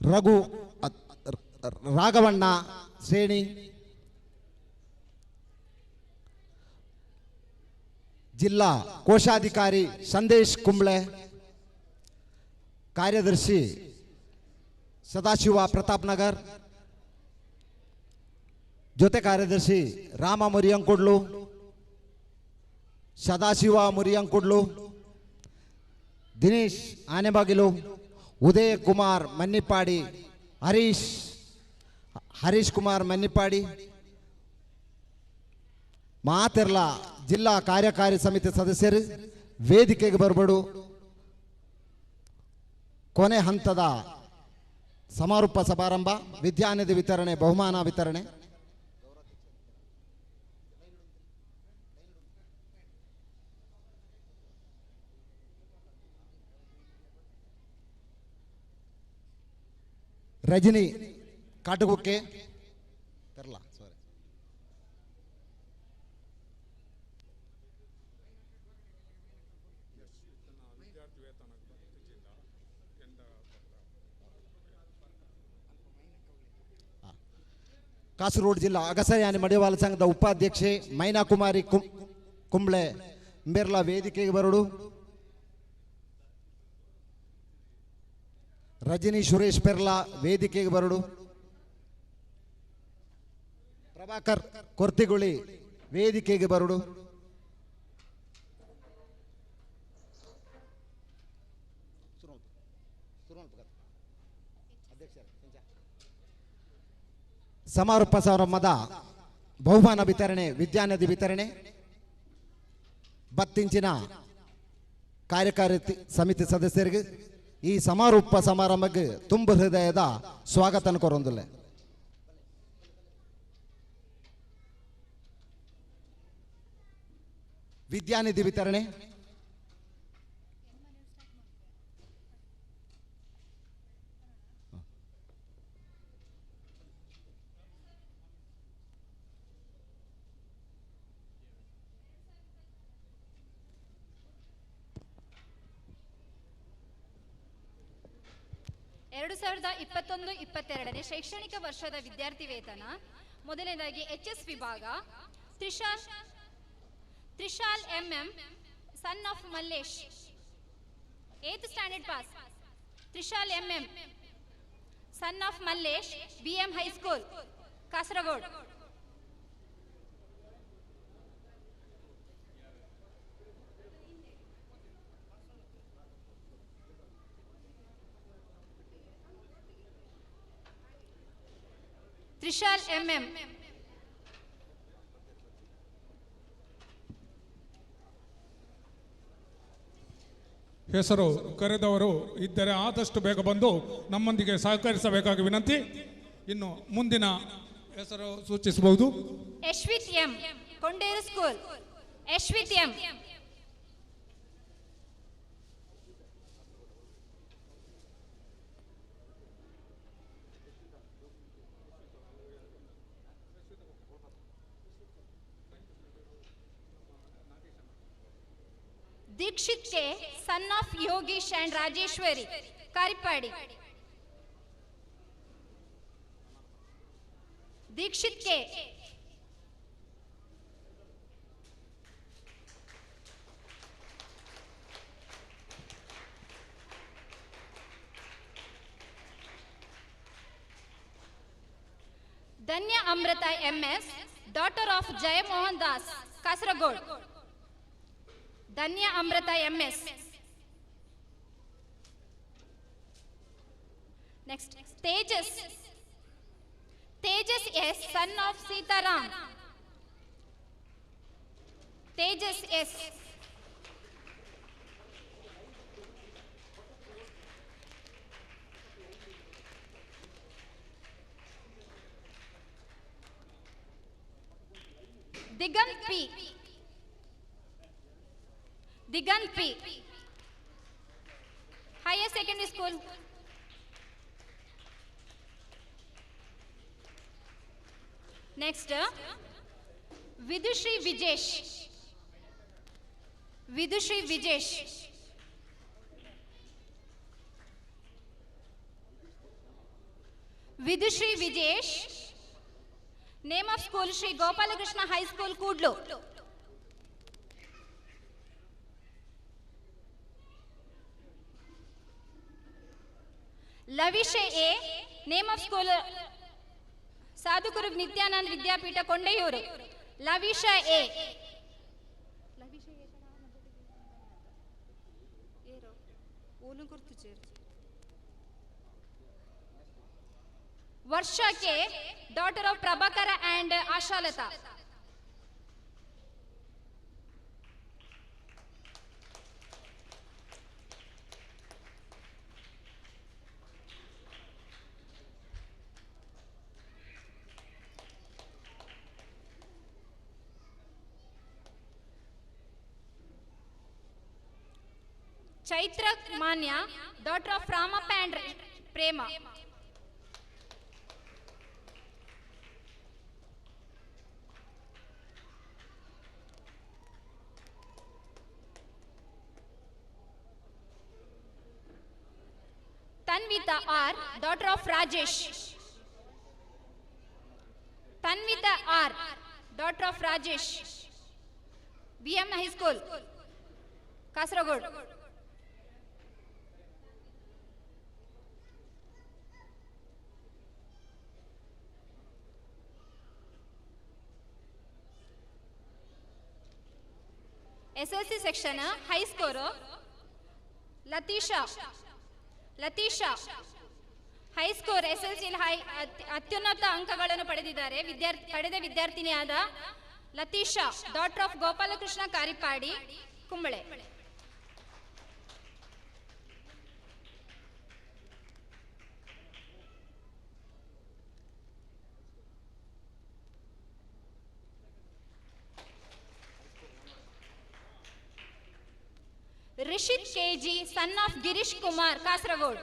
ರಘು ರಾಘವಣ್ಣ ಶ್ರೇಣಿ, ಜಿಲ್ಲಾ ಕೋಶಾಧಿಕಾರಿ ಸಂದೇಶ್ ಕುಂಬ್ಳೆ, ಕಾರ್ಯದರ್ಶಿ ಸದಾಶಿವ ಪ್ರತಾಪ್ ನಗರ್, ಜೊತೆ ಕಾರ್ಯದರ್ಶಿ ರಾಮ ಮುರಿಯಂಕುಡ್ಲು, ಸದಾಶಿವ ಮುರಿಯಂಕುಡ್ಲು, ದಿನೇಶ್ ಆನೆಬಾಗಿಲು, ಉದಯ ಕುಮಾರ್ ಮನ್ನಿಪಾಡಿ, ಹರೀಶ್ ಕುಮಾರ್ ಮನ್ನಿಪಾಡಿ, ಮಾತೆರ್ಲ ಜಿಲ್ಲಾ ಕಾರ್ಯಕಾರಿ ಸಮಿತಿ ಸದಸ್ಯರು ವೇದಿಕೆಗೆ ಬರಬೇಡು. ಕೊನೆ ಹಂತದ ಸಮಾರೋಪ ಸಮಾರಂಭ, ವಿದ್ಯಾನಿಧಿ ವಿತರಣೆ, ಬಹುಮಾನ ವಿತರಣೆ. ರಜನಿ ಕಾಟುಗುಕ್ಕೆ ತರಲ, ಸಾರಿ. ಕಾಸರಗೋಡು ಜಿಲ್ಲಾ ಅಗಸಯಾನಿ ಮಡಿವಾಳ ಸಂಘದ ಉಪಾಧ್ಯಕ್ಷೆ ಮೈನಾ ಕುಮಾರಿ ಕುಂಬ್ಳೆ ಬೆರ್ಲಾ ವೇದಿಕೆಗೆ ಬರಡು. ರಜನಿ ಸುರೇಶ್ ಪೆರ್ಲಾ ವೇದಿಕೆಗೆ ಬರಡು. ಪ್ರಭಾಕರ್ ಕೊರ್ತಿಗುಳಿ ವೇದಿಕೆಗೆ ಬರಡು. ಸಮಾರೋಪ ಸಮಾರಂಭದ ಬಹುಮಾನ ವಿತರಣೆ, ವಿದ್ಯಾನಿಧಿ ವಿತರಣೆ ಬತ್ತಿಂಚಿನ ಕಾರ್ಯಕಾರಿ ಸಮಿತಿ ಸದಸ್ಯರಿಗೆ ಈ ಸಮಾರೋಪ ಸಮಾರಂಭಕ್ಕೆ ತುಂಬ ಹೃದಯದ ಸ್ವಾಗತ ಕೊರೊಂದುಲ್ಲೆ. ವಿದ್ಯಾನಿಧಿ ವಿತರಣೆ. ಎರಡು ಸಾವಿರದ ಇಪ್ಪತ್ತೊಂದು ಇಪ್ಪತ್ತೆರಡನೇ ಶೈಕ್ಷಣಿಕ ವರ್ಷದ ವಿದ್ಯಾರ್ಥಿ ವೇತನ ಮೊದಲನೇದಾಗಿ ಎಚ್ ಎಸ್ ವಿಭಾಗ Trishal MM son of Mallesh, 8th standard pass. Trishal MM son of Mallesh, BM high school, Kasaragod. Trishal MM. ಹೆಸರು ಕರೆದವರು ಇದ್ದರೆ ಆದಷ್ಟು ಬೇಗ ಬಂದು ನಮ್ಮೊಂದಿಗೆ ಸಹಕರಿಸಬೇಕಾಗಿ ವಿನಂತಿ. ಇನ್ನು ಮುಂದಿನ ಹೆಸರು ಸೂಚಿಸಬಹುದು. Yashwith M, Konderu school. Yashwith M. Dikshit K, son of Yogish and Rajeshwari, Karipadi. Dikshit K. Dhanya Amrita MS, daughter of Jayamohan Das, Kasaragod. Dhanya Amrita MS. Next, Tejas. Tejas S, son of Sitaram. Tejas S. Digant P. Digant P. Higher Secondary School. Next, Vidushri Vijesh. Vidushri Vijesh. Vidushri Vijesh. Name of school Shri Gopalakrishna High School, Kudlu. Lavishe A. Name of school Sadhguru Nithyanand Vidyapeetha, Kondayur. Lavisha A. Varsha K, daughter of Prabhakara and Ashalata. Chaitra Manya, daughter of Ramappa and Prema. Tanvita R, daughter of Rajesh. Tanvita R, daughter of Rajesh. BM High School, Kasaragod. SLC section, high score, Latisha. Latisha high score SLC high ಅತ್ಯುನ್ನತ ಅಂಕಗಳನ್ನು ಪಡೆದಿದ್ದಾರೆ. ಪಡೆದ ವಿದ್ಯಾರ್ಥಿನಿಯಾದ Latisha, daughter of Gopalakrishna Karipadi, Kumble. Rishit KG, son of Girish Kumar, Kasaragod.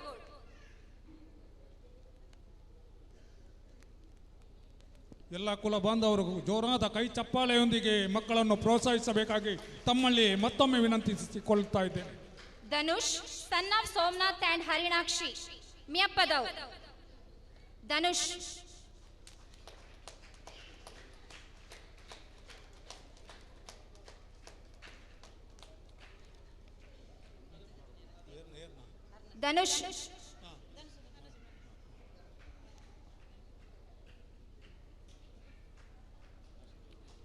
ಎಲ್ಲ ಕುಲ ಬಾಂಧವರು ಜೋರಾದ ಕೈ ಚಪ್ಪಾಳೆಯೊಂದಿಗೆ ಮಕ್ಕಳನ್ನು ಪ್ರೋತ್ಸಾಹಿಸಬೇಕಾಗಿ ತಮ್ಮಲ್ಲಿ ಮತ್ತೊಮ್ಮೆ ವಿನಂತಿಸಿಕೊಳ್ಳುತ್ತಾ ಇದ್ದೇನೆ. Dhanush, son of Somnath and Harinakshi, Miyappadavu. Dhanush. Dhanush.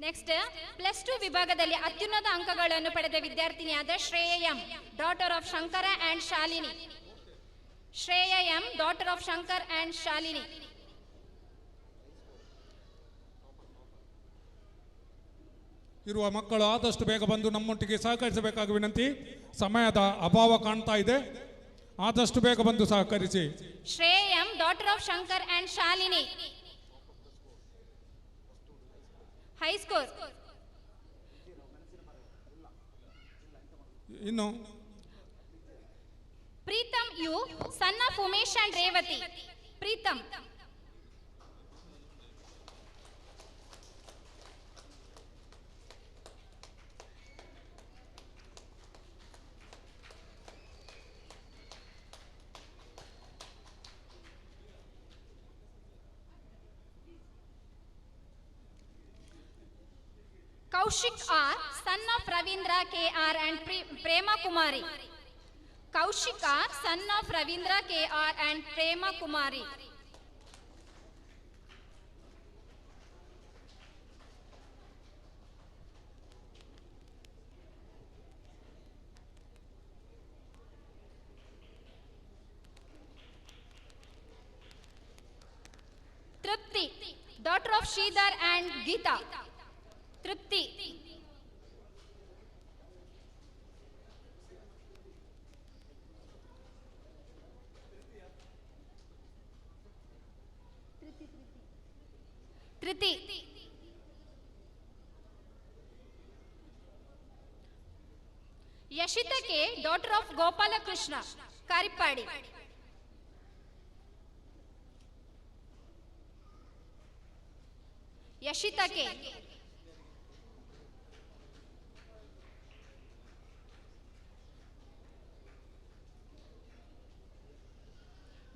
Next, plus 2 ವಿಭಾಗದಲ್ಲಿ ಅತ್ಯುನ್ನತ ಅಂಕಗಳನ್ನು ಪಡೆದ ವಿದ್ಯಾರ್ಥಿನಿಯಾದ Shreya M, daughter of Shankara and Shalini. Shreya M, daughter of Shankar and Shalini. ಇರುವ ಮಕ್ಕಳು ಆದಷ್ಟು ಬೇಗ ಬಂದು ನಮ್ಮೊಟ್ಟಿಗೆ ಸಹಕರಿಸಬೇಕಾಗಿ ವಿನಂತಿ. ಸಮಯದ ಅಭಾವ ಕಾಣ್ತಾ ಇದೆ, ಆದಷ್ಟು ಬೇಗ ಬಂದು ಸಹಕರಿಸಿ. Shreya M, daughter of Shankar and Shalini. High score. ಇನ್ನು Preetham U, son of Umesh and Revathi. Preetham. Kaushik R, son of Ravindra K R and Prema Kumari. Kaushik R, son of Ravindra K R and Prema Kumari. Tripti, daughter of Sridhar and Geeta. Tripti. Triti. Yashita K, daughter of Gopala Krishna, Karipadi. Yashita K.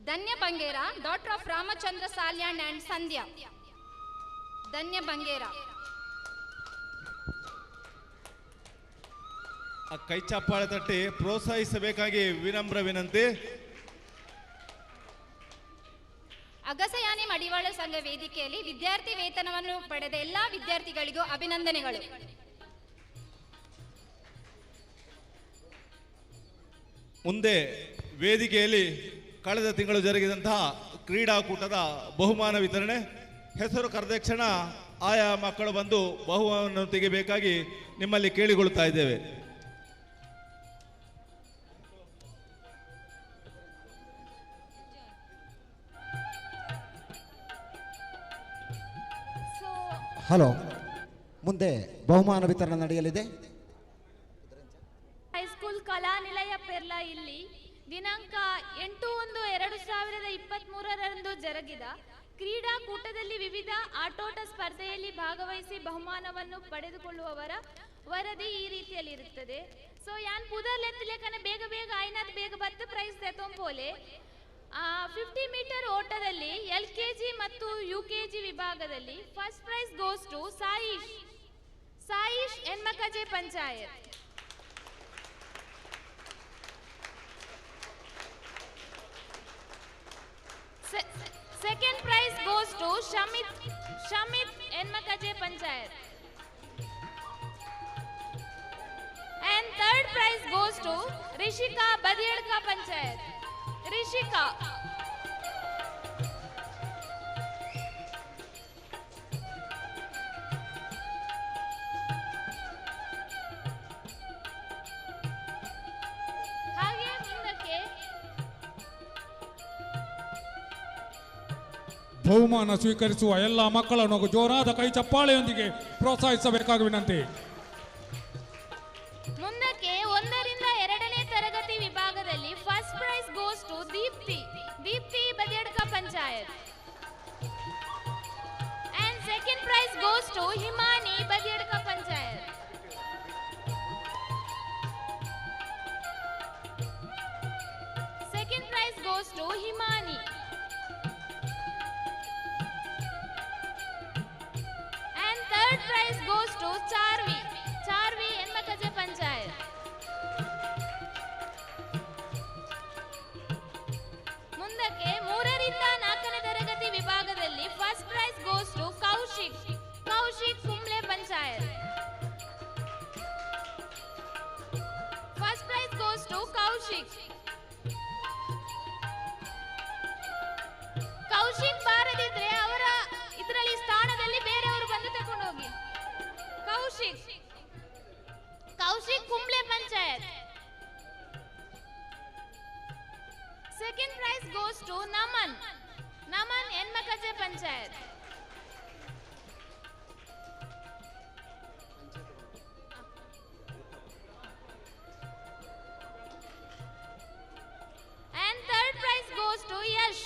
Danya Bangera, daughter of Ramachandra Salyan and Sandhya. Danya Bangera. ಕೈ ಚಪ್ಪಾಳೆ ತಟ್ಟಿ ಪ್ರೋತ್ಸಾಹಿಸಬೇಕಾಗಿ ವಿನಮ್ರ ವಿನಂತಿ. ಅಗಸಯಾನಿ ಮಡಿವಾಳ ಸಂಘ ವೇದಿಕೆಯಲ್ಲಿ ವಿದ್ಯಾರ್ಥಿ ವೇತನವನ್ನು ಪಡೆದ ಎಲ್ಲಾ ವಿದ್ಯಾರ್ಥಿಗಳಿಗೂ ಅಭಿನಂದನೆಗಳು. ಮುಂದೆ ವೇದಿಕೆಯಲ್ಲಿ ಕಳೆದ ತಿಂಗಳು ಜರುಗಿದಂತಹ ಕ್ರೀಡಾಕೂಟದ ಬಹುಮಾನ ವಿತರಣೆ. ಹೆಸರು ಕರೆದ ಕ್ಷಣ ಆಯಾ ಮಕ್ಕಳು ಬಂದು ಬಹುಮಾನ ತೆಗೆಯಬೇಕಾಗಿ ನಿಮ್ಮಲ್ಲಿ ಕೇಳಿಕೊಳ್ಳುತ್ತಾ ಇದ್ದೇವೆ. ಹಲೋ, ಮುಂದೆ ಬಹುಮಾನ ವಿತರಣೆ ನಡೆಯಲಿದೆ. ಹೈಸ್ಕೂಲ್ ಕಲಾನಿಲಯ ಪೆರ್ಲಾ ಇಲ್ಲಿ ದಿನಾಂಕ 8/1/2023 ಜರುಗಿದ ಕ್ರೀಡಾಕೂಟದಲ್ಲಿ ವಿವಿಧ ಆಟೋಟ ಸ್ಪರ್ಧೆಯಲ್ಲಿ ಭಾಗವಹಿಸಿ ಬಹುಮಾನವನ್ನು ಪಡೆದುಕೊಳ್ಳುವವರ ವರದಿ ಈ ರೀತಿಯಲ್ಲಿರುತ್ತದೆ. ಸೊ ಯಾನ್ ಪುದರ್ ಎತ್ತಲೇಕನ ಬೇಗ ಬೇಗ ಆಯ್ನಾತ್ ಬೇಗ ಬತ್ತು ಪ್ರೈಸ್ ತೆತ್ತೊಂಪೋಲೆ. 50 ಮೀಟರ್ ಓಟದಲ್ಲಿ LKG ಮತ್ತು UKG ವಿಭಾಗದಲ್ಲಿ first prize goes to Saish, Saish Enmakaje panchayat. Second prize goes to Shamit, Shamit Enmakaje panchayat. And third prize goes to Rishika Badiyadka panchayat. Rishika. ಹಾಗೆ ಮುಂದಕ್ಕೆ ಬಹುಮಾನ ಸ್ವೀಕರಿಸುವ ಎಲ್ಲ ಮಕ್ಕಳನ್ನು ಜೋರಾದ ಕೈ ಚಪ್ಪಾಳೆಯೊಂದಿಗೆ ಪ್ರೋತ್ಸಾಹಿಸಬೇಕಾಗಿ ವಿನಂತಿ. ಮುಂದಕ್ಕೆ 1ರಿಂದ 2ನೇ ತರಗತಿ ವಿಭಾಗದಲ್ಲಿ first prize goes to Deepti, Deepti Badiyadka panchayat. And second prize goes to Himani Badiyadka panchayat. Second prize goes to Himani. And third prize goes to Charvi, Charvi Enmakaje panchayat. ಮುಂದಕ್ಕೆ 3ರಿಂದ 4ನೇ ತರಗತಿ ವಿಭಾಗದಲ್ಲಿ first prize goes to Kaushik, Kaushik Kumble panchayat. First prize goes to Kaushik. Kaushik ಬಾರದಿದ್ರೆ ಅವರ ಇದರಲ್ಲಿ ಸ್ಥಾನದಲ್ಲಿ ಬೇರೆಯವರು ಬಂದು ತಗೊಂಡು ಹೋಗಿ. Kaushik, Kaushik Kumble panchayat. Second prize goes to Naman, Naman Enmakaje panchayat. And third prize goes to Yash,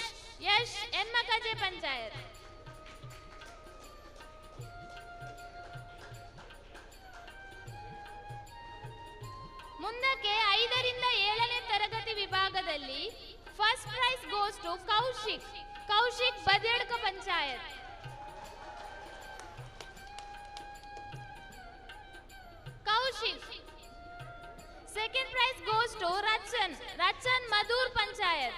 Yash Enmakaje panchayat. ಮುಂದಕ್ಕೆ 5ರಿಂದ 7ನೇ ತರಗತಿ ವಿಭಾಗದಲ್ಲಿ first prize goes to Kaushik, Kaushik Badiyadka panchayat. Kaushik. Second prize goes to Rachan, Rachan Madhur Panchayat.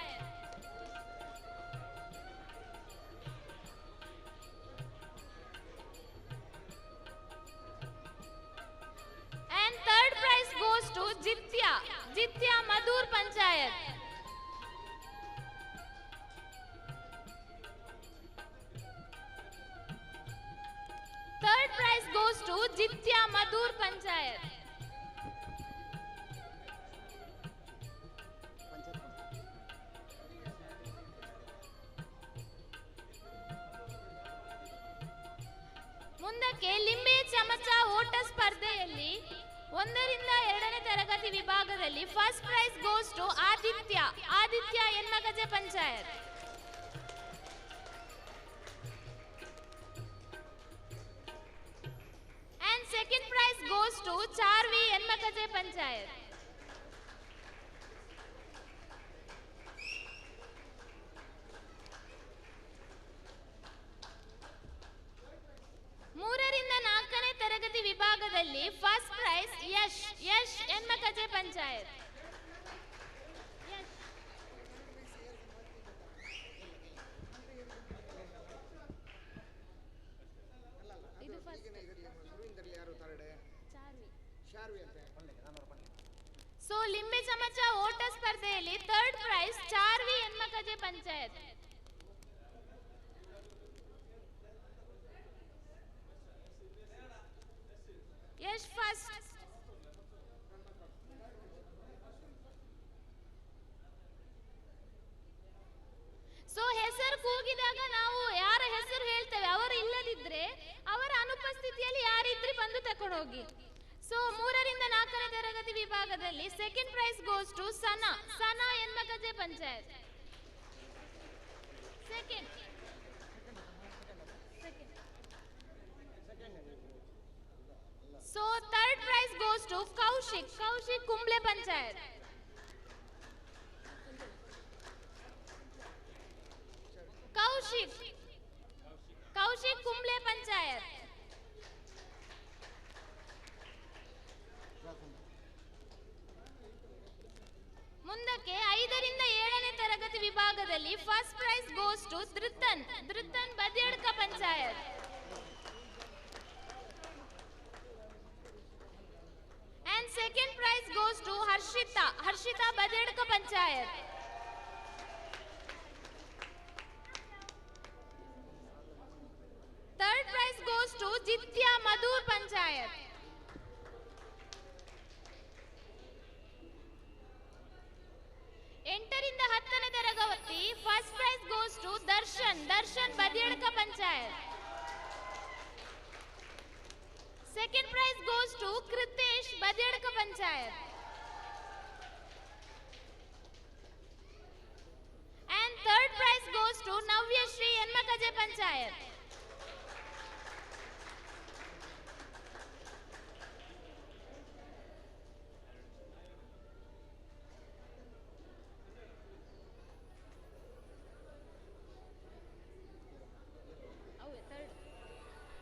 And third prize goes to Jitya, Jitya Madhur Panchayat. Third prize goes to Jitya Madhur Panchayat. ಮುಂದಕ್ಕೆ ಲಿಂಬೆ ಚಮಚ ಓಟ ಸ್ಪರ್ಧೆಯಲ್ಲಿ 1ರಿಂದ 2ನೇ ತರಗತಿ ವಿಭಾಗದಲ್ಲಿ first prize goes to Aditya, Aditya Enmakaje panchayat. And second prize goes to Charvi Enmakaje panchayat. ಮೂರರಿಂದ 4ನೇ ತರಗತಿ ವಿಭಾಗದಲ್ಲಿ first prize Yash, Yash Enmakaje panchayat. So ಲಿಂಬೆ ಚಮಚ ಓಟ ಸ್ಪರ್ಧೆಯಲ್ಲಿ third prize Charvi Enmakaje panchayat. Yash first. So ಹೆಸರು ಕೂಗಿದಾಗ ನಾವು ಯಾರ ಹೆಸರು ಹೇಳ್ತೇವೆ ಅವರು ಇಲ್ಲದಿದ್ರೆ ಅವರ ಅನುಪಸ್ಥಿತಿಯಲ್ಲಿ ಯಾರಿದ್ರೆ ಬಂದು ತಕೊಂಡು ಹೋಗಿ. ಸೊ 3ರಿಂದ 4ನೇ ತರಗತಿ ವಿಭಾಗದಲ್ಲಿ second prize goes to Sana, Sana Enmakaje panchayat. Second. So third prize goes to Kaushik, Kaushik Kumble panchayat. Kaushik, Kaushik Kumble panchayat. ಮುಂದಕ್ಕೆ 5ರಿಂದ 7ನೇ ತರಗತಿ ವಿಭಾಗದಲ್ಲಿ first prize goes to Drithan, Drithan Badiyadka panchayat. And second prize goes to Harshita, Harshita Badiyadka panchayat. Third prize goes to Jitya Madhur panchayat. 8ರಿಂದ 10ನೇ ತರಗತಿ first prize goes to Darshan, Darshan Badiyadka panchayat. Second prize goes to Kritesh Badiyadka panchayat. And third prize goes to Navyashree Enmakaje panchayat.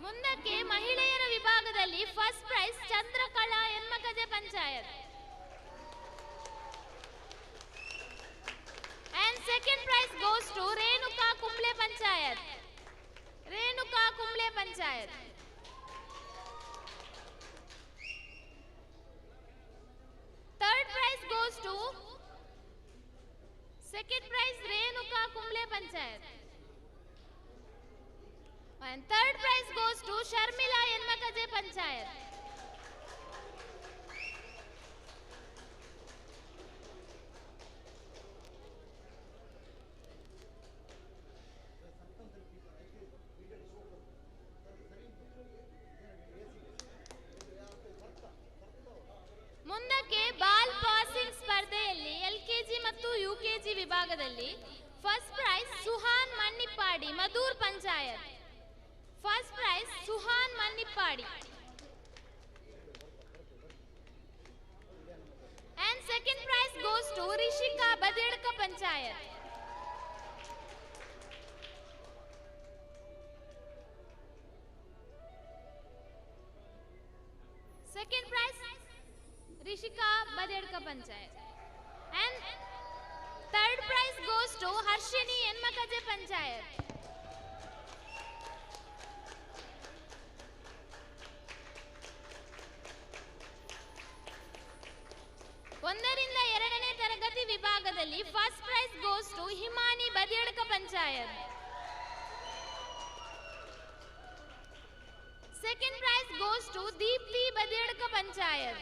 ಮುಂದಕ್ಕೆ ಮಹಿಳೆಯರ ವಿಭಾಗದಲ್ಲಿ first prize Chandrakala Enmakaje panchayat. And second prize goes to Renuka Kumble panchayat, Renuka Kumble panchayat. Third prize goes to second prize Renuka Kumble panchayat. And third prize goes to Sharmila Enmakaje panchayat. ಮುಂದಕ್ಕೆ ball passing ಸ್ಪರ್ಧೆಯಲ್ಲಿ LKG ಮತ್ತು UKG ವಿಭಾಗದಲ್ಲಿ first prize Suhan Mannipadi Madhur panchayat. First prize Suhan Mannipadi. And second prize goes to Rishika Badiyadka panchayat. Second prize Rishika Badiyadka panchayat. And third prize goes to Harshini Enmakaje panchayat. ಒಂದರಿಂದ ಎರಡನೇ ತರಗತಿ ವಿಭಾಗದಲ್ಲಿ first prize goes to Himani Badiyadka panchayat. Second prize goes to Deepti Badiyadka panchayat.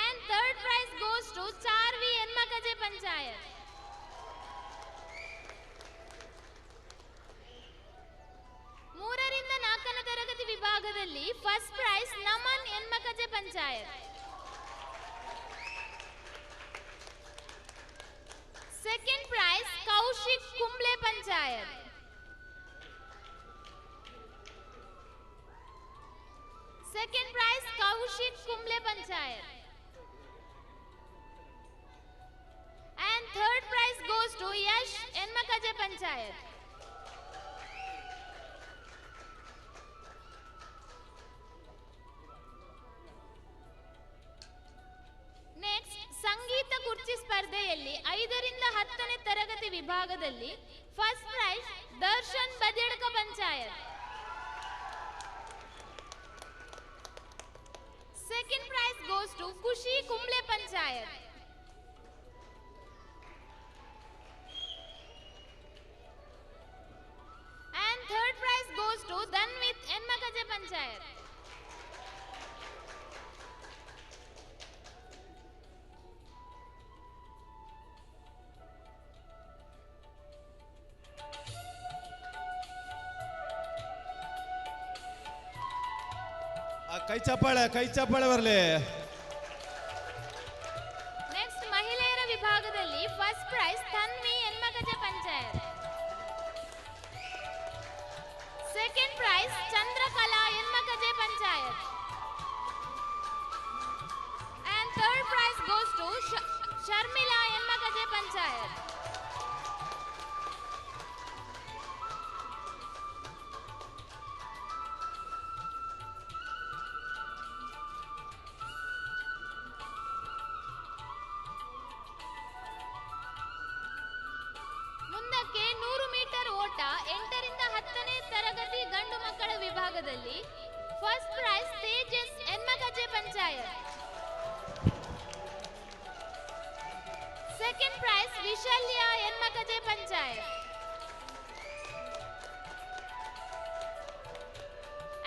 And third prize goes to Charvi Enmakaje panchayat. ಮೂರರಿಂದ ನಾಲ್ಕನೇ ತರಗತಿ ವಿಭಾಗದಲ್ಲಿ first prize Naman Enmakaje panchayat. Second prize Kaushik Kumble panchayat. Second prize Kaushik Kumble panchayat. And third prize goes to Yash Enmakaje panchayat. Next ಸಂಗೀತ ಕುರ್ಚಿ ಸ್ಪರ್ಧೆಯಲ್ಲಿ 5ರಿಂದ 10ನೇ ತರಗತಿ ವಿಭಾಗದಲ್ಲಿ first prize Darshan Badiyadka panchayat. Second prize goes to Khushi Kumble panchayat. And third prize goes to Dhanvith Enmakaje panchayat. ಕೈ ಚಪ್ಪಾಳೆ, ಕೈ ಚಪ್ಪಾಳೆ ಬರಲಿ. ನೆಕ್ಸ್ಟ್ ಮಹಿಳೆಯರ ವಿಭಾಗದಲ್ಲಿ first prize Tanvi Enmakaje panchayat. Second prize Chandrakala Enmakaje panchayat. And third prize goes to Sharmila Enmakaje panchayat. ಮುಂದಕ್ಕೆ 100 metre ಓಟ 8ರಿಂದ 10ನೇ ತರಗತಿ ಗಂಡು ಮಕ್ಕಳ ವಿಭಾಗದಲ್ಲಿ first prize Tejas Enmakaje panchayat. Second prize Vishalya Enmakaje panchayat.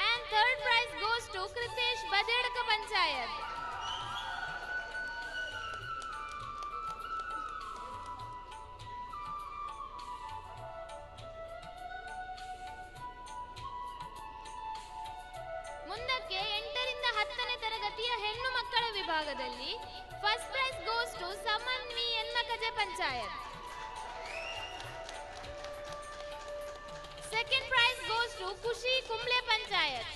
And third prize goes to Kritesh Badiyadka panchayat. ಮುಂದಕ್ಕೆ 8ರಿಂದ 10ನೇ ತರಗತಿಯ ಹೆಣ್ಣು ಮಕ್ಕಳ ವಿಭಾಗದಲ್ಲಿ first prize goes to Samanvi Enmakaje panchayat. Second prize goes to Khushi Kumble panchayat.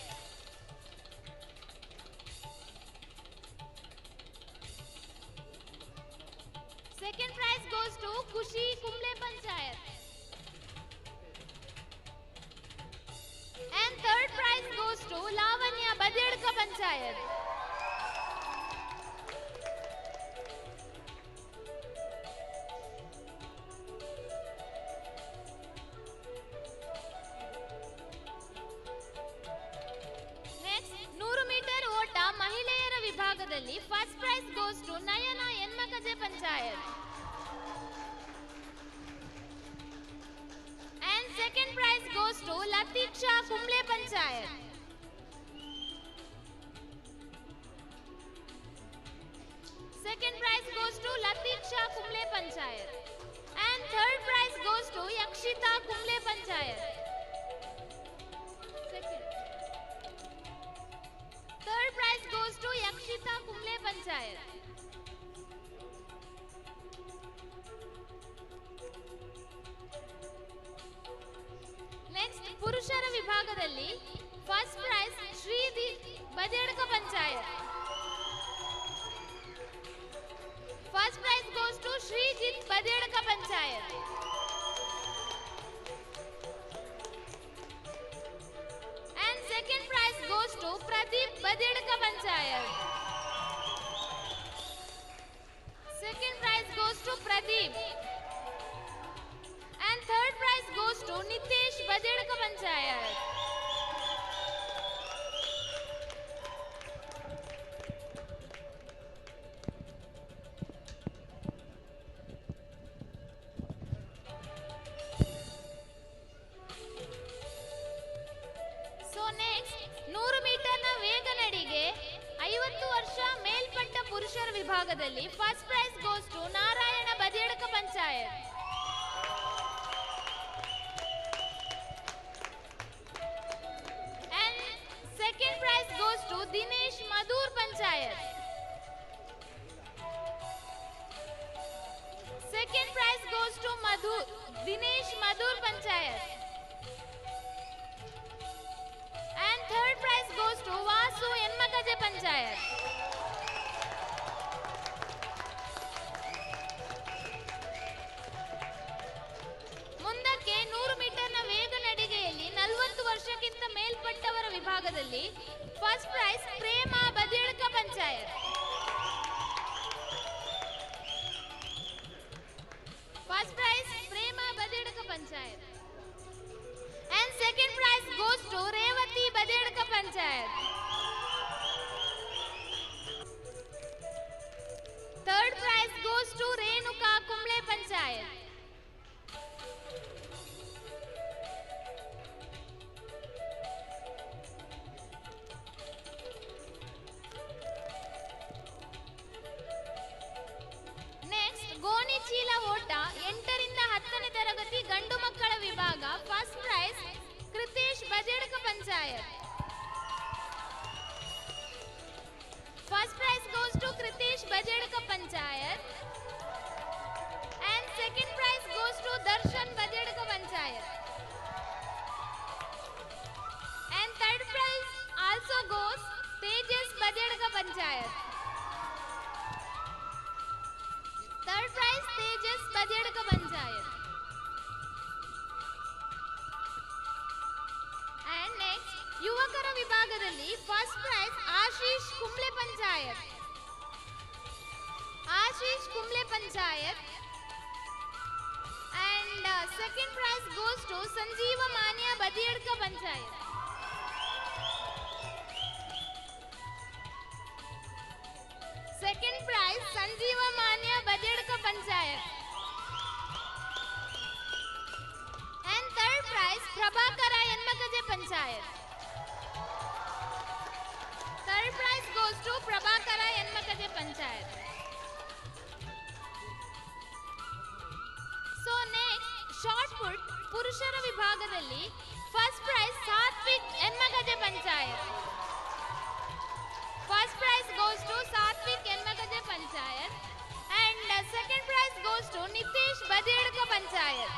Second prize goes to Khushi Kumble panchayat. And third prize goes to Lavanya Badiyadka panchayat. Next 100 metre ಓಟ ಮಹಿಳೆಯರ ವಿಭಾಗದಲ್ಲಿ first prize goes to Nayana Enmakaje panchayat. And second prize goes to Latiksha Kumble panchayat. Second prize goes to Latiksha Kumble panchayat. And third prize goes to Yakshita Kumble panchayat. Second. Third prize goes to Yakshita Kumble panchayat. Next ಪುರುಷರ ವಿಭಾಗದಲ್ಲಿ first prize Shridhi Badiyadka panchayat. First prize goes to Sreejith Badiyadka panchayat. to Pradeep Badidka Panchayat. Second prize goes to Pradeep. And third prize goes to Nitesh Badidka Panchayat. So next, 100 ಮೀಟರ್ನ ವೇಗ ನಡಿಗೆ 50 ವರ್ಷ ಮೇಲ್ಪಟ್ಟ ಪುರುಷರ ವಿಭಾಗದಲ್ಲಿ first prize goes to Narayana Badiyadka panchayat. And second prize goes to Dinesh Madhur panchayat. Second prize goes to Dinesh Madhur panchayat. And third prize goes to Vasu Enmakaje Panchayat. ಮುಂದಕ್ಕೆ 100 ಮೀಟರ್ನ ವೇಗ ನಡಿಗೆಯಲ್ಲಿ 40 ವರ್ಷಕ್ಕಿಂತ ಮೇಲ್ಪಟ್ಟವರ ವಿಭಾಗದಲ್ಲಿ first prize Prema Badiyadka panchayat. First prize Prema Badiyadka panchayat. And second prize goes to Revati Badiyadka Panchayat. Third prize goes to Renuka Kumble Panchayat. Next, ಗೋಣಿಚೀಲ ಓಟ 8ರಿಂದ 10ನೇ ತರಗತಿ ಗಂಡು ಮಕ್ಕಳ ವಿಭಾಗ first prize Kritesh Badiyadka panchayat. First prize goes to Kritesh Badiyadka panchayat. And second prize goes to Darshan Badiyadka panchayat. And third prize also goes Tejas Badiyadka panchayat. Third prize Tejas Badiyadka panchayat. And next, ಯುವಕರ ವಿಭಾಗದಲ್ಲಿ first prize Ashish Kumble panchayat. Ashish Kumble panchayat. And second prize goes to Sanjeeva Manya Badiyadka panchayat. Second prize Sanjeeva Manya Badiyadka panchayat. And third prize Prabhakara Enmakaje panchayat. Third prize goes to Prabhakara Enmakaje panchayat. So next, shot put ಪುರುಷರ ವಿಭಾಗದಲ್ಲಿ first prize Satvik Enmakaje panchayat. First prize goes to Satvik Enmakaje panchayat. And second prize goes to Nitesh Badiyadka panchayat.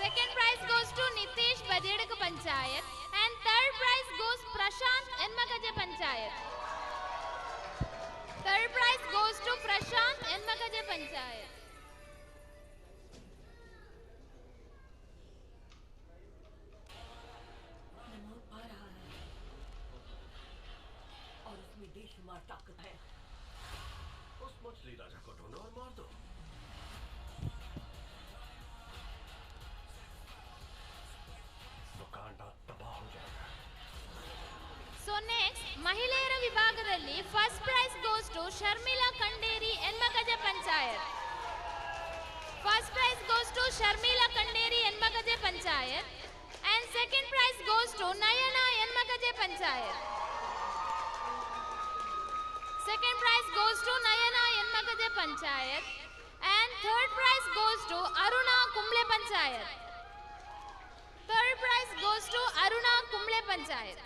Second prize goes to Nitesh Badiyadka panchayat. And third prize goes Prashant Enmakaje panchayat. Third prize goes to Prashant Enmakaje panchayat. नमक आ रहा है और उसमें बेशुमार ताकत है। उस मछली राजा को ढूंढो और मार दो। वकांडा तबाह हो जाएगा। So next, ಮಹಿಳೆಯರ ವಿಭಾಗದಲ್ಲಿ first prize goes to Sharmila Kanderi Enmakaje panchayat. First prize goes to Sharmila Kanderi Enmakaje panchayat. And second prize goes to Nayana Enmakaje panchayat. Second prize goes to Nayana Enmakaje panchayat. And third prize goes to Aruna Kumble panchayat. Third prize goes to Aruna Kumble panchayat.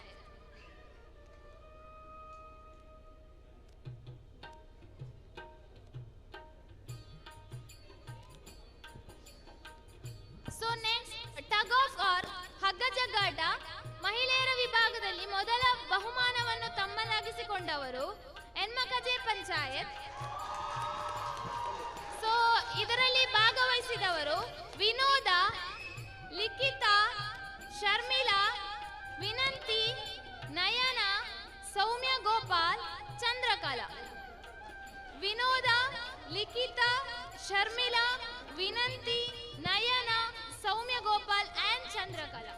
So next, tug of war ಹಗ್ಗ ಜಗ್ಗಾಟ ಮಹಿಳೆಯರ ವಿಭಾಗದಲ್ಲಿ ಮೊದಲ ಬಹುಮಾನವನ್ನು ತಮ್ಮದಾಗಿಸಿಕೊಂಡವರು ಎನ್ಮಕಜೆ ಪಂಚಾಯತ್. ಸೊ ಇದರಲ್ಲಿ ಭಾಗವಹಿಸಿದವರು ವಿನೋದ, ಲಿಖಿತಾ, ಶರ್ಮಿಳಾ, ವಿನಂತಿ, Nayana, Soumya Gopal, Chandrakala. Vinoda, Likhita, Sharmila, Vinanti, Nayana, Soumya Gopal and Chandrakala.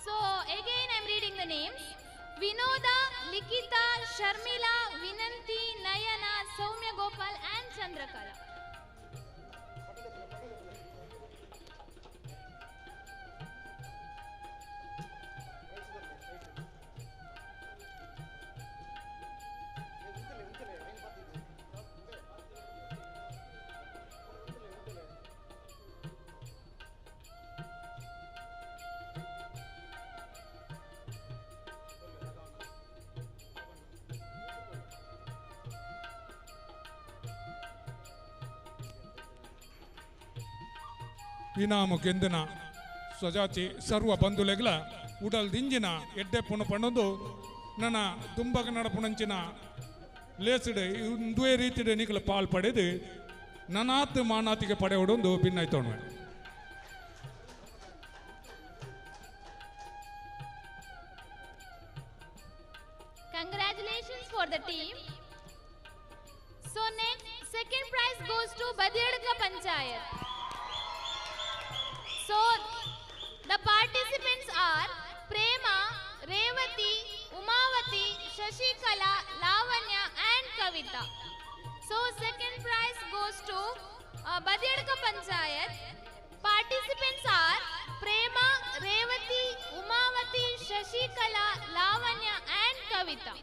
So again I am reading the names. Vinoda, Likhita, Sharmila, Vinanti, Nayana, Soumya Gopal and Chandrakala. ಇನಾಮು ಗೆಂದಿನ ಸ್ವಜಾತಿ ಸರ್ವ ಬಂಧುಲೆಗ್ಲ ಉಡಲ್ ದಿಂಜಿನ ಎಡ್ಡೆ ಪುಣ ಪಣ್ಣೊಂದು ನನ್ನ ದುಂಬಗ ನಡಪುಣಂಚಿನ ಲೇಸಿಡು ಇಂದುವೇ ರೀತಿಡೆ ನಿಕಲ ಪಾಲ್ ಪಡೆದು ನನಾತ್ ಮಾನಾತಿಗೆ ಪಡೆ ಉಡೊಂದು ಭಿನ್ನಾಯ್ತೋಣುವೆ. Congratulations for the team. So next, second prize goes to Badiyadka Panchayat. So the participants are Prema, Revati, Umavati, Shashikala, Lavanya and Kavita. So second prize goes to Badiyadka Panchayat. Participants are Prema, Revati, Umavati, Shashikala, Lavanya and Kavita.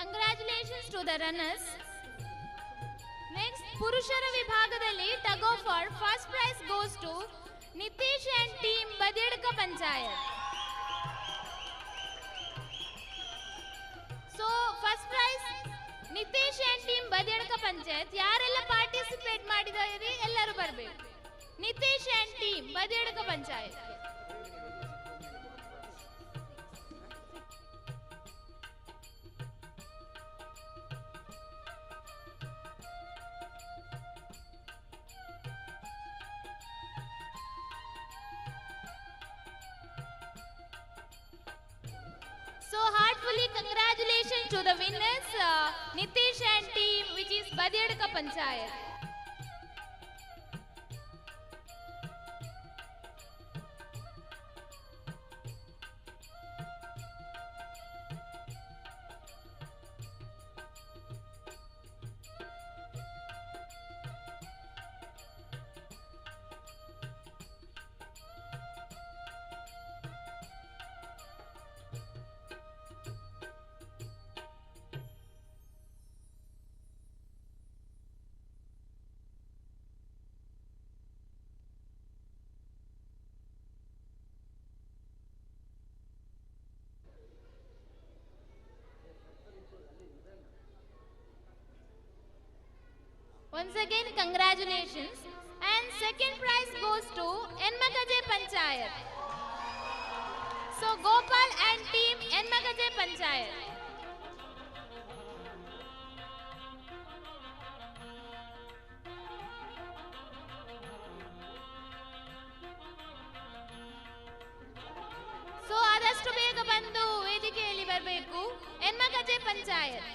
Congratulations to the runners. Next, Purushara Vibhagadalli tug of war first prize goes to Nitish and team Badiyadka Panchayat. So first prize Nitish and team Badiyadka Panchayat. ಯಾರೆಲ್ಲ participate ಮಾಡಿದಾರೆ ಎಲ್ಲರೂ ಬರಬೇಕು. Nitish and team Badiyadka Panchayat. So heartfully congratulations to the winners, Nitish and team, which is Badiyadka Panchayat. Once again, congratulations. And second prize goes to Enmakaje Panchayat. So Gopal and team Enmakaje Panchayat. So ಬರಬೇಕು. Enmakaje panchayat.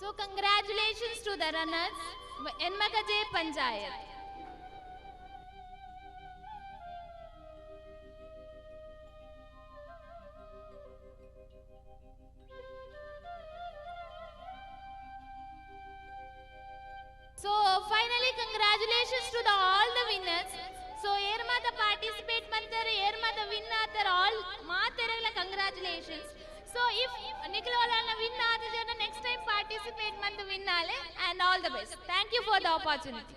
So congratulations to the runners, Enmakaje Panchayat. So finally congratulations to the all the winners. So ಏರ್ಮಾತ participate ಮಾಡ್ತಾರೆ, ಏರ್ಮಾತ win ಆತಾರೆ, all ಮಾತಾರಲ್ಲ congratulations. So if ನಿಖಿಲೋಲನ win ಆದ್ರೆ next time participate ಮಂದು win Aale and all the best. Thank you for the opportunity.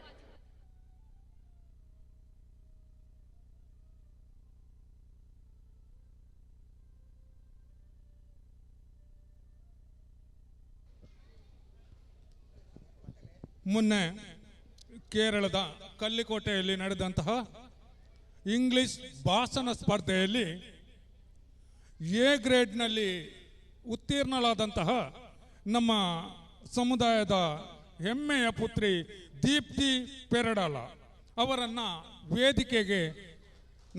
ಮೊನ್ನೆ ಕೇರಳದ ಕಲ್ಲಿಕೋಟೆಯಲ್ಲಿ ನಡೆದಂತಹ English ಭಾಷಣ ಸ್ಪರ್ಧೆಯಲ್ಲಿ ಎ ಗ್ರೇಡ್ನಲ್ಲಿ ಉತ್ತೀರ್ಣಳಾದಂತಹ ನಮ್ಮ ಸಮುದಾಯದ ಹೆಮ್ಮೆಯ ಪುತ್ರಿ ದೀಪ್ತಿ ಪೆರಡಾಲ ಅವರನ್ನು ವೇದಿಕೆಗೆ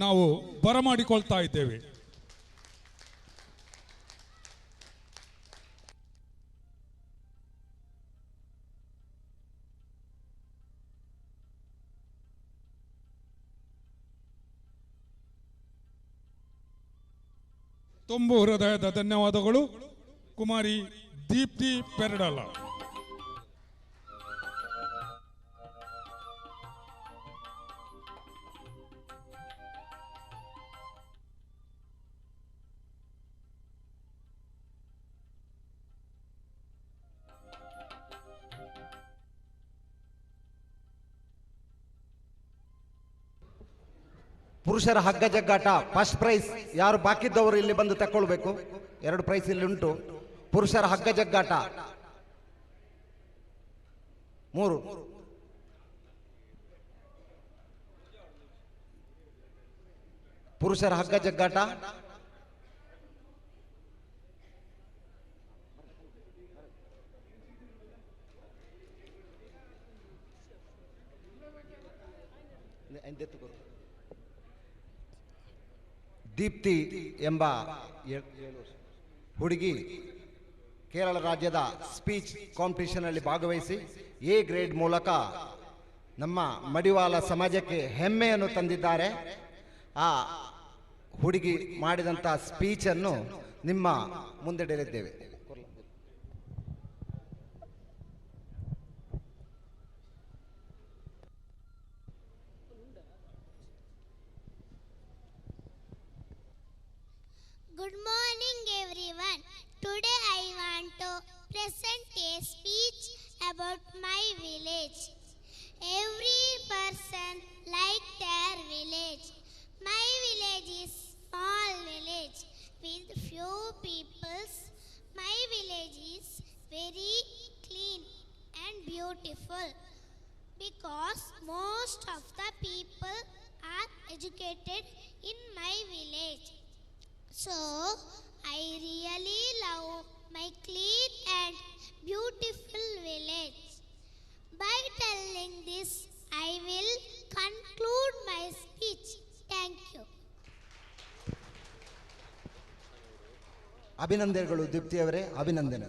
ನಾವು ಬರಮಾಡಿಕೊಳ್ತಾ ಇದ್ದೇವೆ. ತುಂಬು ಹೃದಯದ ಧನ್ಯವಾದಗಳು ಕುಮಾರಿ ದೀಪ್ತಿ ಪೆರಡಾಲ. ಪುರುಷರ ಹಗ್ಗ ಜಗ್ಗಾಟ ಫಸ್ಟ್ ಪ್ರೈಸ್ ಯಾರು ಬಾಕಿದ್ದವರು ಇಲ್ಲಿ ಬಂದು ತಕ್ಕೊಳ್ಬೇಕು. 2 ಪ್ರೈಸ್ ಇಲ್ಲಿ ಉಂಟು. ಪುರುಷರ ಹಗ್ಗ ಜಗ್ಗಾಟ 3. ಪುರುಷರ ಹಗ್ಗ ಜಗ್ಗಾಟ ದೀಪ್ತಿ ಎಂಬ ಹುಡುಗಿ ಕೇರಳ ರಾಜ್ಯದ ಸ್ಪೀಚ್ ಕಾಂಪಿಟಿಷನಲ್ಲಿ ಭಾಗವಹಿಸಿ ಎ ಗ್ರೇಡ್ ಮೂಲಕ ನಮ್ಮ ಮಡಿವಾಳ ಸಮಾಜಕ್ಕೆ ಹೆಮ್ಮೆಯನ್ನು ತಂದಿದ್ದಾರೆ. ಆ ಹುಡುಗಿ ಮಾಡಿದಂಥ ಸ್ಪೀಚನ್ನು ನಿಮ್ಮ ಮುಂದಿಡಲಿದ್ದೇವೆ. Good morning everyone. Today I want to present a speech about my village. Every person like their village. My village is small village with few peoples. My village is very clean and beautiful. because most of the people are educated in my village. So I really love my clean and beautiful village. By telling this, I will conclude my speech. Thank you. ಅಭಿನಂದನೆಗಳು ದೀಪ್ತಿಯವರೇ, ಅಭಿನಂದನೆ.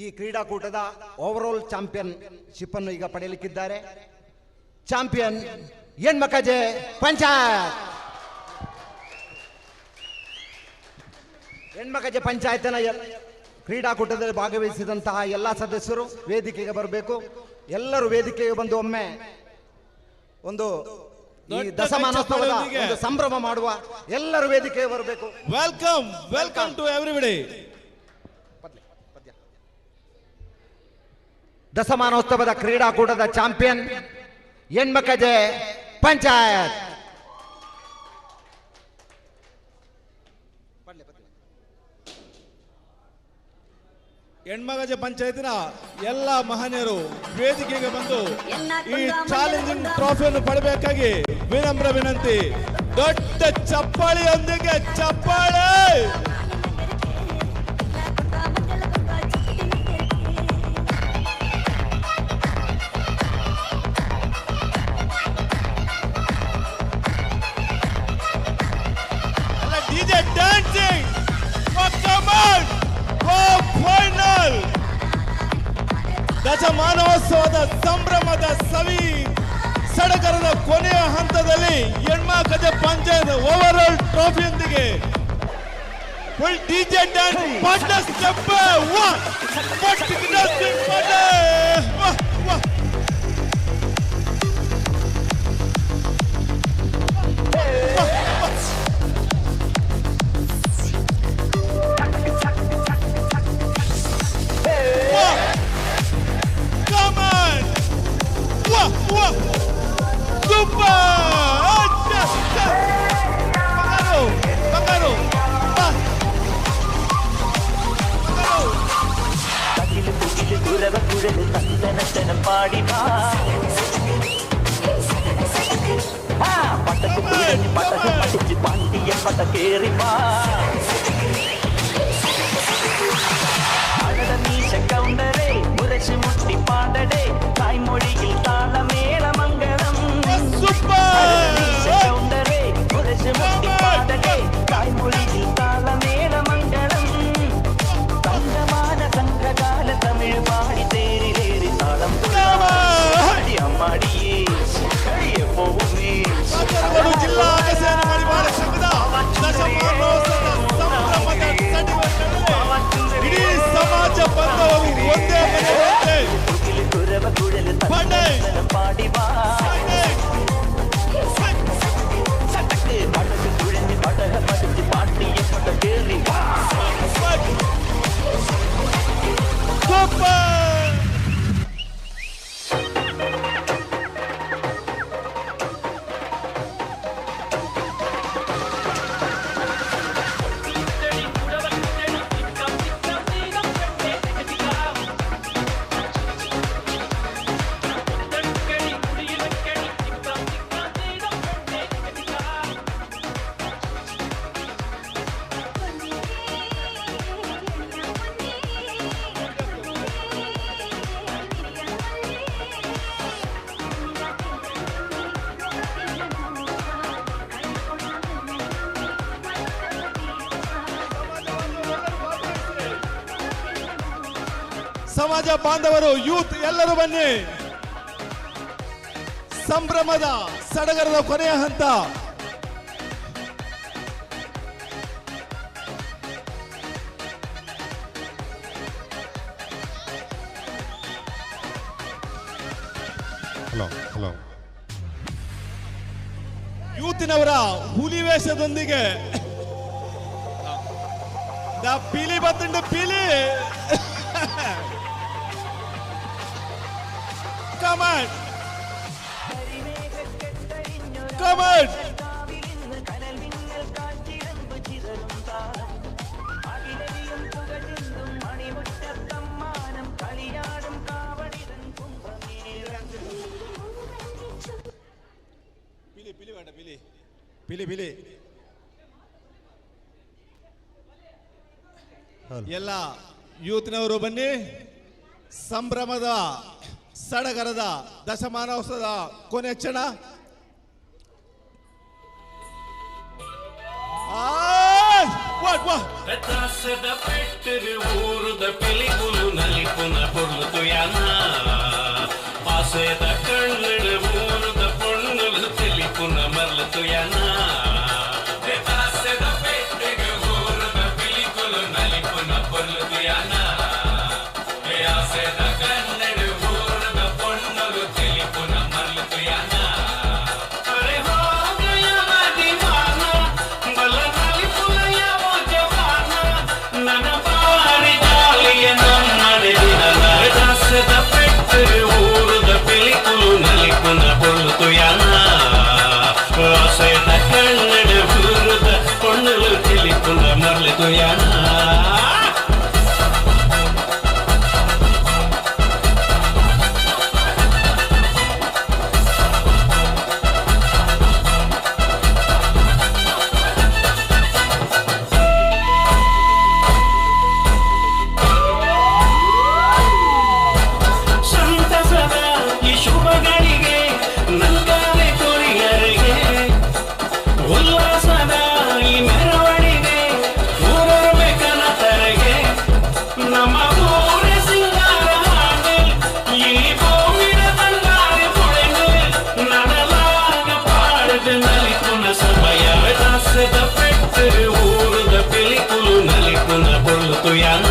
ಈ ಕ್ರೀಡಾಕೂಟದ over ಆಲ್ championship ಅನ್ನು ಈಗ ಪಡೆಯಲಿಕ್ಕಿದ್ದಾರೆ champion ಹೆಣ್ಮಕಜೆ panchayat. ಹೆಣ್ಮಕಜೆ ಪಂಚಾಯತ್ನ ಕ್ರೀಡಾಕೂಟದಲ್ಲಿ ಭಾಗವಹಿಸಿದಂತಹ ಎಲ್ಲ ಸದಸ್ಯರು ವೇದಿಕೆಗೆ ಬರಬೇಕು. ಎಲ್ಲರೂ ವೇದಿಕೆಗೆ ಬಂದು ಒಮ್ಮೆ ಒಂದು ಈ ದೊಡ್ಡ ದಶಮಾನೋತ್ಸವದ ಕೈ ಒಂದು ಸಂಭ್ರಮ ಮಾಡುವ ಎಲ್ಲರೂ ವೇದಿಕೆಗೆ ಬರಬೇಕು. Welcome, welcome to everybody. ದಶಮಾನೋತ್ಸವದ ಕ್ರೀಡಾಕೂಟದ ಚಾಂಪಿಯನ್ ಹೆಣ್ಮಕಜೆ ಪಂಚಾಯತ್. ಹೆಣ್ಮಗಜ ಪಂಚಾಯತಿನ ಎಲ್ಲ ಮಹನೀಯರು ವೇದಿಕೆಗೆ ಬಂದು ಈ ಚಾಲೆಂಜಿಂಗ್ ಟ್ರೋಫಿಯನ್ನು ಪಡೆಯಬೇಕಾಗಿ ವಿನಮ್ರ ವಿನಂತಿ. ದೊಡ್ಡ ಚಪ್ಪಾಳೆಯೊಂದಿಗೆ ಚಪ್ಪಾಳೆ. DJ dancing. Final ದಶಮಾನೋತ್ಸವದ ಸಂಭ್ರಮದ ಸವಿ ಸಡಗರದ ಕೊನೆಯ ಹಂತದಲ್ಲಿ ಹೆಣ್ಮಕಜೆ panchayat over all ಟ್ರೋಫಿಯೊಂದಿಗೆ full DJ dance partner step one. Come on! Wah, wah! Super! Bangaru! Bangaru! തകില് പുകില് കുരവ കുഴല് തന്തനത്തനം പാടി വാ. ആ, പടക്ക് കുഴഞ്ഞ് പടക്ക് പഠിച്ച് പാണ്ടിയ പടക്കേറി വാ. അടട മീശ കൗണ്ടരേ മുരശ് മുട്ടി പാടടേ തായ്മൊഴിയിൽ താളമേളമംഗളം. അടട മീശ കൗണ്ടരേ മുരശ് മുട്ടി പാടടേ തായ്മൊഴിയിൽ താളമേളമംഗളം. തങ്കമാന സംഘകാല തമിഴ് പാടി തേരിലേറി താളം തുള്ളാടി അമ്മാടിയേ എപ്പോവുമേ. ಕಾಸರಗೋಡು ಜಿಲ್ಲಾ ಅಗಸೇನ ಮಡಿವಾಳ ಸಂಘದ ದಶಮಾನೋತ್ಸವದ ಸಂಭ್ರಮದ ಸಡಿಗಟ್ಟಲ್ಲಿ ಇಡೀ ಸಮಾಜ ಬಂದವರು ಒಂದೇ ಮನೆಯಂತೆ. കുരവ കുഴല് തന്തനം പാടി വാ. സടക്ക് പടക്ക് കുഴഞ്ഞ് പടക പഠിച്ച് പാട്ടിയ പടക്കേറി വാ. ಸೂಪರ್. ಸಮಾಜ ಬಾಂಧವರು, ಯೂತ್ ಎಲ್ಲರೂ ಬನ್ನಿ. ಸಂಭ್ರಮದ ಸಡಗರದ ಕೊನೆಯ ಹಂತ. ಹಲೋ ಹಲೋ ಯೂತಿನವರ ಹುಲಿ ವೇಷದೊಂದಿಗೆ ಪೀಲಿ ಬತ್ತುಂಡು ಪೀಲಿ. Come on. Come on. ಪಿಲಿ ಬೇಡ, ಪಿಲಿ ಪಿಲಿ ಪಿಲಿ. ಎಲ್ಲ ಯೂತ್ನವರು ಬನ್ನಿ. ಸಂಭ್ರಮದ ಸಡಗರದ ದಶಮಾನೋತ್ಸವದ ಕೊನೆ ಕ್ಷಣ. ದಾಸದ ಪೆಟ್ಟರು ಊರುದ ಪಿಲಿಕುಲು ನಲಿಪುನ ಪೊರ್ಲು ತುಯನ ಆಸೆದ ಕಣ್ಣು ಊರುದ ಪೊಣ್ಣುಲು ತಿಳಿಪುನ ಮರ್ಲು ತುಯನ. ದಾಸದ ಪೆಟ್ಟೆಗೆ ಊರುದ ಪಿಲಿಕುಲು ನಲಿಪುನ ಪೊರ್ಲು ತುಯನ ಆಸೆದ ಕಣ್ಣು ಊರುದ ಪೊಣ್ಣುಲು ತಿಳಿಪುನ ಮರ್ಲು ತುಯನ. ಅರೆ ಹೋಗಯ ದಿವಾನ ಬಲ ನಲಿಪುಲಯ ಜವಾನ ನನ್ನ ಬಾರಿ ಜಾಲಿಯ ನಮ್ಮನೆ ದಿನ. ದಾಸದ ಪೆಟ್ಟರು ಊರುದ ಪಿಲಿಕುಲು ನಲಿಪುನ ಪೊರ್ಲು ತುಯನ ಆಸೆದ ಕಣ್ಣು ಊರುದ ಪೊಣ್ಣುಲು ತಿಳಿಪುನ ಮರ್ಲು ತುಯನ. ಸಂತಸದ ಈ ಶುಭಗಳಿಗೆ ನಂಗಾಲೆ ಕೊರಿಯರಿಗೆ ಉಲ್ಲಾಸದ ಈ ಮೆರವಣಿಗೆ ಊರೊರ್ಮೆ ಕನತರಿಗೆ ನಮ್ಮ ಊರ ಸಿಂಗಾರ ಹಾಡು ಈ ಭೂಮಿಯ ಬಂಗಾರ ಪೊಳೆಂಡು ನಡಲಾಗ ಪಾಡದ ನಲಿಪುನ ಸಮಯ. ದಾಸದ ಪೆಟ್ಟು ಊರದ ಪಿಲಿಕುಲು ನಲಿಪುನ ಪೊರ್ಲು ತುಯನ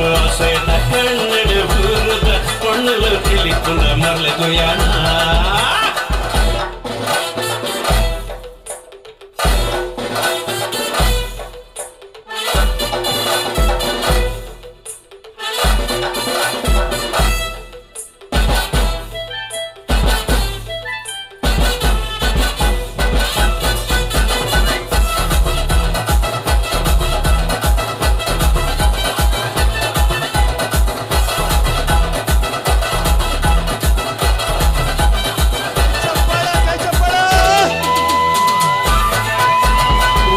ಆಸೆದ ಕಣ್ಣು ಊರುದ ಪೊಣ್ಣುಲು ತಿಳಿಪುನ ಮರ್ಲು ತುಯನ.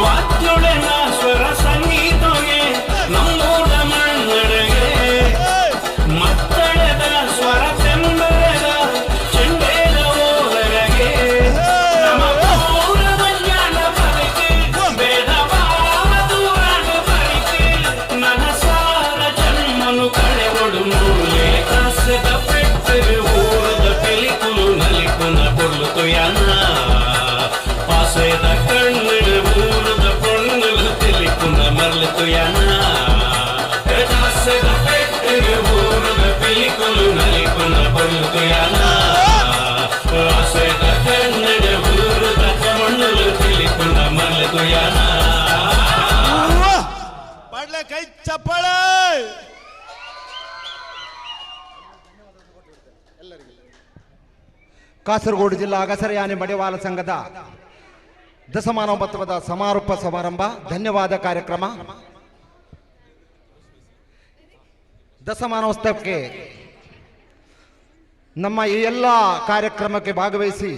ವಾದ್ಯೊಳೆನ ಸ್ವರ ಸಂಗೀತಗೆ ನಮ್ಮೂರ ಮಣ್ಣಡೆಗೆ ಮತ್ತಳೆದ ಸ್ವರ ತೆಂಬರೆದ ಚೆಂಡೇದ ಓಲಗೆ ನಮ್ಮ ಊರ ಜ್ಞಾನ ಬದುಕು ಭೇದ ಭಾವ ದೂರಾಡು ಬರಿಕೆ ನನ್ನ ಸಾರ ಜನ್ಮನು ಕಳೆವಡು ಮೂಲೆ. ದಾಸದ ಪೆಟ್ಟರು ಊರದ ಪಿಲಿಕುಲು ನಲಿಪುನ ಪೊರ್ಲು ತುಯನ ಆಸೆದ ಕಣ್ಣು ಊರದ ಪೊಣ್ಣುಲು ತಿಳಿಪುನ ಮರ್ಲು ತುಯನ. ದಾಸದ ಪೆಟ್ಟರು ಊರದ ಪಿಲಿಕುಲು ನಲಿಪುನ ಪೊರ್ಲು ತುಯನ ಆಸೆದ ಕಣ್ಣು ಊರದ ಪೊಣ್ಣುಲು ತಿಳಿಪುನ ಮರ್ಲು ತುಯನ. ಪಾಡ್ಲೆ ಕೈ ಚಪ್ಪಾಳೆ. ಕಾಸರಗೋಡು ಜಿಲ್ಲಾ ಅಗಸರಯಾನೆ ಮಡಿವಾಳ ಸಂಘದ ದಶಮಾನೋತ್ಸವದ ಸಮಾರೋಪ ಸಮಾರಂಭ ಧನ್ಯವಾದ ಕಾರ್ಯಕ್ರಮ. ದಶಮಾನೋತ್ಸವಕ್ಕೆ ನಮ್ಮ ಈ ಎಲ್ಲ ಕಾರ್ಯಕ್ರಮಕ್ಕೆ ಭಾಗವಹಿಸಿ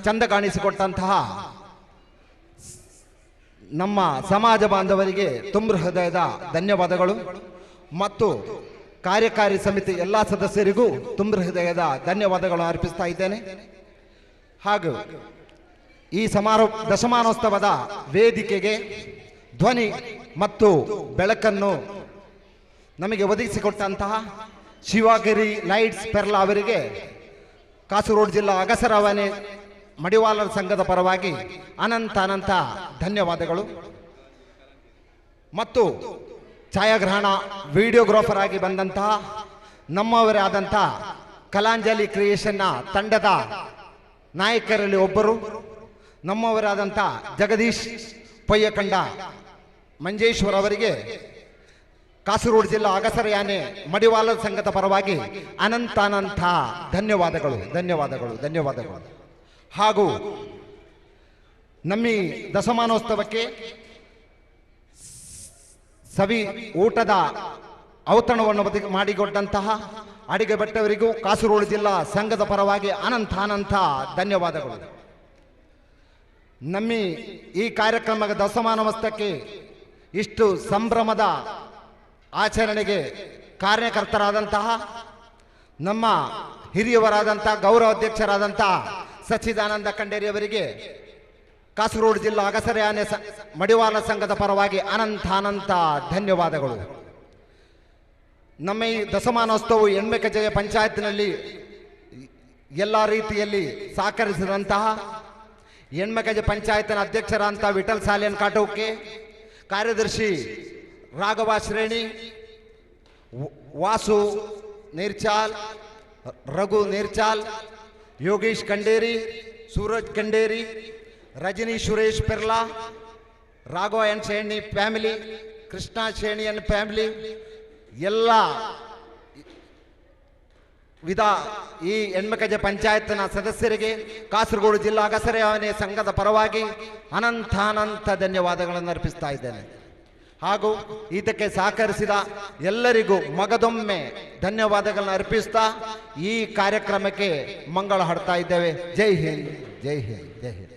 ಚಂದ ಕಾಣಿಸಿಕೊಟ್ಟಂತಹ ನಮ್ಮ ಸಮಾಜ ಬಾಂಧವರಿಗೆ ತುಂಬ ಹೃದಯದ ಧನ್ಯವಾದಗಳು ಮತ್ತು ಕಾರ್ಯಕಾರಿ ಸಮಿತಿ ಎಲ್ಲ ಸದಸ್ಯರಿಗೂ ತುಂಬ ಹೃದಯದ ಧನ್ಯವಾದಗಳು ಅರ್ಪಿಸ್ತಾ ಇದ್ದೇನೆ. ಹಾಗೂ ಈ ದಶಮಾನೋತ್ಸವದ ವೇದಿಕೆಗೆ ಧ್ವನಿ ಮತ್ತು ಬೆಳಕನ್ನು ನಮಗೆ ಒದಗಿಸಿಕೊಟ್ಟಂತಹ ಶಿವಗಿರಿ ಲೈಟ್ಸ್ ಪೆರ್ಲಾ ಅವರಿಗೆ ಕಾಸರಗೋಡು ಜಿಲ್ಲಾ ಅಗಸರವನೆ ಮಡಿವಾಳರ ಸಂಘದ ಪರವಾಗಿ ಅನಂತ ಅನಂತ ಧನ್ಯವಾದಗಳು. ಮತ್ತು ಛಾಯಾಗ್ರಹಣ ವಿಡಿಯೋಗ್ರಾಫರ್ ಆಗಿ ಬಂದಂತಹ ನಮ್ಮವರೇ ಆದಂಥ ಕಲಾಂಜಲಿ ಕ್ರಿಯೇಷನ್ನ ತಂಡದ ನಾಯಕರಲ್ಲಿ ಒಬ್ಬರು ನಮ್ಮವರಾದಂಥ ಜಗದೀಶ್ ಪೊಯ್ಯಕಂಡ ಮಂಜೇಶ್ವರ್ ಅವರಿಗೆ ಕಾಸರಗೋಡು ಜಿಲ್ಲಾ ಅಗಸರಯಾನೆ ಮಡಿವಾಳರ ಸಂಘದ ಪರವಾಗಿ ಅನಂತ ಅನಂತ ಧನ್ಯವಾದಗಳು ಧನ್ಯವಾದಗಳು ಧನ್ಯವಾದಗಳು. ಹಾಗೂ ನಮ್ಮಿ ದಶಮಾನೋತ್ಸವಕ್ಕೆ ಸವಿ ಊಟದ ಔತಣವನ್ನು ಮಾಡಿಕೊಟ್ಟಂತಹ ಅಡಿಗೆ ಭಟ್ಟವರಿಗೂ ಕಾಸರಗೋಡು ಜಿಲ್ಲಾ ಸಂಘದ ಪರವಾಗಿ ಅನಂತ ಅನಂತ ಧನ್ಯವಾದಗಳು. ನಮ್ಮಿ ಈ ಕಾರ್ಯಕ್ರಮದ ದಶಮಾನೋತ್ಸವಕ್ಕೆ ಇಷ್ಟು ಸಂಭ್ರಮದ ಆಚರಣೆಗೆ ಕಾರ್ಯಕರ್ತರಾದಂತಹ ನಮ್ಮ ಹಿರಿಯವರಾದಂಥ ಗೌರವ ಅಧ್ಯಕ್ಷರಾದಂಥ ಸಚ್ಚಿದಾನಂದ ಖಂಡೇರಿಯವರಿಗೆ ಕಾಸರಗೋಡು ಜಿಲ್ಲಾ ಅಗಸರೆ ಆನೆ ಮಡಿವಾಳ ಸಂಘದ ಪರವಾಗಿ ಅನಂತ ಅನಂತ ಧನ್ಯವಾದಗಳು. ನಮ್ಮ ಈ ದಶಮಾನೋತ್ಸವವು ಎಣ್ಮೆಕಜೆಯ ಪಂಚಾಯತ್ನಲ್ಲಿ ಎಲ್ಲ ರೀತಿಯಲ್ಲಿ ಸಹಕರಿಸಿದಂತಹ ಎಣ್ಮೆಕಜೆ ಪಂಚಾಯತ್ನ ಅಧ್ಯಕ್ಷರಾದಂಥ ವಿಠಲ್ ಸಾಲಿಯನ್ ಕಾಟೋಕೆ, ಕಾರ್ಯದರ್ಶಿ ರಾಘವ ಶ್ರೇಣಿ, ವಾಸು ನೀರ್ಚಾಲ್, ರಘು ನೀರ್ಚಾಲ್, ಯೋಗೀಶ್ ಖಂಡೇರಿ, ಸೂರಜ್ ಖಂಡೇರಿ, ರಜನಿ ಸುರೇಶ್ ಪೆರ್ಲಾ, ರಾಘವ ಎನ್ ಶೇಣಿ ಫ್ಯಾಮಿಲಿ, ಕೃಷ್ಣ ಶೇಣಿ ಎನ್ ಫ್ಯಾಮಿಲಿ, ಎಲ್ಲ ವಿಧ ಈ ಎಣ್ಮೆಕಜೆ ಪಂಚಾಯತ್ನ ಸದಸ್ಯರಿಗೆ ಕಾಸರಗೋಡು ಜಿಲ್ಲಾ ಅಗಸರೆ ಆನೆ ಸಂಘದ ಪರವಾಗಿ ಅನಂತ ಅನಂತ ಧನ್ಯವಾದಗಳನ್ನು ಅರ್ಪಿಸ್ತಾ ಇದ್ದೇನೆ. ಹಾಗೂ ಇದಕ್ಕೆ ಸಹಕರಿಸಿದ ಎಲ್ಲರಿಗೂ ಮಗದೊಮ್ಮೆ ಧನ್ಯವಾದಗಳನ್ನು ಅರ್ಪಿಸ್ತಾ ಈ ಕಾರ್ಯಕ್ರಮಕ್ಕೆ ಮಂಗಳ ಹಾಡ್ತಾ ಇದ್ದೇವೆ. ಜೈ ಹಿಂದ್, ಜೈ ಹಿಂದ್, ಜೈ ಹಿಂದ್.